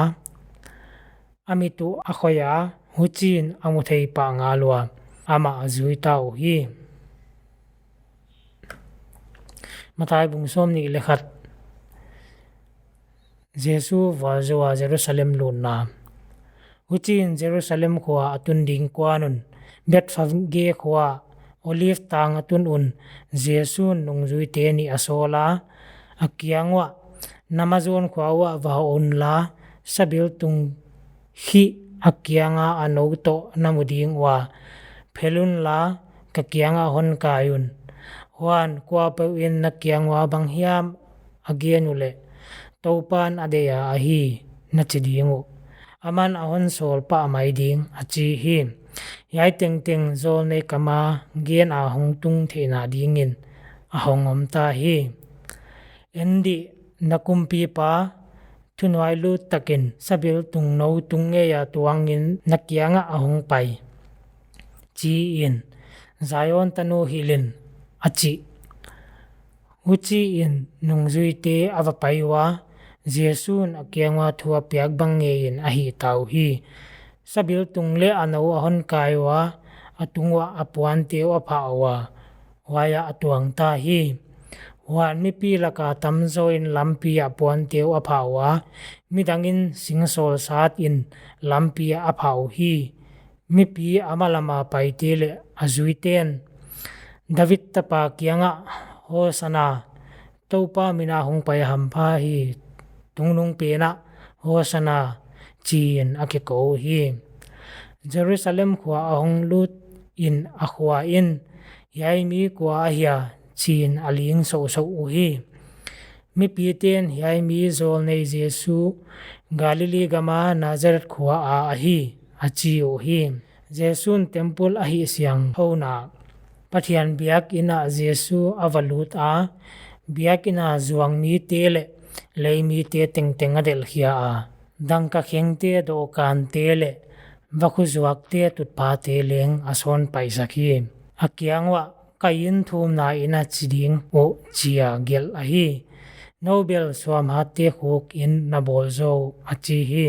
a mit uh a khoih a, huchiin a mu thei pah ngal ua, amah a zui ta uhi. Mathai bung sawmnih leh khat. Jesu vualzou a Jerusalem lutna. Huchiin Jerusalem khua a tun ding kuan un, Bethphage khua Olive tang a tun un, Jesu'n nungzuite nih a sawl a, a kiang uah, Na mazawn khua uah va hoh unla, sabiltung khih a kianga a nou toh na mu ding ua, phelh unla, ka kiangah hon kai un. Huan kuapeuh in na kiang ua banghiam a gen uleh, Toupa'n a deih a ahi, na chi ding uh. Aman a hon sawl pah mai ding, a chi hi. Hiai tengteng zawlnei kam a gen a hong tung theihna dingin a hong om ta hi. En dih, na kumpipa, thunuailut takin sabiltung nou tung ngeia tuangin na kiangah a hong pai, chiin Zion tanu hilh in, a chi. Huchiin nungzuite a va pai ua, Jesu'n a kiang ua thu a piak bang ngeiin a hihta uhi. Sabiltung leh a nou a hon kai ua, a tung uah a puante uh a phah ua, huaiah a tuang ta hi. Huan mipi laka tamzaw in lampi ah puante uh a phah ua, midang in singsawl sat in lampi ah a phah uhi. Mipi a malama paite leh a zuiten, David tapa kiangah, Hosana, Toupa mina hongpai a hampha hi, tungnungpen ah, Hosana, chiin a kikou uhi. Jerusalem khua a honglut in a khua in, Hiai mi kua ahia? chiin a ling souhsouh uhi. Mipiten, Hiai mi zawlnei Jesu, Galili gama Nazareth khua a ahi, a chi uhi. Jesu'n temple a hihsiang thouna, Pathian biakin ah Jesu a valut a, biakin a zuang mite leh lei mite tengteng a delhkhia a, dangkakhengte, dawhkante leh vakhu zuakte tutphahte leng a sawn paisak hi. A kiang uah, Ka inn thumna in a chi ding uh, chi a gelh ahi. Nou bel suamhatte khuk in na bawl zaw uh, a chi hi.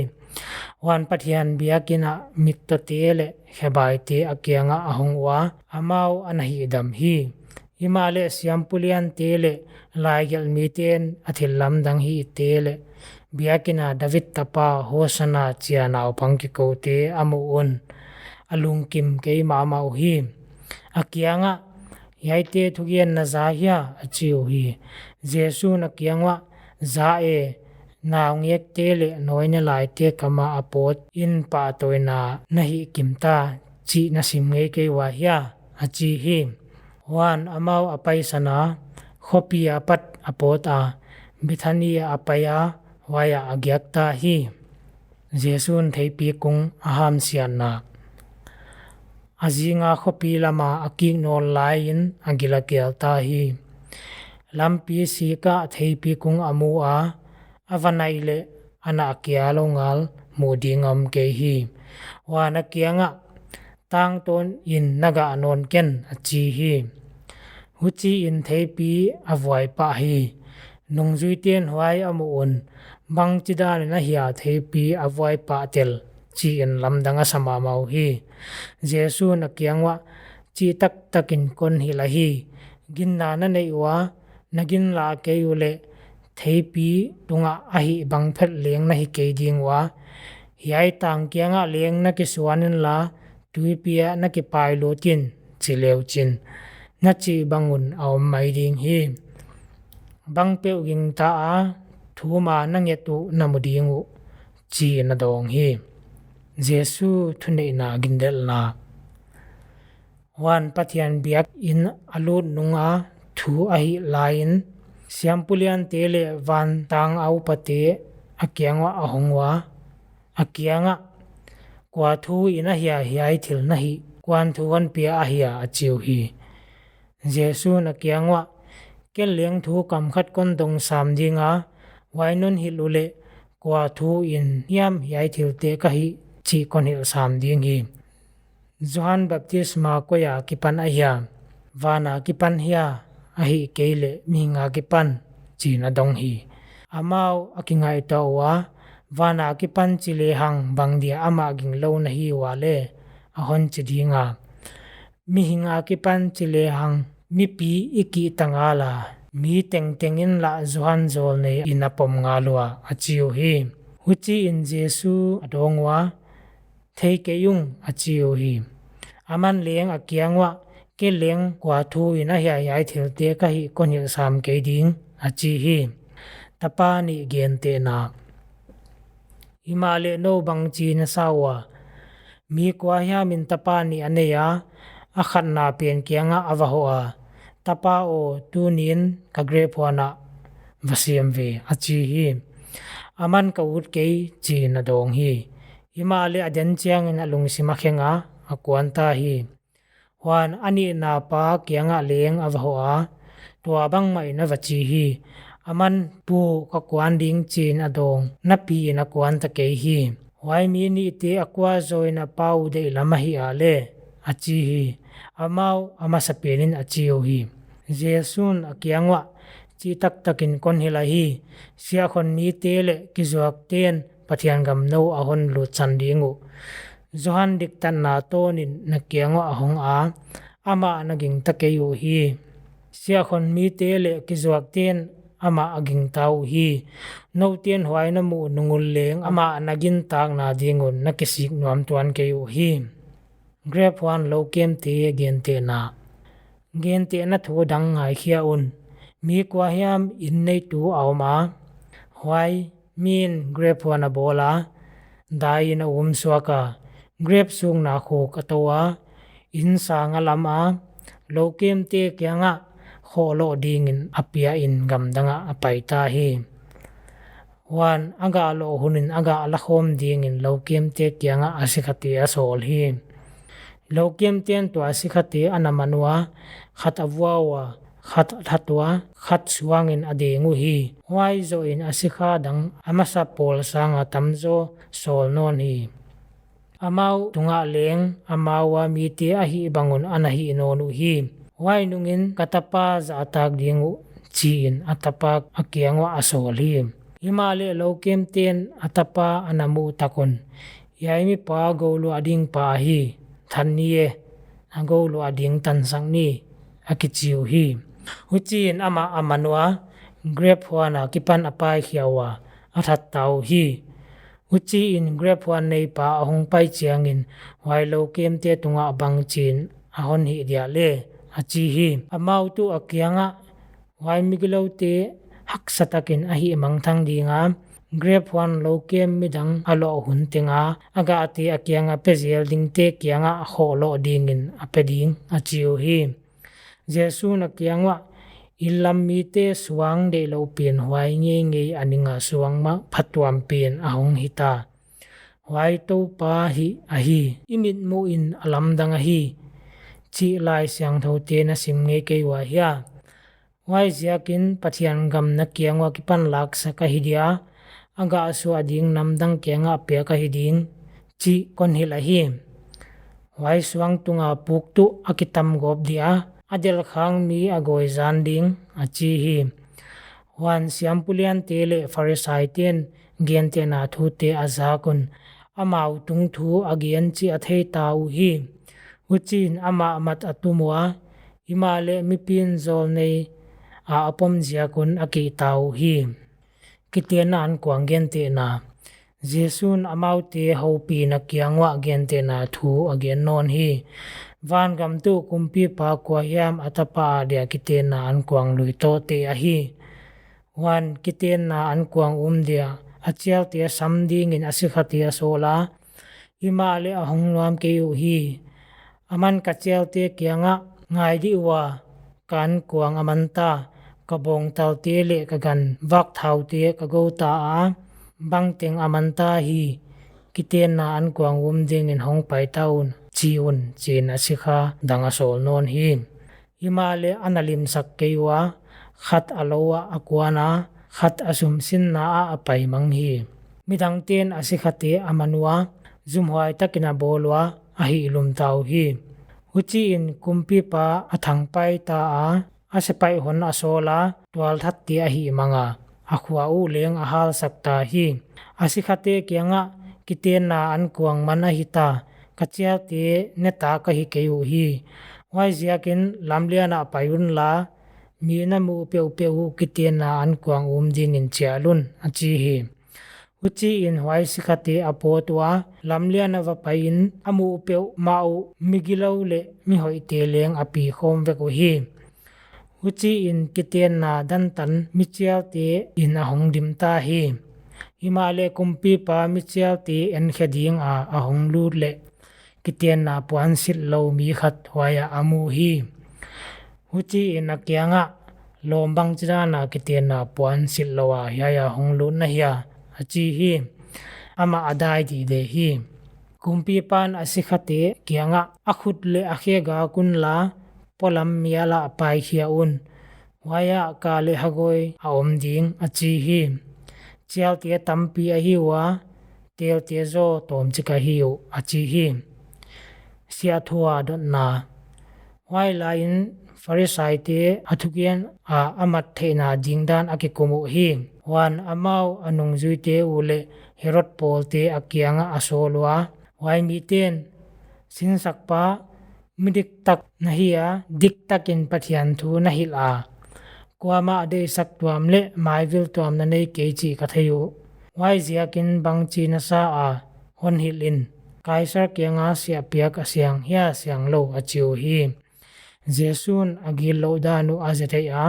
Huan Pathian biakin ah mittawte leh khebaite a kiangah a hong ua, amau a na hihdam hi. Himahleh siampuliante leh laigelh miten a thillamdang hihte leh biakin a David tapa, Hosana, chi a naupang kikoute a muh un a lungkim kei mahmah uhi. A kiangah, Hiaite thugen na za hia? a chi uhi. Jesu'n a kiang uah, Za e, naungekte leh nawinelaite kama a pawt in pahtawina na hihkim ta, chih na sim ngei kei ua hia? a chi hi. Huan amau a paisan a, khopi apat a pawt a, Bethani ah a pai a, huaiah a giak ta hi. Jesu'n Theipi Kung a Hamsiatna. A zinga khopi lama a kik nawn laiin a gil a kial ta hi. Lampi sik ah Theipi Kung a mu a, a va nai leh a nah kia lou ngal, muh ding a om kei hi. Huan a kiangah, Tangtawn in na gah nawn ken, a chi hi. Huchiin theipi a vuai pah hi. Nungzuiten huai a muh un, Bangchidan in ahia theipi a vuai pah tel? chiin lamdang a sa mahmah uhi. Jesu'n a kiang uah, Chih taktak in kon hilh ahi, Ginna na neih ua, na ginlah kei uleh theipi tungah a hih bang phet leng na hi kei ding ua, Hiai tang kiangah leng na kisuan inla, tuipi ah na kipailut in, chi leuchin, na chih bang un a om mai ding hi. Bangpeuh gingta a, thum a na nget uh na mu ding uh, chiin a dawng hi. Jesu thuneihna gindelhna. Huan Pathian biakin a lut nunga thu a hih laiin, siampuliante leh vantang a upate a kiang uah a hong ua, a kiangah, Kua thu in ahia hiai thil na hih? Kuan thu hon pia ahia? a chi uhi. Jesu'n a kiang uah, Ken leng thu kam khat kon dong sam dinga, huai non hilh uleh, kua thu in hiam hiai thilte ka hih chih kon hilh sam ding hi. Johan baptisma koia kipan ahia? Vana kipan hia, ahihkeileh mihing akipan? chiin a dong hi. Amau a kingaihtuah ua, Vana kipan chi lehang bangdia amah ginglou na hi ua leh? a hon chi dinga, Mihing akipan chi lehang mipi i kihta ngala, mi tengteng in lah Johan zawlnei in a pom ngal ua, a chi uhi. Huchiin Jesu a dawng ua, Thei kei ung, a chi uhi. Aman leng a kiang uah, Ken leng kua thu in ahia hiai thilte ka hih kon hilh sam kei ding? a chi hi. Tapa nih gentehna. Himahleh nou bangchi na sa ua? Mi kua hiam in tapa nih a nei a, a khatna pen kiangah a va hoh a, Tapa aw, tuniin ka grep huan ah va sem ve, a chi hi. Aman ka ut kei, chiin a dawng hi. Himahleh a den chiangin a lungsim a kheng a, a kuan ta hi. Huan a nihna pa kiangah leng a va hoh a, tua bangmah in a va chi hi. Aman, Pu, ka kuan ding, chiin a dawng napiin a kuan ta kei hi. Huai mi nihte a kua zaw in a pa uh deihlam ahia leh? a chi hi. Amau a masapen in a chi uhi. Jesu'n a kiang uah, Chih taktak in kon hilh ahi, siahkhon mite leh kizuakten Pathian gam nou a hon lutsan ding uh. Johan diktatna tawnin na kiang uah a hong a, amah na gingta kei uhi. Siahkhon mite leh kizuakte'n amah a gingta uhi. Note'n huai na muh nung un leng amah na gintakna ding un na kisik nuam tuan kei uhi. Grep huan lokemte gentehna. Gentehna thu dang ngaikhia un. Mi kua hiam inn neitu a om a, huai mi'n grep huan a bawl a, dai in a um suak a, grep sukna khuk a tou a, inn sang a lam a, lokemte kiangah khohloh dingin a pia in gamdang ah a pai ta hi. Huan a gah loh hun in a gah la khawm dingin lokemte kiangah a sikhate a sawl hi. Lokemte'n tua sikhate a na man ua, khat a vua ua, khat a that ua, khat suangin a deng uhi. Huai zoh in a sikha dang a masa pawl sanga tamzaw sawl nawn hi. Amau tungah leng amau a mite a hih bang un a na hih nawn uhi. Huai nungin ka tapa zahtak ding uh, chi in a tapa a kiang uah a sawl hi. Himahleh lokemte'n a tapa a na muh tak un, hiai mipa gou luah ding pa ahi, than ni e, a gou luah ding tansak ni, a kichi uhi. Huchiin amah a man ua, grep huan akipan a paikhia ua, a that ta uhi. Huchiin grep huan neipa a hong pai chiangin huai lokemte tungah bangchin a hon hih dia le, a chi hi. Amau tuh a kiangah, huai migiloute haksa takin a hih mangthang ding a, grep huan lokem midang a loh hun teng a a gahte a kiangah pe zel dingte kiangah khohloh dingin a pe ding, a chi uhi. Jesu'n a kiang uah, inn lam mite suang deihlouh pen huai ngeingei a ning a suang mah phatuam pen a hong hita. Huai Toupa hih ahi, i mitmuhin a lamdang ahi, chih Laisiangthoute na sim ngei kei ua hia? Huaiziakin Pathian gam na kiang ua kipan laksak ahi dia, a gah suah ding namdang kiangah piak ahi ding, chih kon hilh ahi. Huai suang tunga puk tuh a kitam gawp dia, a delkhang mi a gawi zan ding, a chi hi. Huan siampu liante leh Pharisaite'n gentehna thute a zak un, amau tung thu a gen chih a thei ta uhi. Huchiin amah mat a tum ua, himahleh mipi'n zawlnei a a pom ziak un a kih ta uhi. Kitenna ankuang gentehna. Jesu'n amaute houpihin a kiang uah gentehna thu a gen nawn hi. Vangam tuh kumpipa kua hiam a tapa adia kitenna ankuang lui tawte ahi. Huan kitenna ankuang um dia a chialte sam dingin a sikhate a sawl a, himahleh a hong nuam kei uhi. Aman ka chialte kiangah, ngai dih ua, ka ankuang a man ta, ka bawngtalte leh ka gan vak thaute ka gou ta a, bangteng a man ta hi, kitenna ankuang um dingin hong pai ta un, chi un, chiin a sikha dang a sawl nawn hi. Himahleh a na limsak kei ua, khat a lou ah a kuan a, khat a sumsinna ah a pai mang hi. Midangte'n a sikhate a man ua, zumhuai takin a bawl ua, a hihlum ta uhi. Huchiin kumpipa a thangpai ta a, a sepaih hon a sawl a, tualthatte a hihmang a, a khua uh leng a halsak ta hi. A sikhate kiangah, kitenna ankuang man ahi ta, ka chialte ne ta ka hi kei uhi. Huaiziakin lamlian ah pai unla, mi na muh peuhpeuh uh kitenna ankuang um dingin chial un, a chi hi. Huchiin huai sikhate a pawt ua, lamlian ah va paiin a muh peuhmah uh migilou leh mihoihte leng a pi khawm vek uhi. Huchiin kitenna dantan michialte inn a hong dim ta hi. Himahleh kumpipa michialte enkhe dinga a hong lut leh kitenna puansilh lou mi khat huaiah a mu hi. Huchiin a kiangah, lawm, bangchidana kitenna puansilh lou a hiai ah hong lut na hia, a chi hi. Amah a dai dihdeh hi. Kumpipa'n a sikhate kiangah, a khut leh a khe gak unla, polam mial ah paikhia un. Huaiah kah leh hagawi a om ding, a chi hi. Chialte tampi ahi ua, telte zaw tawmchik ahi uh, a chi hi. Siahthu a dotna. Huailaiin Pharisaite a thugen a a mat theihna dingdan a kikum uhi. Huan amau a nungzuite uh leh Herod pawlte a kiangah a sawl ua, Huai miten, Sinsakpa, midiktak na hi a, diktakin Pathian thu na hilh a, kuamah deihsak tuam leh maivil tuam na nei kei chih ka thei uh. Huaiziakin bangchi na sa a, hon hilh in. Kaisar kianga siahpiak a siang hia sianglou, a chi uhi. Jesu'n a gitlouh dan uh a ze thei a,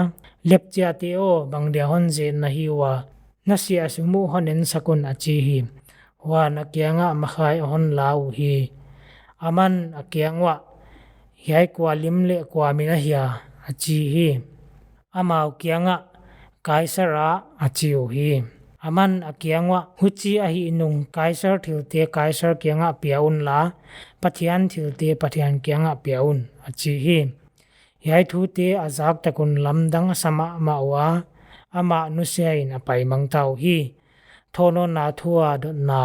Lepchiate aw, bangdia hon zen na hi ua? Na siah sum uh hon ensak un, a chi hi. Huan a kiangah makhai a hon la uhi. Aman a kiang uah, Hiai kua lim leh kua min ahia? a chi hi. Amau kiangah, Kaisar a, a chi uhi. Aman a kiang uah, Huchi ahih nung Kaisar thilte Kaisar kiangah pia unla, Pathian thilte Pathian kiangah pia un, a chi hi. Hiai thute a zak tak un lamdang a sa mahmah ua, amah nusiain a pai mangta uhi. Thohnawnna thu a dotna.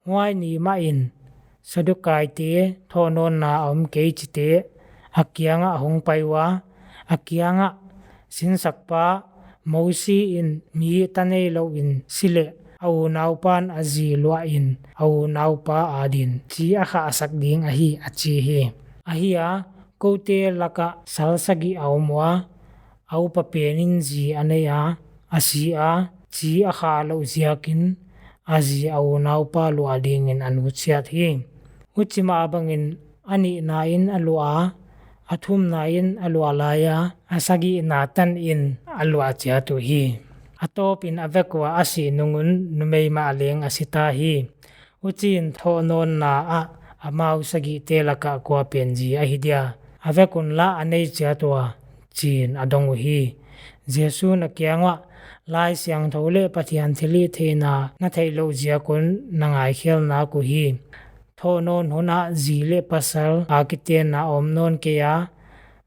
Huai ni mahin, Sadukaite, thohnawnna a om kei chite, a kiangah a hongpai ua, a kiangah, Sinsakpa, Mosi in mi ta neilouin si leh a unaupan a zi luahin a unaupa adin chi a khahsak ding ahi, a chi hi. Ahia, koute lakah sal sagih a om ua, a upa penin zi a nei a, a si a, chi a khahlouh ziakin, a zi a unaupa luah dingin a nutsiat hi. Huchi mah bangin a nihnain a luah a, a thumnain a luah lai a, a sagihna tanin a luah chiat uhi. A tawpin a vek ua a sih nung un numei mah leng a sita hi. Huchiin thohnawnna ah amau sagihte lakah kuapen zi ahi dia? A vek unla a nei chiat ua, chiin a dong uhi. Jesu'n a kiang uah, Laisiangthou leh Pathian thilhihtheihna na theihlouh ziak un na ngaikhial nak uhi. Thohnawn hun ah zi leh pasal a kitenna om nawn kei a,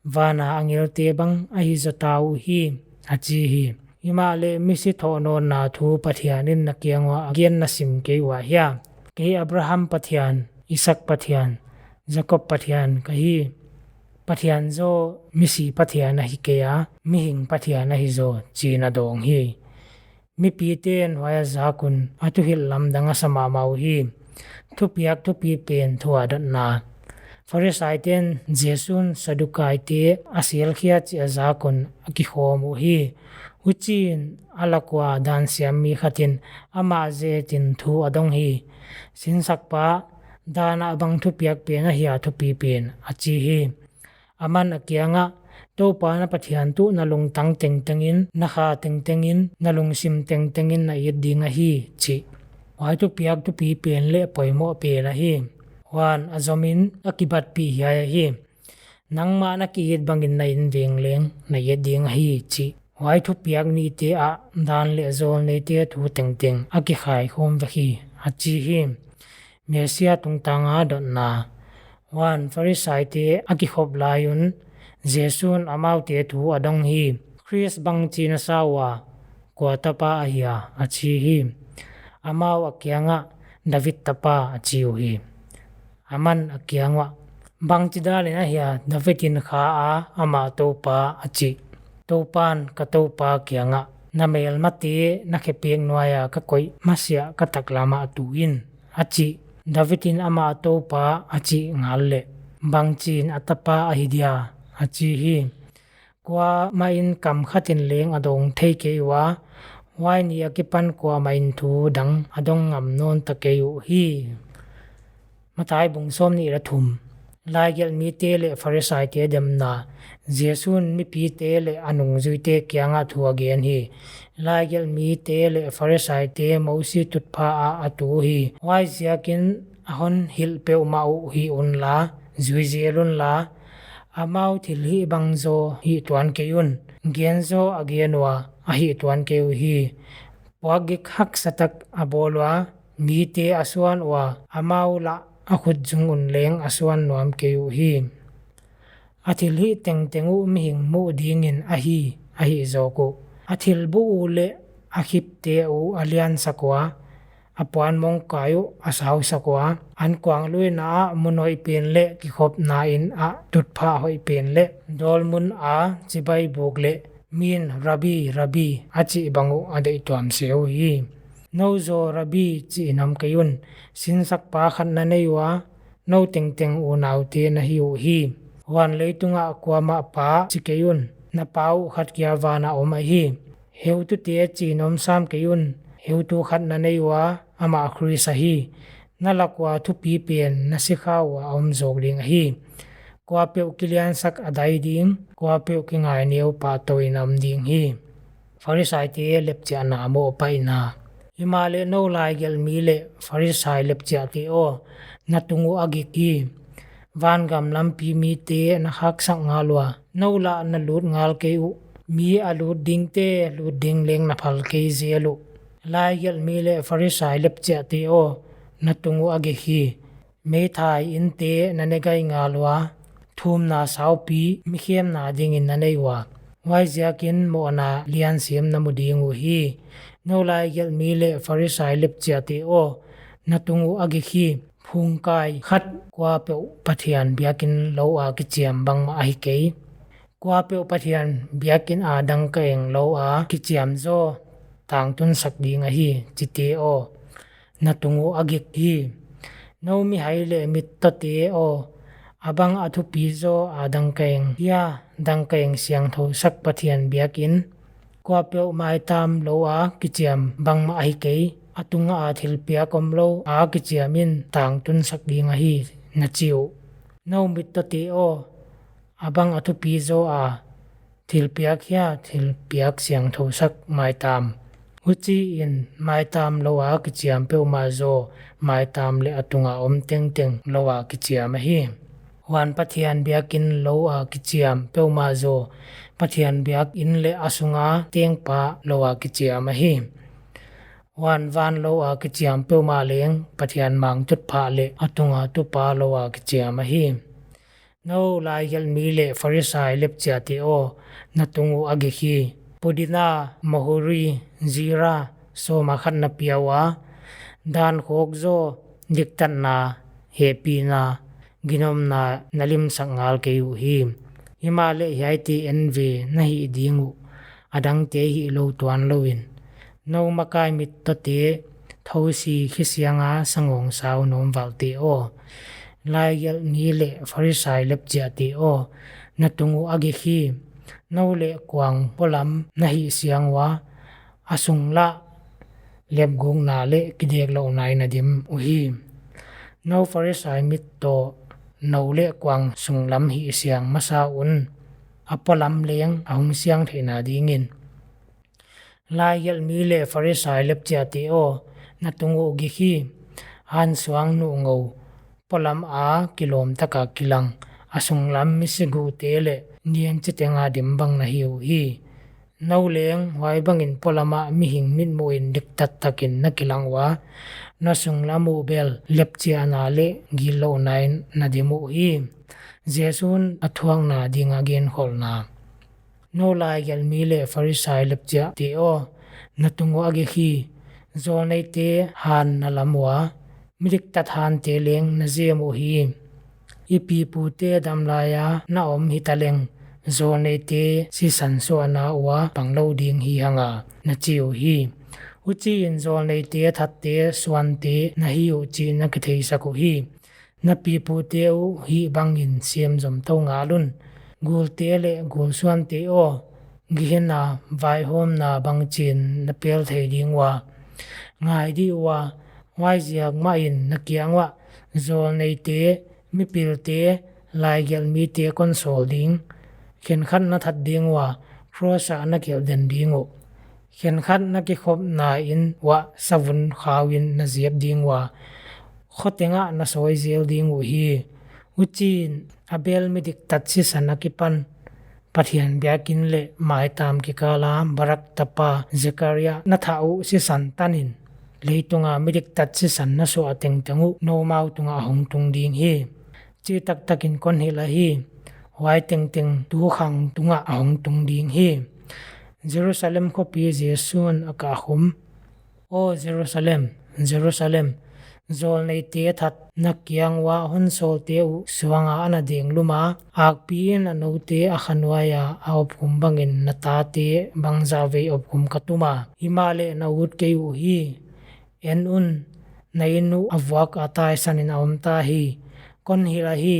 vana angelte bang ahi zota uhi, a chi hi. Himahleh misi thohnawnna thu Pathianin na kiang uah a gen na sim kei ua hia? Kei Abraham Pathian, Isaak Pathian, Jakob Pathian ka hi. Pathian zaw misi Pathian ahi kei a, mihing Pathian ahi zaw, chiin a dawng hi. Mipiten huai a zak un a thuhilh lamdang a sa mahmah uhi. Thupiak thupipen thu a dotna. Pharisaiten Jesu'n Sadukaite a selkhia chih a zak un a kikhawm uhi. Huchiin a lak ua dan siam mi khatin amah zetin thu a dong hi. Sinsakpa, dan ah bang thupiak pen ahia thupipen? a chi hi. Aman a kiang ah, Toupa na Pathian tuh na lungtang tengtengin, na kha tengtengin, na lungsim tengtengin na it ding ahi, chih. Huai thupiak thupipen leh poimoh pen ahi. Huan a zomin a kibatpih hiai ahi. Nangmah na ki-it bangin na inveng leng na it ding ahi, chih. Huai thupiak nihte ah dan leh zawlneite thu tengteng a kikhaikhawm vek hi, a chi hi. Messia tungtang a dotna. Huan Pharisaite a kikhop lai un, Jesu'n amaute thu a dong hi. Khrist bangchi na sa ua, kua tapa ahia? a chi hi. Amau a kiang ah, David tapa, a chi uhi. Aman a kiang uah, Bangchidan in ahia David in kha a amah Toupa a chih? Toupan ka Toupa kiang ah, Na melmate na khepek nuai a ka koih masiah ka taklam ah tu in, a chih, David in amah Toupa a chih ngal leh, bangchiin a tapa ahi dia? a chi hi. Kuamah in kam khatin leng a dawng thei kei ua, huai ni akipan kuamah in thu dang a dong ngam nawn ta kei uhi. Mathai bung sawmnih leh thum. Laigelhmite leh Pharisaite demna. Jesu'n mipite leh a nungzuite kiangah thu a gen hi. Laigelhmite leh Pharisaite Mosi tutphah ah a tu hi. Huaiziakin a hon hilh peuhmah uh hih unla, zui zel unla, amau thilhih bang zaw hih tuan kei un. Gen zaw a gen ua, a hih tuan kei uhi. Puakgik haksa tak a bawl ua, mite a suan ua, amau lah a khut zung un leng a suan nuam kei uhi. A thilhih tengteng uh mihing muh dingin ahi, a hih zawk uh. A thil buh uh leh a khipte uh a liansak ua, a puan mongkai uh a sausak ua, ankuangluina ah mun hoih pen leh kikhopna inn ah tutphah hoih pen leh dawlmun a chibai buk leh min Rabbi, Rabbi a chih bang uh a deih tuam se uhi. Nou zaw Rabbi chi in om kei un, sinsakpa khat na nei ua, nou tengteng unaute na hi uhi. Huan leitungah kuamah pa chi kei un, na Pa uh khat kia vanah om ahi. Heutute chi in om sam kei un, heutu khat na nei ua, amah Khrist ahi. Na lak ua thupi pen na sikha ua a om zawk ding ahi. Kuapeuh kiliansak a dai ding, kuapeuh kingaineu pahtawi in a om ding hi. Pharisaite lepchiahna mohpaihna. Himahleh nou laigelhmi leh Pharisai lepchiahte aw, na tung uh a gik hi. Vangam lampi mite na khaksak ngal ua, nou lah na lut ngal kei uh. Mi a lut dingte lut ding leng na phal kei zel uh. Laigelhmi leh Pharisai lepchiahte aw, na tung uh a gik hi. Meithai inte na ne gai ngal ua, thumna saupi mikhemna dingin na nei ua. Huaiziakin mohna lian sem na mu ding uhi. Nou laigelhmi leh Pharisai lepchiahte aw, na tung uh a gik hi. Phungkai khat kuapeuh Pathian biakinn lou a kichiam bangmah ahi kei. Kuapeuh Pathian biakinn a dangkaeng lou a kichiam zaw tangtunsak ding ahi, chite aw, na tung uh a gik hi. Nou mihai leh mittawte aw, a bang a thupi zaw a dangkaeng hia, dangkaeng siangthousak Pathian biakinn, kuapeuh maitam lou a kichiam bangmah ahi kei, a tunga thilpiak omlou a kichiam in tangtunsak ding ahi, na chi uh. Nou mittawte aw, a bang a thupi zaw a thilpiak hia, thilpiak siangthousak maitam. Huchiin maitam lou a kichiam peuhmah zaw maitam leh a tunga om tengteng lou a kichiam ahi. Huan Pathian biakinn lou a kichiam peuhmah zaw Pathian biakinn leh a sunga tengpa lou a kichiam ahi. Huan van lou a kichiam peuhmah leng Pathian mangtutpha leh a tunga tupa lou a kichiam ahi. Nou laigelhmi leh Pharisai lepchiahte aw, na tung uh a gik hi. Pudina, mohuri, zira, sawma khat na pia ua, dan khawk zaw, diktatna, hehpihna, ginomna na limsak ngal kei uhi. Himahleh hiaite en ve na hih ding uh, a dangte hihlou tuanlou in. Nou makai mittawte, thousi khisianga sangawngsau nawmvalte aw, laigelhmi leh Pharisai lepchiahte aw, na tung uh a gik hi. Nou leh kuang polam na hih siang ua, a sung lah lepgukna leh kideklouhna in a dim uhi. Nou Pharisai mittaw, nou leh kuang sunglam hih siang masa un, a polam leng a hong siang theihna dingin. Laigelhmi leh Pharisai lepchiahte aw, na tung uh gik hi. Hansuang nuhngou, polam a kilawm taka kilang, a sunglam misiguhte leh niangchiteng a dim bang na hi uhi. Nou leng huai bangin polam ah mihing mitmuhin diktat takin na kilang ua, na sunglam uh bel lepchiahna leh gitlouhna in na dim uhi. Jesu'n a thuakna dinga genkholhna. Nou laigelhmi leh Pharisai lepchiahte aw, na tung uh a gik hi. Zawlneite han na lam ua, midiktat hante leng na zem uhi. I pipute damlaia na om hitaleng, zawlneite sisan suahna ua panglou ding hi hang a, na chi uhi. Huchiin zawlneite thatte suante na hi uh chih na kitheisak uhi. Na pipute uh hih bangin semzom tou ngal un. Gulte leh gulsuante aw, Gehenna vaihawmna bangchiin na pel thei ding ua. Ngai dih ua, huaiziak mahin na kiang uah zawlneite, mipilte, laigelhmite kon sawl ding. Khenkhat na that ding ua, cross ah na kilhden ding uh. Khenkhat na kikhopna inn uah savun khauin na zep ding ua, khotengah na sawi zel ding uhi. Huchiin Abel midiktat sisan akipan Pathian biakinn leh maitam kikala Barak tapa Zekaria na thah uh sisan tanin, leitunga midiktat sisan na suah tengteng uh noumau tungah a hong tung ding hi. Chi taktakin kon hilh ahi, huai tengteng tukhang tungah a hong tung ding hi. Jerusalem khopi Jesu'n a kahkhum. Aw Jerusalem, Jerusalem, zawlneite that na kiang uah honsawlte uh suanga ana deng luma, akpiin a noute a khanuaia a opkhum bangin na tate bangzah vei opkhum ka tuma. Himahleh na ut kei uhi. En un, na inn uh a vuak a taisan in a om ta hi. Kon hilh ahi,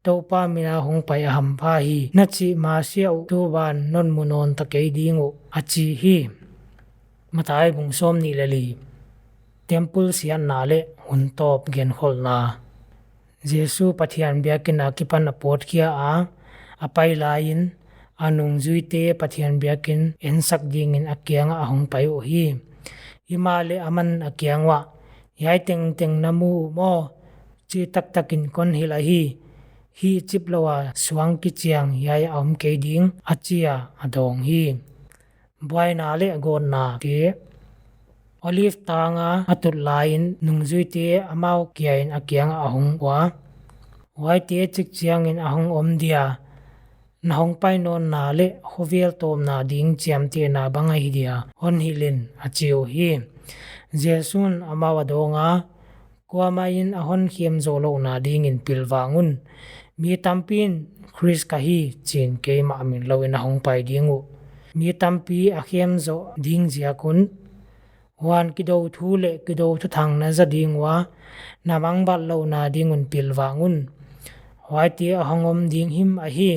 Toupa min a hongpai a hampha hi, na chih masiah uh tuban non mu nawn ta kei ding uh, a chi hi. Mathai bung sawmnih leh li. Temple siatna leh hun tawp genkholhna. Jesu Pathian biakinn a kipan a pawtkhia a, a pai laiin, a nungzuite Pathian biakinn ensak dingin a kiangah a hongpai uhi. Himahleh aman a kiang uah, hiai tengteng na mu uh maw? Chi taktakin kon hilh ahi, hih chip lou a suang kichiang hiai ah a om kei ding, a chi a, a dawng hi. Buaina leh gawtna te. Olive tang a a tut laiin nungzuite amau kiain a kiangah a hong ua, huaite chik chiangin a hong om dia, na hongpai nawnna leh khovel tawpna ding chiamtehna bang ahi dia, hon hilh in, a chi uhi. Jesu'n amau a dawng a, kuamah in a hon khem zoh louhna dingin pilvang un. Mi tampi'n Khrist ka hi chi'n keimah min louin a hongpai ding uh. Mi tampi a khem zoh ding ziak un, huan kidou thu leh kidou thuthang na za ding ua, na mangbat louhna ding un pilvang un. Huaite a hong om ding him ahi.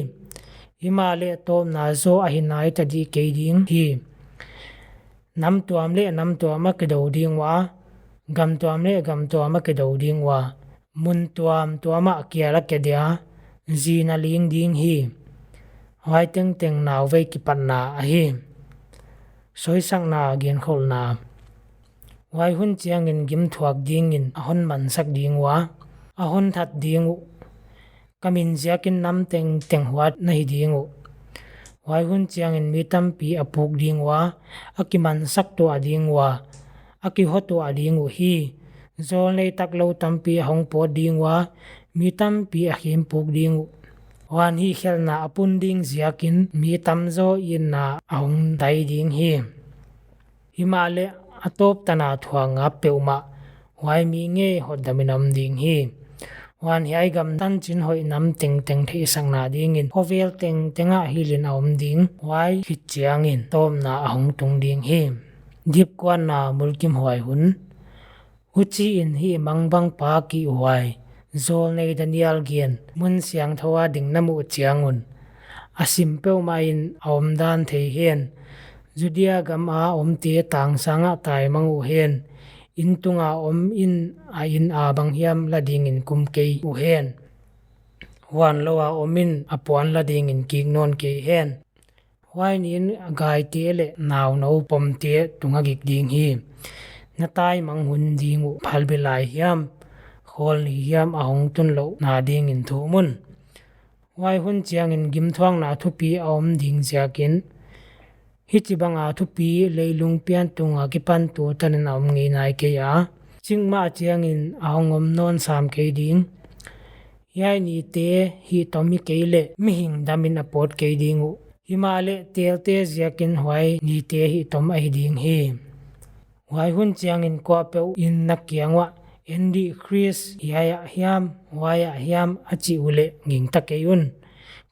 Himahleh tawpna zaw ahi nai ta dih kei ding hi. Nam tuam leh nam tuam ah kidou ding ua, gam tuam leh gam tuam ah kidou ding ua, mun tuamtuam ah kial a kia dia, zin a ling ding hi. Huai tengteng nauvei kipatna ahi. Soisakna genkholhna. Huai hun chiangin gimthuak dingin a hon mansak ding ua, a hon that ding uh. Ka min ziakin nam tengteng huat na hi ding uh. Huai hun chiangin mi tampi a puk ding ua, a kimansak tuah ding ua, a kihotuah ding uhi. Zawlnei taklou tampi a hong pawt ding ua, mi tampi a khempuk ding uh. Huan hihkhelhna a pun ding ziakin mi tamzaw itna a hong dai ding hi. Himahleh a tawp tana thuak ngap peuhmah, huai mi ngei hotdamin om ding hi. Huan hiai gam tanchin hoih nam tengteng theihsakna dingin khovel tengteng ah hilhin a om ding, huai khit chiangin tawpna a hong tung ding hi. Dipkuatna mulkimhuai hun. Huchiin hih mangbangpa kihhuai, zawlnei Daniel gen, mun siangthou a ding na muh chiang un, a sim peuhmah in a omdan thei hen. Judea gam a omte tangsang ah taimang uhen. Inn tunga om in a inn a bang hiam la dingin kum kei uhen. Huan lou a om in a puan la dingin kik nawn kei hen. Huai niin a gaite leh naunou pomte tung a gik ding hi. Na taimang hun ding uh phalbi lai hiam, khawlni hiam a hong tun louhna dingin thum un. Huai hun chiangin gimthuakna thupi a om ding ziakin, hichibanga thupi leilung pian tunga kipan tu tanin a om ngei nai kei a, chikmah chiangin a hong om nawn sam kei ding. Hiai nite hih tom hi kei leh mihing damin a pawt kei ding uh. Himahleh telte ziakin huai nite hih tom ahi ding hi. Huai hun chiangin kuapeuh in na kiang uah, en dih, Khrist hiai ah hiam, huai ah hiam, a chih uleh gingta kei un.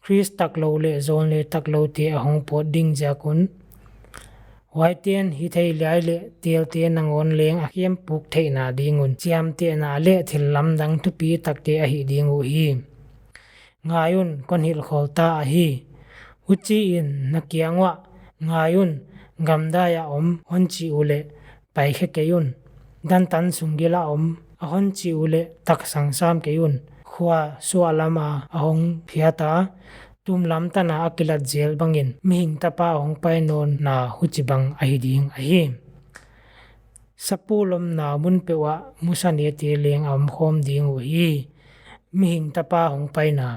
Khrist taklou leh zawlnei takloute a hong pawt ding ziak un. Huaiten hithei liai leh telte nangawn leng a khempuk theihna ding un chiamtehna leh thillamdang thupi takte a hih ding uhi. Ngai un, kon hilhkholh ta ahi. Huchiin na kiang uah, ngai un, gamdai a om, hon chih uleh paikhe kei un. Dantan sung gil a om, a hon chih uleh taksang sam kei un. Khua suahlam a a hong phiat a, tumlam tana a kilat zel bangin mihing tapa hongpai nawnna huchibang ahi ding ahi. Sapu lomna mun peuh ah musanete leng a omkhawm ding uhi. Mihing tapa hongpaina.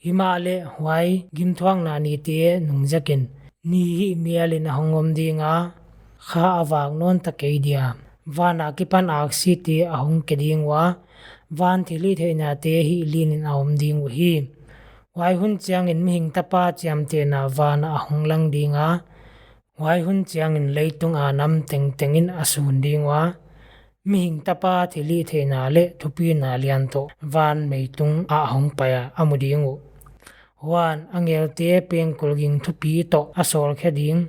Himahleh huai gimthuakna nite nungziakin ni hih mialin a hong om ding a, kha a vak nawn ta kei dia. Van a kipan aksite a hong ke ding ua, van thilhihtheihnate hih linin a om ding uhi. Huai hun chiangin mihing tapa chiamtehna van ah a hong lang ding a, huai hun chiangin leitung a nam tengtengin a sun ding ua, mihing tapa thilhihtheihna leh thupina lian toh van meitung ah a hongpai a a mu ding uh. Huan angelte pengkul ging thupi toh a sawlkhe ding,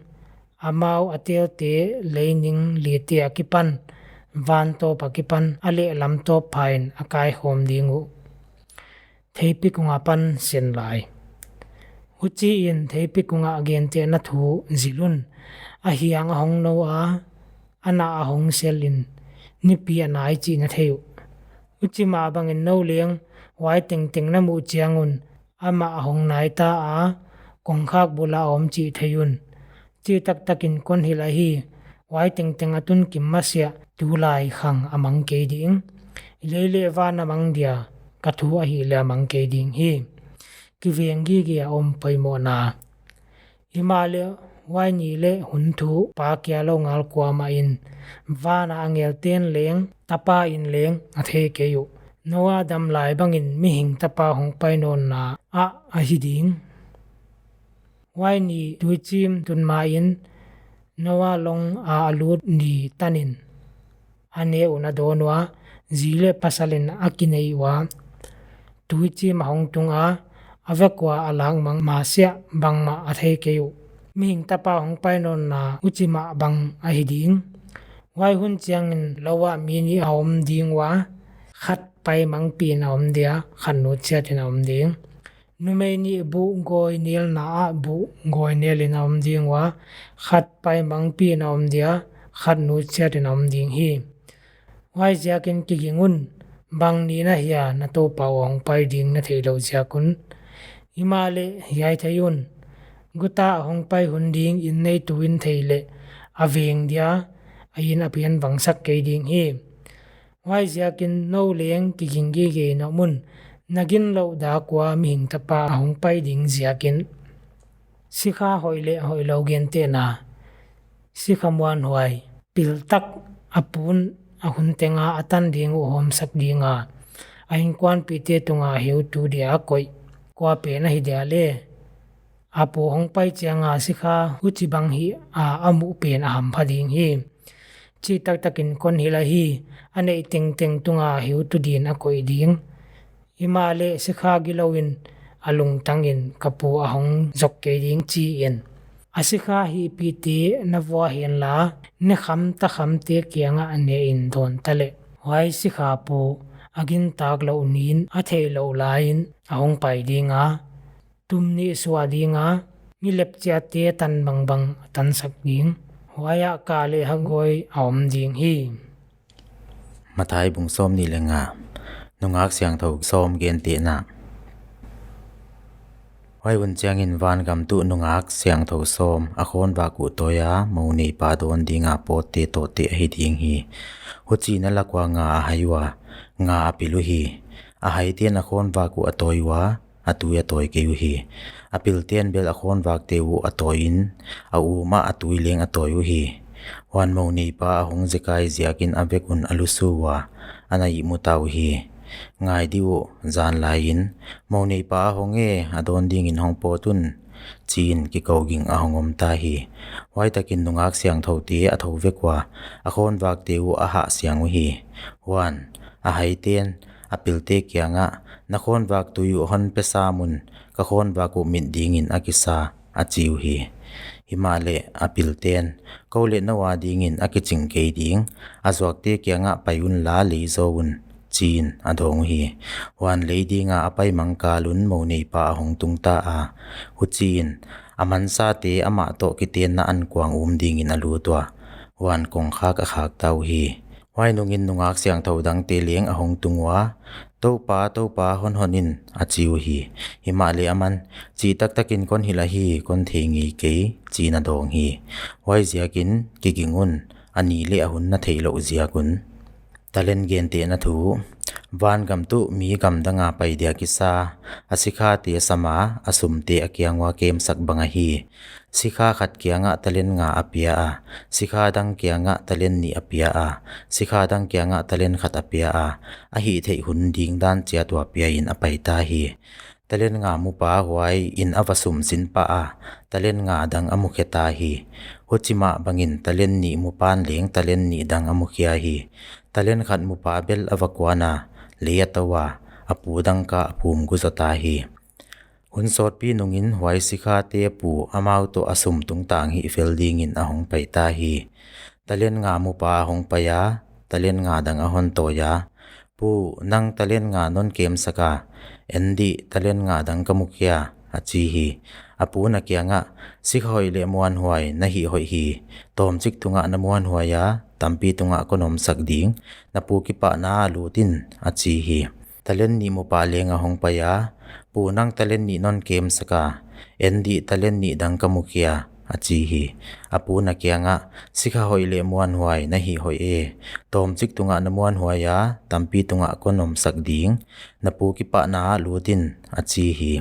amau a telte leining lite a kipan van tawp a kipan a lehlam tawp pha in a kaikhawm ding uh. Theipi kung apan sen lai. Huchiin theipi kung a gentehna thu zil un. A hiang a hong nou a, a na a hong sel in, nipi a nai chih na thei uh. Huchi mah bangin nou leng, huai tengteng na muh chiang un, amah a hong nai ta a, kongkhak bul a om chih thei un. Chih taktakin kon hilh ahi, huai tengteng a tun kim masiah tulai khang a mang kei ding. Lei leh van a mang dia, ka thu ahihleh a mang kei ding hi. Kiveng gige a om poimohna. Himahleh huai ni leh hun thu pa kia lou ngal kuamah in, van a angelten leng, tapa in leng a thei kei uh. Noah dam lai bangin mihing tapa hong pai nawnna ah ahi ding. Huai ni tuichim tun ma in Noah long a a lut ni tanin a neu na dawn ua, zi leh pasal in a kinei ua, tuichim a hong tung a, a vek ua a lak mang masiah bangmah a thei kei uh. Mihing tapa hong pai nawnna huchi mah bang ahi ding. Huai hun chiangin lou ah mi nih a om ding ua, khat pai mangpi in a om dia, khat nutchiat in a om ding. Numei nih buh gawi nelna ah buh gawi nel in a om ding ua, khat pai mangpi in a om dia, khat nutchiat in a om ding hi. Huaiziakin kiging un, bang ni na hia na Toupa uh hong pai ding na theih louh ziak un. Himahleh hiai thei un, guta a hong pai hun ding in neitu in thei leh a veng dia, a in a pian vangsak kei ding hi. Huaiziakin nou leng kiging gige in om un, na ginlouh dak ua mihing tapa a hong pai ding ziakin. Sikha hoih leh hoihlou gentehna. Sikha muanhuai, piltak a pun a hun teng a a tan ding uh hawmsak ding a, a inkuanpihte tung a heutu dia a koih, kua pen ahi dia leh. A pu hong pai chiang a sikha huchibang hih a a muh pen a hampha ding hi. Chih taktakin kon hilh ahi, a neih tengteng tung a heutu din a koih ding. Himahleh sikha gilou in a lungtang in ka pu a hong zok kei ding chi in. A sikha hihpihte na vua henla, ne kham ta khamte kiang ah ne in dawn ta leh. Huai sikha pu a gintak louh ni in a theih louh lai in a hong pai ding a. Tum nih suah ding a, mi lepchiatte tan bangbang a tansak ding. Huai ah kah leh hak gawi a om ding hi. Matthai bung sawmnih leh nga, nungak siangthou sawm gentehna. Huai hun chiangin vangam tuh nungak siangthou sawm a khawnvak uh tawi a, mo neipa dawn ding a pawtte tawh teh ahi ding hi. Huchiin a lak ua nga a hai ua, nga a pil uhi. A haiten a khawnvak uh a tawi ua, a tui a tawi kei uhi. A pilten bel a khawnvakte uh a tawi in, a um ah a tui leng a tawi uhi. Huan mo neipa a hong zekai ziakin a vek un a lusu ua, a na ihmu ta uhi. Ngai di uh, zan lai in, mo neipa a hong e, a dawn dingin hong pawt un, chiin kikou ging a hong om ta hi. Huai takin nungak siangthoute a thou vek ua, a khawnvakte uh a hah siang uhi. Huan, a haiten, a pilte kiangah, na khawnvak tui uh hon pe sam un, ka khawnvak uh mit dingin a kisa, a chi uhi. Himahleh, a pilten, kou leh nou a dingin a kiching kei ding, a zuakte kiangah pai unla lei zaw un, chiin a dawng uhi. Huan lei dinga a paimang kal un mo neipa a hong tung ta a, huchiin, a mansate amah tawh kitenna ankuang um dingin a lut ua, huan kongkhak a khak ta uhi. Huai nungin nungak siangthou dangte leng a hong tung ua, Toupa, Toupa, hon hon in, a chi uhi. Himahleh aman, chih taktakin kon hilh ahi, kon thei ngei kei, chiin a dawng hi. Huaiziakin, kiging un, a ni leh a hun na theih louh ziak un. Talent gentehna thu, vangam tuh mi gamdanga pai dia kisa, a sikhate sama, a sumte a kiang ua kemsak bang ahi. Sikha khat kiangah talent nga a pia a, sikha dang kiangah talent nih a pia a, sikha dang kiangah talent khat a pia a, a hihtheih hun ding dan chiat ua piain a pai ta hi. Talent nga mupa huaiin a va sum sin pah a, talent nga dang a mukhe ta hi. Huchimah bangin talent nih mupan leng talent nih dang a mukhia hi. Talent khat mupa bel a va kuan a, lei a tou a, a pu dangka a phum gu zaw ta hi. Hun sawtpi nungin huai sikhate pu amau tawh a sum tungtang hih fel dingin a hong pai ta hi. Talent nga mupa a hong pai a, talent nga dang a hon tawi a, "Pu, nang talent nga non kemsak a, en dih, talent nga dang ka mu kei a," a chi hi. A pu'n a kiangah, "Sikha hoih leh muanhuai na hih hoih hi. Tawmchik tungah na muanhuai a, tampi tungah kon omsak ding. Na pu kipahna ah lut in," a chi hi. Talent nih mupa leng a hong pai a, "Pu, nang talent nih non kemsak a, en dih, talent nih dang ka mu kei a," a chi hi. A pu'n a kiangah, "Sikha hoih leh muanhuai na hih hoih e. Tawmchik tungah na muanhuai a, tampi tungah kon omsak ding. Na pu kipahna ah lut in," a chi hi.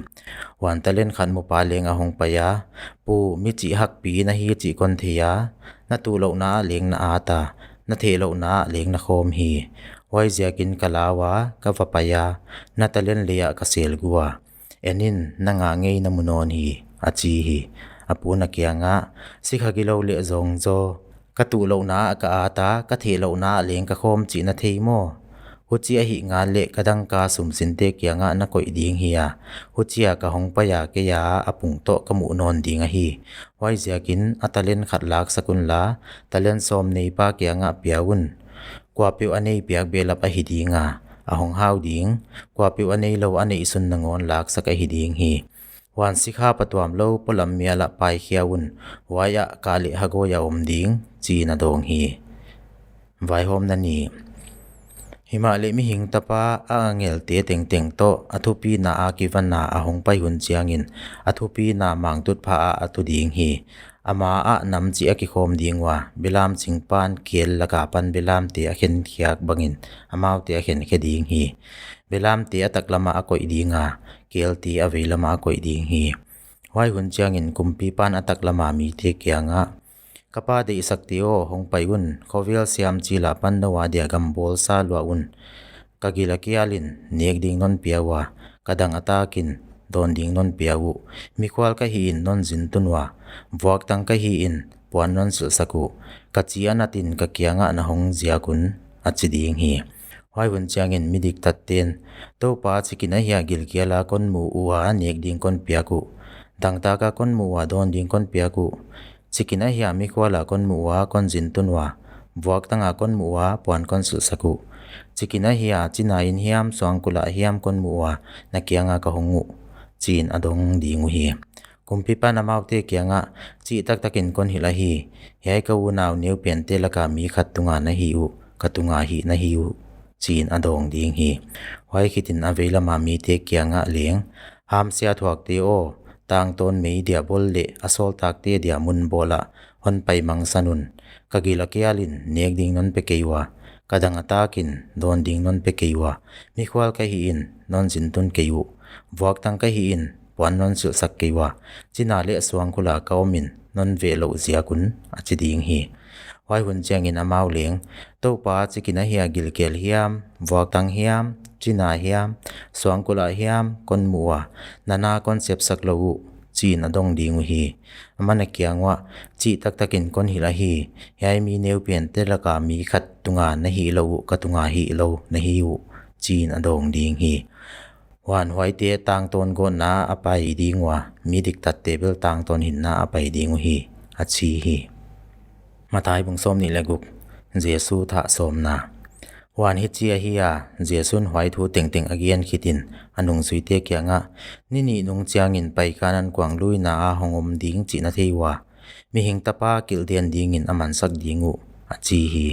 Huan talent khat mupa leng a hong pai a, "Pu, mi chih hakpi na hi chih kon thei a, na tuhlouhna ah leng na at a, na theihlouhna ah leng na khawm hi. Huaiziakin ka lau a, ka va pai a, na talent lei ah ka selgu a. En in, na nga ngei na mu nawn hi," a chi hi. A pu'n a kiangah, "Sikha gilou leh zong zaw, ka tuhlouhna ah ka at a, ka theihlouhna ah leng ka khawm chih na thei maw? Huchi ahih ngal leh ka dangka sumsinte kiangah na koih ding hi a, huchia ka hong pai a, kei a a pung toh ka muh nawn ding ahi. Huaiziakin a talent khat laksak unla, talent sawm neipa kiangah pia un. Kuapeuh a nei piak behlap ahi ding a, a hong hau ding. Kuapeuh a neilou a neihsun nangawn laksak ahi ding hi. Huan sikha patuamlou polam mial ah paikhia un. Huai ah kah leh hagawi a om ding," chi'n a dawng hi. Vaihawmna ni. Himahleh Mihing Tapa a angelte tengteng toh a thupina a kivan a a hong pai hun chiangin, a thupina mangtutphah ah a tu ding hi. Ama ah nam chih a kikhawm ding ua, belam ching pan kel laka pan belamte a khenkhiak bangin amaute a khenkhe ding hi. Belamte a taklam ah a koih ding a, kelte a veilam ah a koih ding hi. Huai hun chiangin kumpipan a taklam a mite kiangah, "Ka Pa deihsakte aw, hong pai un, khovel siam chil a pan nou a dia gam bawlsa lua un. Ka gil a kial in nek ding non pia ua, ka dang a tak in dawn ding non pia uh. Mikhual ka hi in non zin tun ua, vuaktang ka hi in puan non silhsak uh. Ka chi a nat in ka kiangah na hong ziak un," a chi ding hi. Huai hun chiangin mi diktatte'n, "Toupa, chikin ahia gilkial a kon muh ua nek ding kon piak uh? Dangtak a kon muh ua dawn ding kon piak uh? Chikin ahia mikhual a kon muh ua kon zin tun ua, vuaktang a kon muh ua puan kon silhsak uh? Chikin ahia chin a in hiam suangkulh ah hiam kon muh ua na kianga ka hong uh?" chi'n a dawng ding uhi. Kumpipan amaute kiangah, "Chih taktakin kon hilh ahi, hiai ka unau neupente laka mi khat tunga na hi uh, ka tunga hih na hi uh," chi'n a dawng ding hi. Huai khitin a veilam a mite kiangah leng, "Hamsia thuakte aw, tangtawn mei dia bawl leh a sawltakte dia mun bawl ah hon pai mangsan un. Ka gil a kial in nek ding non pe kei ua, ka dang a tak in dawn ding non pe kei ua, mikhual ka hi in non zin tun kei uh, vuaktang ka hi in puan non silhsak kei ua, chin a leh suangkulh a ka om in non veh louh ziak un," a chi ding hi. Huai hun chiangin amau leng, "Toupa, chikin ahia gilkial hiam, vuaktang hiam, chin a hiam, suangkulh ah hiam kon muh ua, na na kon sepsak lou uh?" chi'n a dawng ding uhi. Aman a kiang uah, "Chih taktakin kon hilh ahi, hiai mi neupente laka mi khat tunga na hih lou uh, ka tunga hih lou na hi uh," chi'n a dawng ding hi. Huan huaite tangtawn gawtna a pai ding ua, mi diktatte bel tangtawn hinna a pai ding uhi, a chi hi. Mathai bung sawmnih leh guk. Jesu thah sawmna. Huan hichi ahi a, Jesu'n huai thu tengteng a gen khitin a nungzuite kiangah, "Ni nih nung chiangin Paikan ankuangluina a hong om ding chih na thei ua, Mihing Tapa kilhden dingin a mansak ding uh," a chi hi.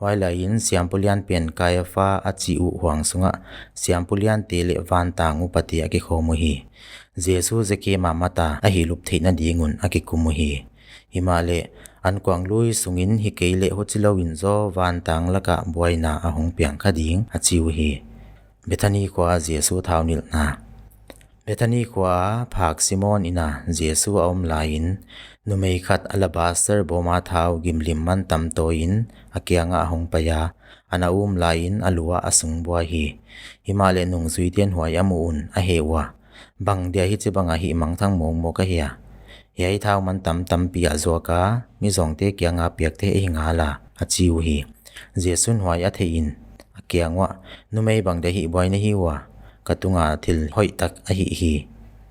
Huai laiin siampu lianpen Kaiapha a chih uh huang sungah siampu liante leh vantang upate a kikhawm uhi. Jesu Zeke mahmah a a hihlup theihna ding un a kikum uhi. Himahleh, "Ankuanglui sungin hi kei leh huchilou in zaw vantang lakah buaina a hong piang kha ding," a chi uhi. Bethani khua Jesu thaunilhna. Bethani khua phak Simon inn a Jesu a om laiin, numei khat alabaster bawma thau gimlim mantam tawiin a kiangah a hong pai a, a na um laiin a lu ah a sung buai hi. Himahleh nungzuite'n huai a muh un a heh ua, "Bang dia hichibang a hih mangthang mawkmawk ahia? Hiai thau mantam tampi a zuak a, mizawngte kianga piak thei ahi ngal a," a chi uhi. Jesu'n huai a theihin, a kiang uah, "Numei, bang dia hih buai na hi ua? Ka tunga thil hoihtak a hih hi.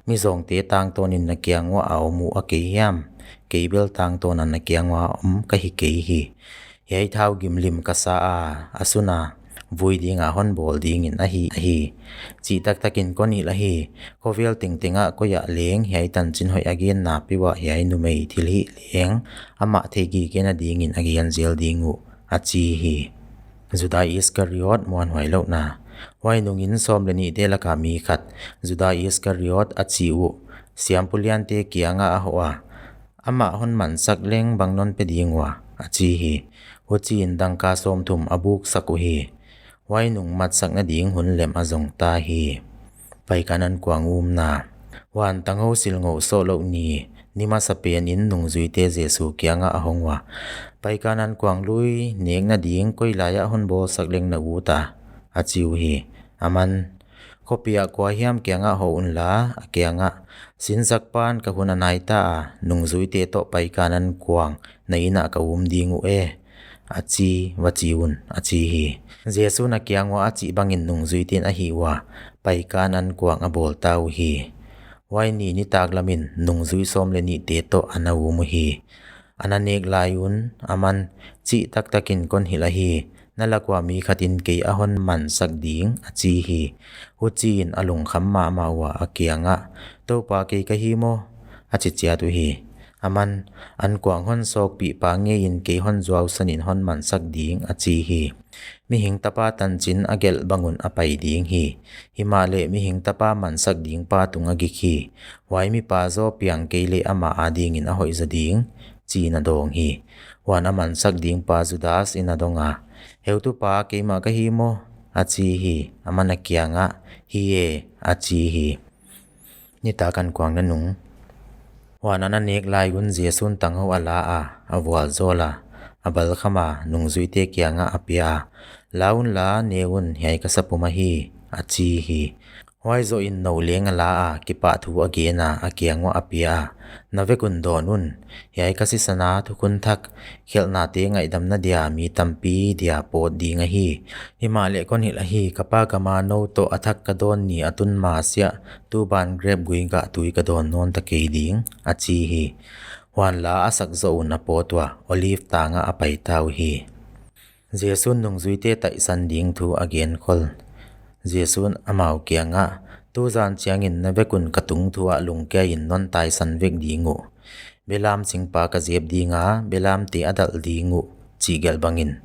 Mizawngte tangtawnin na kiang uah a om uh a kei hiam? Kei bel tangtawn a na kiang uah a om ka hi kei hi. Hiai thau gimlim ka sa a, a sun a vui ding a hon bawl dingin ahi, ahi. Chih taktakin kon hilh ahi. Khovel tengteng ah koi ah leng hiai tanchin hoih a genna peuh ah hiai numei thilhih leng amah theihgigena dingin a gen zel ding uh, a chi hi. Juda Iskariot muanhuai louhna. Huai nungin sawm leh nihte laka mi khat, Juda Iskariot a chi uh, siampu liante kiangah a hoh a, amah hon mansak leng bang non pe ding ua, a chi hi. Huchiin dangka sawmthum a buksak uhi. Huai nung matsakna ding hun lem a zong ta hi. Paikan ankuang umna. Huan tanghou silngou sohlouh ni, ni masapen in nungzuite Jesu kiangah a hong ua, Paikan ankuang lui nekna ding koi lai ah hon bawlsak leng na ut a, a chi uhi. Aman, Khopi ah kua hiam kiangah hoh unla, a kiangah, Sinsakpan ka hun a nai ta a, nungzuite toh Paikan ankuang na inn ah ka um ding uh e, a chi, va chi un, a chi hi. Jesu'n a kiang ua a chih bangin nungzuite'n a hih ua, Paikan ankuang a bawl ta uhi. Huai ni nitak lamin nungzui sawm leh nihte toh a na um uhi. A na nek lai un, aman, Chih taktakin kon hilh ahi, na lak ua mi khatin kei a hon mansak ding, a chi hi. Huchiin a lungkham mahmah ua a kiangah, Toupa, kei ka hi maw? a chi chiat uhi. Aman, Ankuang hon sawkpihpa ngeiin kei hon zuausanin hon mansak ding, a chi hi. Mihing Tapa tanchin a gelh bang un a pai ding hi. Himahleh Mihing Tapa mansak dingpa tung a gik hi. Huai mipa zaw piang kei leh amah adingin a hoih zaw ding, chiin a dawng hi. Huan a mansak dingpa Judas in a dong a, Heutupa, keimah ka hi maw? a chi hi. Aman a kiangah, Hi e, a chi hi. Nitak ankuang na nung. Huan a na nek lai un Jesu'n tanghou a la a, a vualzawl a, a balkham a, nungzuite kiangah a pia a, La unla, ne un, hiai ka sapum ahi, a chi hi. Huai zohin nou leng a la a, kipahthu a gen a, a kiang uah a pia a, Na vek un dawn un, hiai ka sisan a thukhun thak, khelhnate ngaihdamna dia mi tampi dia pawt ding ahi. Himahleh kon hilh ahi, ka Pa gam a nou toh a thak ka dawn ni a tun masiah, tuban grep gui gah tui ka dawn nawn ta kei ding, a chi hi. Huan la a sak zoh un a pawt ua, Olive tang ah a pai ta uhi. Jesu'n nungzuite taisan ding thu a genkhol. Jesu'n amau kiangah, Tuzan chiangin na vek un ka tungthu ah lungkiain non taisan vek ding uh. Belam singpa ka zep ding a, belamte a dalh ding uh, chih gelh bangin.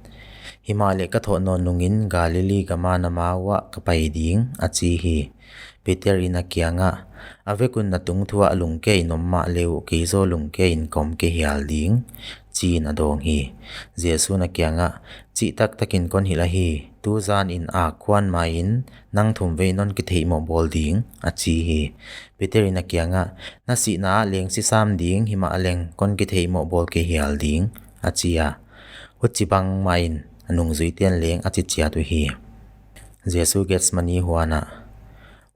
Himahleh ka thoh nawn nungin Galili gam a na ma uah ka pai ding, a chi hi. Peter in a kiangah, A vek un na tungthu ah lungkiain om mahle uh, kei zaw lungkiain ka om kei hial ding, chiin a dawng hi. Jesu'n a kiangah, Chih taktakin kon hilh ahi, tuzanin ak khuan main nang thumvei non kitheihmoh bawl ding, a chi hi. Peter in a kiangah, Na sihna ah leng si sam ding, himahleng kon kitheihmoh bawl kei hial ding, a chi a. Huchibang mahin a nungzuite'n leng a chi chiat uhi. Jesu Gethsemane huan ah.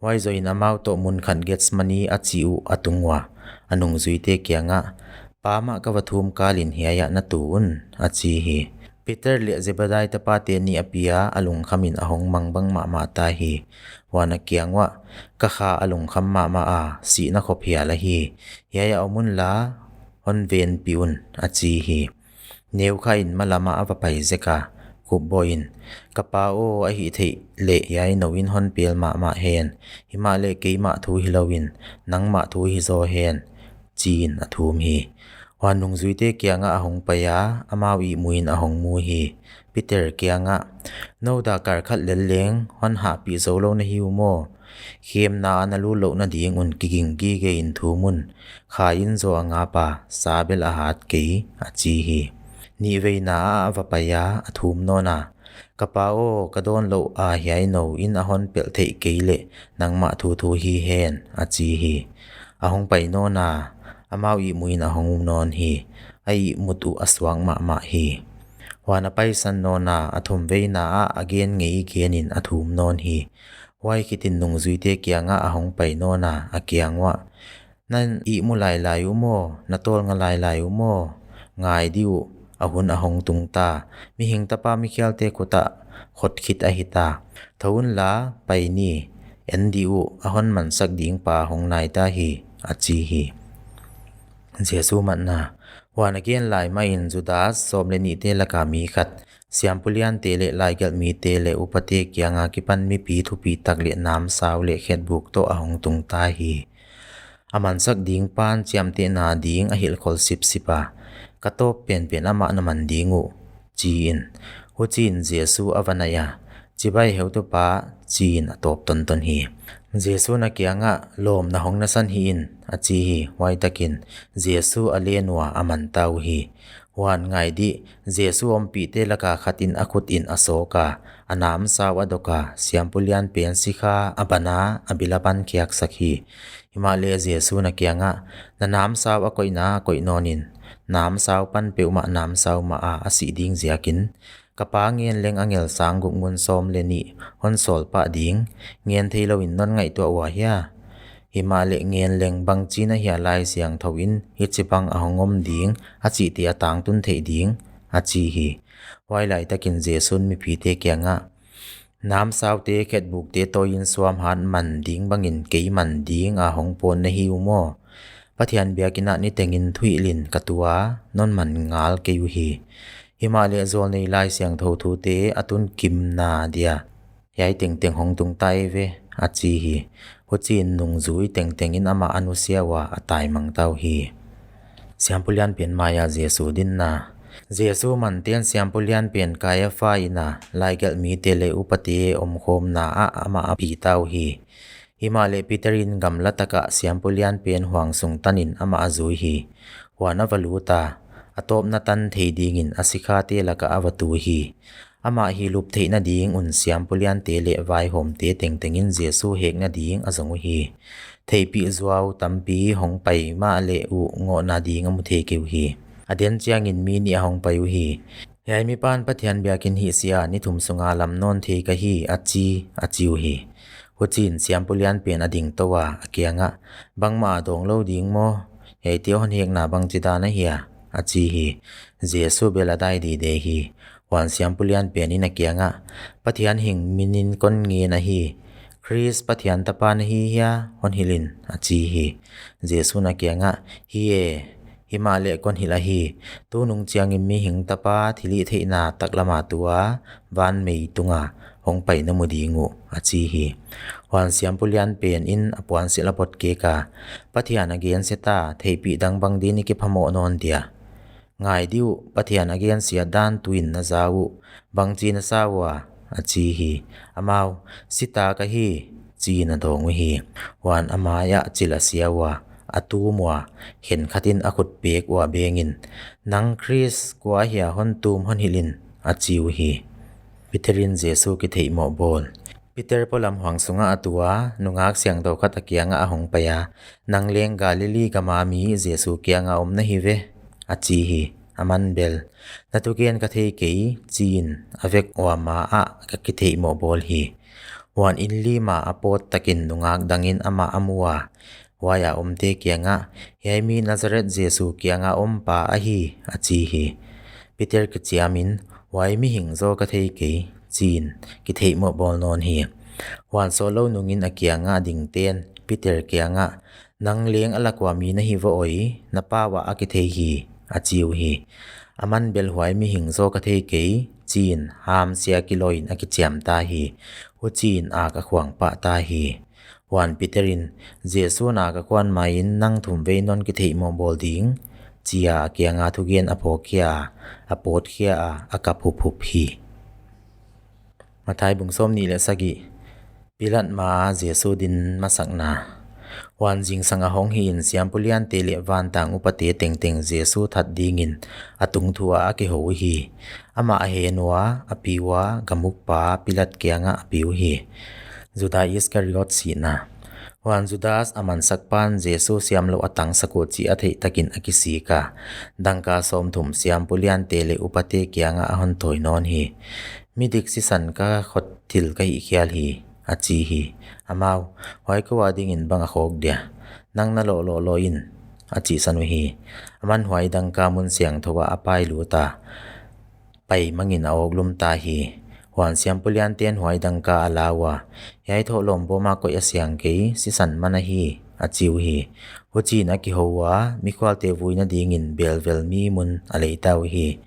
Huai zohin amau toh mun khat Gethsemane a chih uh a tung ua, a nungzuite kiangah, Pa mah ka va thum kalin hiai ah na tu un, a chi hi. Peter leh Zebedai tapate nih a pia a lungkhamin a hong mangbang mahmah ta hi. Huan a kiang uah, Ka kha a lungkham mahmah a, sihna khop hial ahi. Hiai ah om unla, hon venpih un, a chi hi. Neukhain malam ah a va pai zek a, khupbawhin, Ka Pa aw, a hih theih leh hiai nou in hon pel mahmah hen, himahleh keimah thu hilouin, nangmah thu hizaw hen, chiin a thum hi. Huan nungzuite kiangah a hong pai a, amau ihmuin a hong mu hi. Peter kiangah, Nou dakkal khat lel leng hon hahpih zoulou na hi uh maw? Khemna ah na lut louhna ding un kiging gige in thum un, kha in zaw a ngap a, sa bel a hat kei, a chi hi. Nihveina ah a va pai a, a thum nawn a, Ka Pa aw, ka dawnlouh a hiai nou in a hon pelh theih kei leh nangmah thu thu hi hen, a chi hi. A hong pai nawn a, amau ihmuin a hong mu nawn hi. A ihmut uh a suak mahmah hi. Huan a paisan nawn a, a thumveina ah a gen ngei genin a thum nawn hi. Huai khitin nungzuite kiangah a hong pai nawn a, a kiang uah, Na ihmu lailai uh maw, na tawlnga lailai uh maw? Ngai di uh, a hun a hong tung ta, Mihing Tapa mikhialte khut ah khot khit ahi ta. Thou unla, pai ni, en di uh, a hon mansak dingpa hong nai ta hi, a chi hi. Jesu matna. Huan a gen lai mahin Judas, sawm leh nihte laka mi khat, siampuliante leh laigelhmite leh upate kianga kipan mipi thupitak leh namsau leh khetbuk toh a hong tung ta hi. A mansak ding pan chiamtehna ding a hilhkhol sipsip a, "Ka tawp penpen amah na man ding uh," chiin. Huchiin Jesu a va naih a, "Chibai, heutupa," chiin a tawp tonton hi. Jesu'n a kiangah, "Lawm, na hong nasan hih in," a chi hi. Huaitakin Jesu a len ua, a man ta uhi. Huan ngai dih, Jesu ompihte laka khatin a khutin a sawk a, a namsau a dok a, siampulian pen sikha a ban a, a bil a pankhiaksak hi. Himahleh Jesu'n a kiangah, "Na namsau a koihna ah koih nawnin, namsau pan peuhmah namsau mah a a sih ding ziakin, ka Pa ngen leng angel sang guk ngun sawm leh nih hon sawl pah ding, ngen theilouin non ngaihtuah ua hia? Himahleh ngen leng, bangchin ahia Laisiangthou in hichibang a hong om ding a chihte a tangtun theih ding?" a chi hi. Huailaitakin Jesu'n mipite kiangah, "Namsaute khetbukte tawiin suamhat man ding bangin kei man ding a hong pawt na hi uh maw? Pathian biakin ah nitengin thuhilhin ka tu a, non man ngal kei uhi. Himahleh jawlnei Laisiangthou thute a tunkimna dia hiai tengteng hong tung ta ve," a chi hi. Huchiin nungzui tengtengin amah a nusia ua, a taimang ta uhi. Siampulian pen maia Jesu dinna. Jesu manten siampulian pen Kaiapha inn a laigelhmite leh upate omkhawmna ah amah a pi ta uhi. Himahleh Peter in gamla takah siampulian pen huangsung tanin amah a zui hi. Huan a va lut a, a tawpna tan thei dingin a sikhate lakah a va tu hi. Amah hi lup theihna ding un siampuliante leh vaihawmte tengtengin Jesu hekna ding a zong uhi. Theihpih zuau tampi hong pai mahleh uh ngohna ding a mu thei kei uhi. A den chiangin mi nih a hong pai uhi. "Hiai mipan Pathian biakin hihsia ni thum sunga lam nawn thei ka hi," a chi, a chi uhi. Huchiin siampulian pen a ding tou a, a kiangah, "Bangmah a dawng lou ding maw? Hiaite hon hekna bangchidan ahia?" a chi hi. Jesu bel a dai dide hi. Huan siampulian pen in a kiangah, "Pathian hing minin kon ngen ahi. Khrist Pathian tapa na hi hia? Hon hilhin," a chi hi. Jesu'n a kiangah, "Hi e. Himahleh kon hilh ahi, tunung chiangin Mihing Tapa thilhihtheihna taklam a tu a, van mei tunga hong pai na mu ding uh," a chi hi. Huan siampulian pen in a puansilh a bot kek a, "Pathian a gensiat a, theihpih dang bang din i kiphamoh nawn dia? Ngai dih uh, Pathian a gensiat dan tuin na za uh, bangchin a sa ua?" a chi hi. Amau, "Si ta ka hi," chiin a dawng uhi. Huan a mai ah chil a sia ua, a tum ua, khenkhatin a khut pek ua bengin, "Nang Khrist kua ahia, hon tum hon hilhin," a chi uhi. Peter in Jesu kitheihmoh bawl. Peter polam huang sungah a tu a, nungak siangthou khat a kiangah a hong pai a, "Nang leng Galili gama mi Jesu kianga om na hi ve," a chi hi. Aman bel, "Na thugen ka thei kei," chiin a vek ua ma ah a kitheihmoh bawl hi. Huan inn lim a a pawt takin nungak dangin amah a mu a, huaia omte kiangah, "Hiai mi Nazareth Jesu kianga ompa ahi," a chi hi. Peter kichiamin, "Huai mihing zaw ka thei kei," chiin kitheihmoh bawl nawn hi. Huan sawtlou nungin a kianga dingten Peter kiangah, "Nang leng a lak ua mi na hi vo oi, na pau ah a kithei hi," a chi uhi. Aman bel, "Huai mihing zaw ka thei kei," chiin hamsia kilawhin a kichiam ta hi. Huchiin ak a khuang pah ta hi. Huan Peter in, "Jesu'n ak a khuan maiin nang thumvei non kitheihmoh bawl ding," chia a kianga thugen a phawkkhia a, a pawtkhia a, a kap huphup hi. Matthai bung sawmnih leh sagih. Pilat maa Jesu din masakna. Huan zingsang a hong hihin siampuliante leh vantang upate tengteng Jesu that dingin a tungthu ah a kihou uhi. Amah a hen ua, a pi ua, gamukpa Pilat kiangah a pi uhi. Juda Iskariot sihna. Huan Judas, a mansakpan Jesu siamlouh a tangsak uh chih a theih takin a kisik a, dangka sawmthum siampuliante leh upate kiangah a hon tawi nawn hi. "Midik sisan ka khut thil ka hihkhial hi," a chi hi. Amau, "Huai kou adingin bang a khawk dia? Nang na loh loh lou in," a chihsan uhi. Aman huai dangka mun siangthou ah a pai lut a, pai mangin a awk lum ta hi. Huan siampulianten huai dangka a la ua, "Hiai thohlawm bawm a koih a siang kei, sisan man ahi," a chi uhi. Huchiin a kihou ua, mikhualte vuina dingin belvel mi mun a lei ta uhi.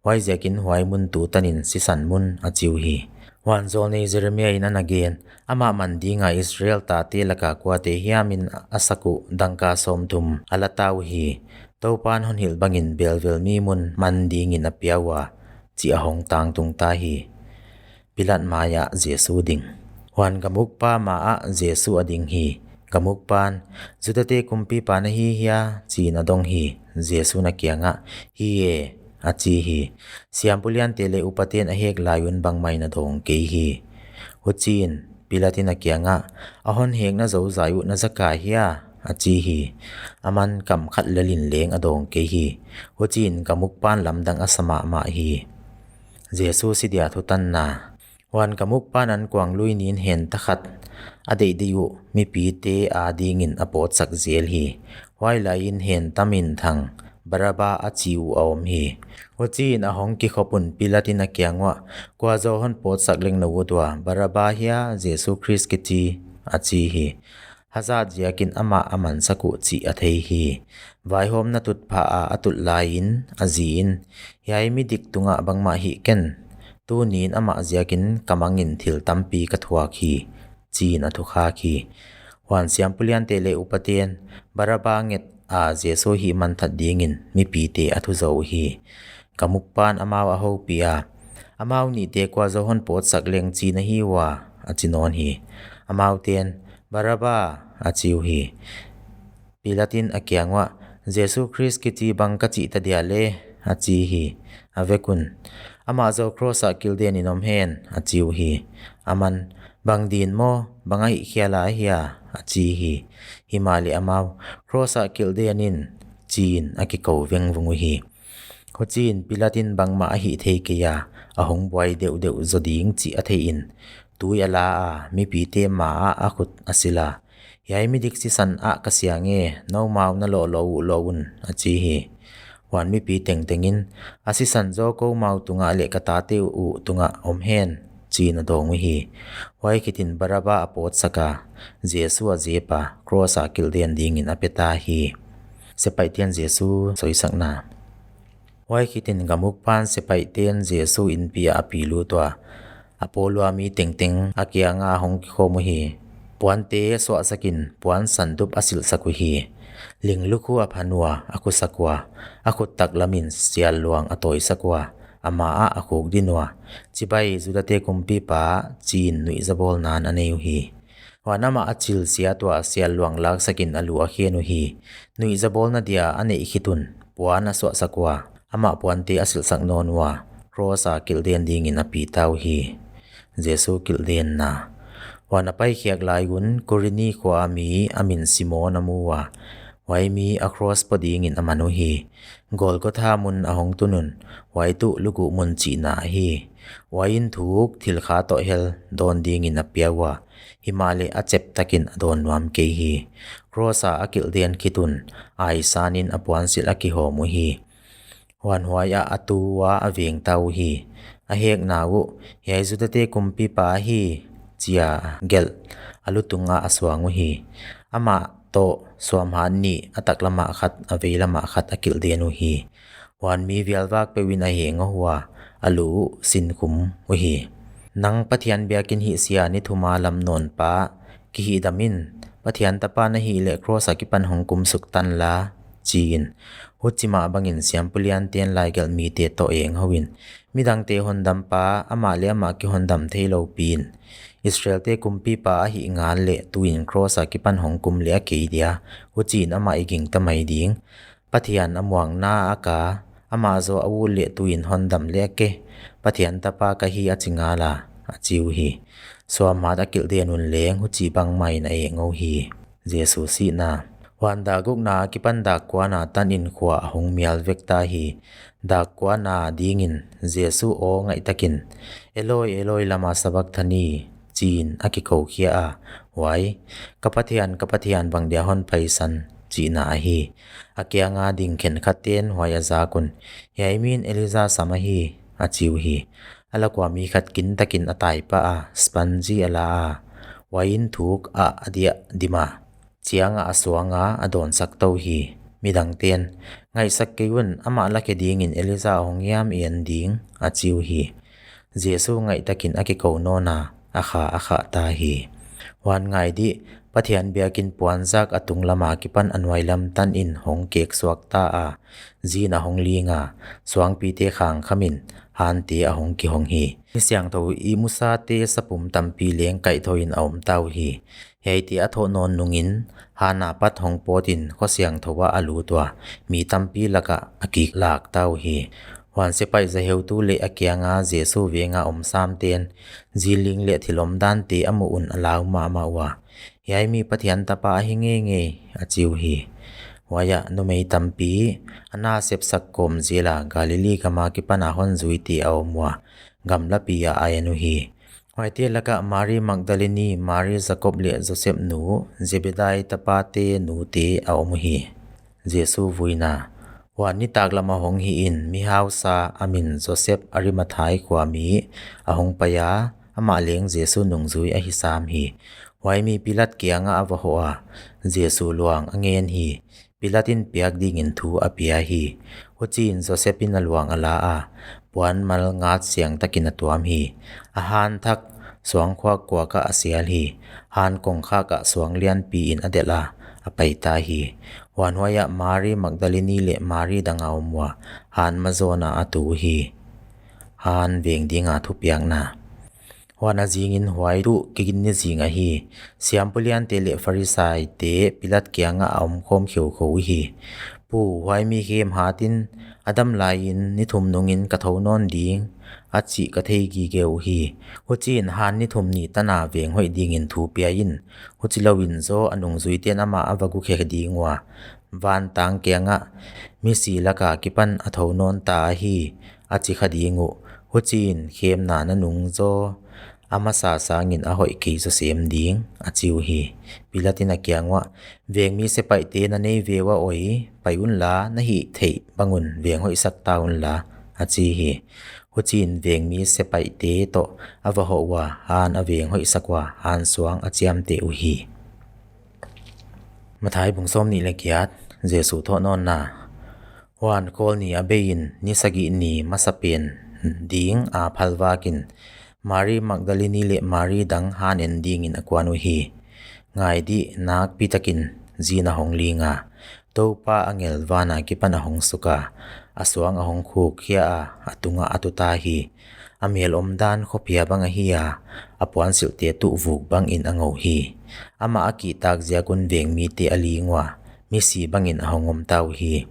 Huaiziakin huai mun tu tanin sisan mun a chi uhi. Huan jawlnei Jeremia in ana gen, amah man dinga Israel tate laka kuate hiamin a sak uh dangka sawmthum a la ta uhi. Toupan hon hilh bangin belvel mi mun man dingin a pia ua, chih a hong tangtung ta hi. Pilat maiah Jesu ding. Huan gamukpa maah Jesu a ding hi. Gamukpan, Judate kumpipa na hi hia, chiin a dong hi. Jesu'n a kiangah, hi e, a chi hi. Siampu liante leh upaten a hek lai un bangmah in a dawng kei hi. Huchiin Pilat in a kiangah, a hon hekna zouzai uh na za kha hia, a chi hi. Aman kam khat lelin leng a dawng kei hi. Huchiin gamukpan lamdang a sa mahmah hi. Jesu si dia thutanna. Huan gamukpan ankuang lui nin henta khat a deihdeih uh mipite adingin a pawtsak zel hi. Huailaiin henta minthang Baraba a chi uh a om hi. Huchiin a hong kikhop un Pilat in a kiang uah, kua zaw hon pawtsak leng na ut ua, Baraba hia Jesu Khrist kichi, a chi hi. Hazat ziakin amah a mansak uh chih a thei hi. Vaihawmna tutphah a a tut laiin a ziin, hiai midik tungah bangmah hih ken, tuniin amah ziakin ka mangin thil tampi ka thuak hi, chiin a thukhak hi. Huan siampu liante leh upaten Baraba nget a Jesu hihmanthat dingin mipite a thu zou hi. Gamukpan amau a houpih a, amau nihte kua zaw hon pawtsak leng chi na hi ua, a chi nawn hi. Amauten, Baraba, a chi uhi. Pilat in a kiang uah, Jesu Khrist kichi bang ka chih ta dia le, a chi hi. A vek un, amah zaw kros ah kilhden in om hen, a chi uhi. Aman, bang din maw, bang a hihkhial a hia, a chi hi. Himahleh amau, kros ah kilhden in, chiin a kikou vengvung uhi. Huchiin Pilat in bangmah a hih thei kei a, a hong buai deuhdeuh zaw ding chih a theihin, tui a la a, mipite maah a khut a sil a, hiai midik sisan ah ka siang e, noumau na loh lou uh loh un, a chi hi. Huan mipi tengtengin, a sisan zaw koumau tungah leh ka tate uh tungah om hen, chiin a dawng uhi. Huai khitin Baraba a pawtsak a, Jesu a zep a, kros a kilhden dingin a pe ta hi. Sepaihten Jesu soisakna. Huai khitin gamukpan sepaihten Jesu inpi ah a pi lut ua, a pawl ua mi tengteng a kianga hong kikhawm uhi. Puante suahsakin puan sandup a silhsak uhi. Ling lukhu a phan ua, a khusak ua, a khut taklamin sial luang a tawisak ua, amah ah a khukdin ua, chibai Judate kumpipa, chiin nuihzabawlna'n a nei uhi. Huan amah a chil siat ua, sial luang laksakin a lu a khen uhi. Nuihzabawlna dia a neih khit un puan a suahsak ua, amah puante a silhsak nawn ua, kros a kilhden dingin a pi ta uhi. Jesu kilhdenna. Huan a paikhiak lai un Kurini khua a mi a min Simon a mu ua, huai mi a kros pua dingin a man uhi. Golgotha mun a hong tun un, huai tuh luguh mun chihna ahi. Huai in thuk thil kha toh hel dawn dingin a pia ua, himahleh a cheptakin a dawn nuam kei hi. Kros a a kilhden khit un, aisanin a puansilh a kihawm uhi. Huan huai ah a tu ua a veng ta uhi. A hekna uh, hiai Judate kumpipa ahi, chia gelh a lutung ah a suang uhi. Amah toh suamhat nih, a taklam ah khat, a veilam ah khat a kilhden uhi. Huan mi vialvak peuhin a heng a hua, a lu uh sinkhum uhi. Nang Pathian biakin hihsia ni thuma lam nawnpa, kihihdam in, Pathian tapa na hih leh kros a kipan hong kum suk tan la, chiin. Huchi mah bangin siampu lianten laigelh mite toh enghouin, midangte hondampa, amah leh amah kihondam theilou piin, Israelte kumpipa ahih ngal leh tuin kros a kipan hong kum leh a kei dia, huchiin amah i gingta mai ding. Pathian a muanna a ka, amah zaw a ut leh tuin hondam leh a ke, Pathian tapa ka hi a chi ngal a, a chi uhi. Suamhat a kilhden un leng huchibang mah in a enghou hi. Jesu sihna. Huan dak gukna akipan dak kuana tanin khua a hong mial vek ta hi. Dak kuana dingin Jesu aw ngaihtakin, Eloi, Eloi, lama sabakthani, chiin a kikou khia a, huai, Ka Pathian, ka Pathian, bang dia hon paisan, chihna ahi. A kianga ding khenkhatten huai a zak un, Hiai min Elija sam ahi, a chi uhi. A lak ua mi khat kintakin a tai pah a, sponge a la a, huai in thuk ah a diah dim a, chiang ah a suang a, a dawnsak tou hi. Midangte'n, "Ngaihsak kei un, amah lakkhe dingin Elijah a hong hiam i en ding," a chi uhi. Jesu ngaihtakin a kikou nawn a, a kha a khah ta hi. Huan ngai dih, Pathian biakin puanzak a tunglam akipan a nuailam tanin hong keksuak ta a, zin a hong ling a, suangpite khangkhamin hante a hong kihong hi. Mi siangthou ihmusate sapum tampi leng kaihthou in a om ta uhi. Hiaite a thoh nawn nungin, han apat hong pawtin kho siangthou ah a lut ua, mi tampi lakah a kiklak ta uhi. Huan sepaih zaheutu leh a kianga Jesu venga om samte'n, zin ling leh thil omdante a muh un a lau mahmah ua, "Hiai mi Pathian Tapa ahi ngeingei," a chi uhi. Huaiah numei tampi, a na sepsak kawm zel a Galilee gam akipan a hon zuite a om ua, gamlapi ah a en uhi. Huaite lakah Mari Magdalini, Mari Jakob leh Joseph nu, Zebedai tapate nute a om uhi. Jesu vuina. Huan nitaklam a hong hihin, mi hausa a min Joseph, Arimathai khua mi, a hong pai a, amah leng Jesu nungzui ahi sam hi. Huai mi Pilat kiangah a va hoh a, Jesu luang a ngen hi. Pilat in piak dingin thu a pia hi. Huchiin Joseph in a luang a la a, puan mal ngat siangtakin a tuam hi. A han thak, suangkhuak kuak ah a sial hi. Han kongkhak ah suang lianpiin a delh a, a pai ta hi. Huan huaiah Mari Magdalini leh Mari dang a om ua, han mazawn a a tu hi. Han veng dinga thupiakna. Huan a zingin huai tuh kiginni zing ahi. Siampu liante leh Pharisaite Pilat kiangah a omkhawm kheukhou uhi. "Pu, huai mi khem hatin, a dam laiin ni thum nungin ka thou nawn ding, a chih ka thei gige uhi. Huchiin han ni thum ni tan a veng hoih dingin thu pia in. Huchilouin zaw a nungzuite'n amah a va gu khe ding ua, vantang kiangah, 'Misi laka kipan a thou nawn ta ahi,' a chi kha ding uh. Huchiin khemna na nung zaw a masa sangin a hoih kei zaw sem ding," a chi uhi. Pilat in a kiang uah, "Vengmi sepaihte na nei ve ua oi, pai unla, na hihtheih bangun veng hoihsak ta unla," a chi hi. Huchiin vengmi sepaihte toh a va hoh ua, han a veng hoihsak ua, han suang a chiamteh uhi. Mathai bung sawmnih leh giat. Jesu thohnawnna. Huan khawlni a beiin, ni sagih ni masapen ding a phalvakin, Mari Magdalini leh Mari dang han en dingin a kuan uhi. Ngai dih, nakpitakin zin a hong ling a, Toupa angel van akipan a hong suk a, a suang a hong khukkhia a, a tungah a tuta hi. A mel omdan khopia bang ahi a, a puansilhte tuh vuk bangin a ngou hi. Amah a kihtak ziak un vengmite a ling ua, misi bangin a hong omta uhi.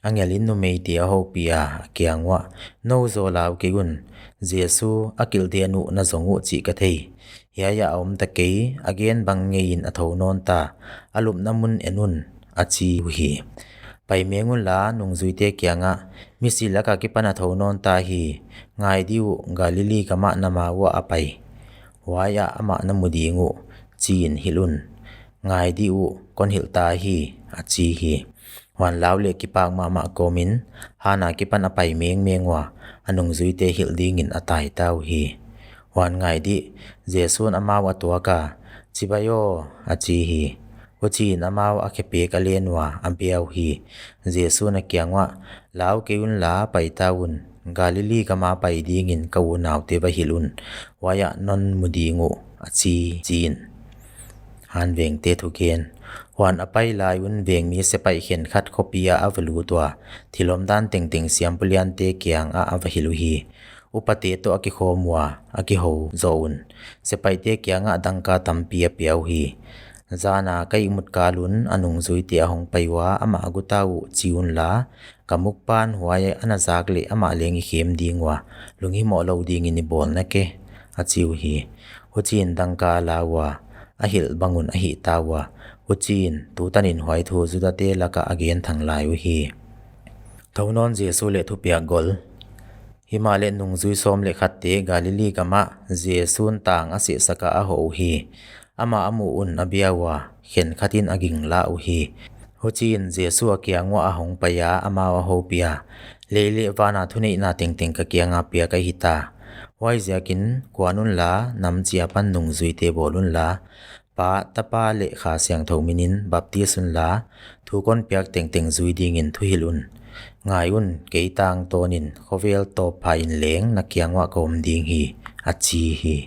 Angel in numeite a houpih a, a kiang uah, "Nou zaw lau kei un, Jesu a kilhden uh na zong uh chih ka thei. Hiai ah a omta kei, a gen bang ngeiin a thou nawnta, a lupna mun en un," a chi uhi. "Pai meng unla, nungzuite kiangah, 'Misi laka kipan a thou nawnta hi, ngai dih uh, Galilee gamah na ma uah a pai, huaiah amah na mu ding uh,' chiin hilh un. Ngai dih uh, kon hilhta hi," a chi hi. Huan lau leh kipak mahmah kawmin, han akipan a pai mengmeng ua, a nungzuite hilh dingin a taita uhi. Huan ngai dih, Jesu'n amau a tuak a, "Chibai aw," a chi hi. Huchiin amau a khepek a len ua, a bia uhi. Jesu'n a kiang uah, "Lau kei unla, paita un, Galilee gama pai dingin ka unaute va hilh un, huaiah non mu ding uh," a chi, chiin. Hanvengte thugen. Huan a pai lai un vengmi sepaih khenkhat khopi ah a va lut ua, thil omdan tengteng siampu liante kiangah a va hilh uhi. Upate toh a kikhawm ua, a kihou zoh un, sepaihte kiangah dangka tampi a pia uhi. "Zana ka ihmut kal un a nungzuite a hong pai ua, amah a guta uh chi unla, ka mukpa'n huai a na zak leh amah leng i khem ding ua, lunghimoh lou dingin i bawl na ke," a chi uhi. Huchiin dangka a la ua, a hilh bangun a hihta ua, huchiin tutanin huai thu Judate lakah a genthang lai uhi. Thounawn Jesu leh thupiak gol. Himahleh nungzui sawm leh khatte Galilee gamah Jesu'n tang a sehsak a a hoh uhi. Amah a muh un a bia ua, khenkhatin a ginglah uhi. Huchiin Jesu a kiang uah a hong pai a, amau a houpih a, "Lei leh van a thuneihna tengteng ka kianga piak ahi ta. Huaiziakin kuan unla, nam chia pan nungzuite bawl unla, Pa, Tapa leh Kha Siangthou minin baptis unla, thu kon piak tengteng zui dingin thuhilh un. Ngai un, kei tangtawnin khovel tawp phain leng na kiang uah ka om ding hi, a chi hi.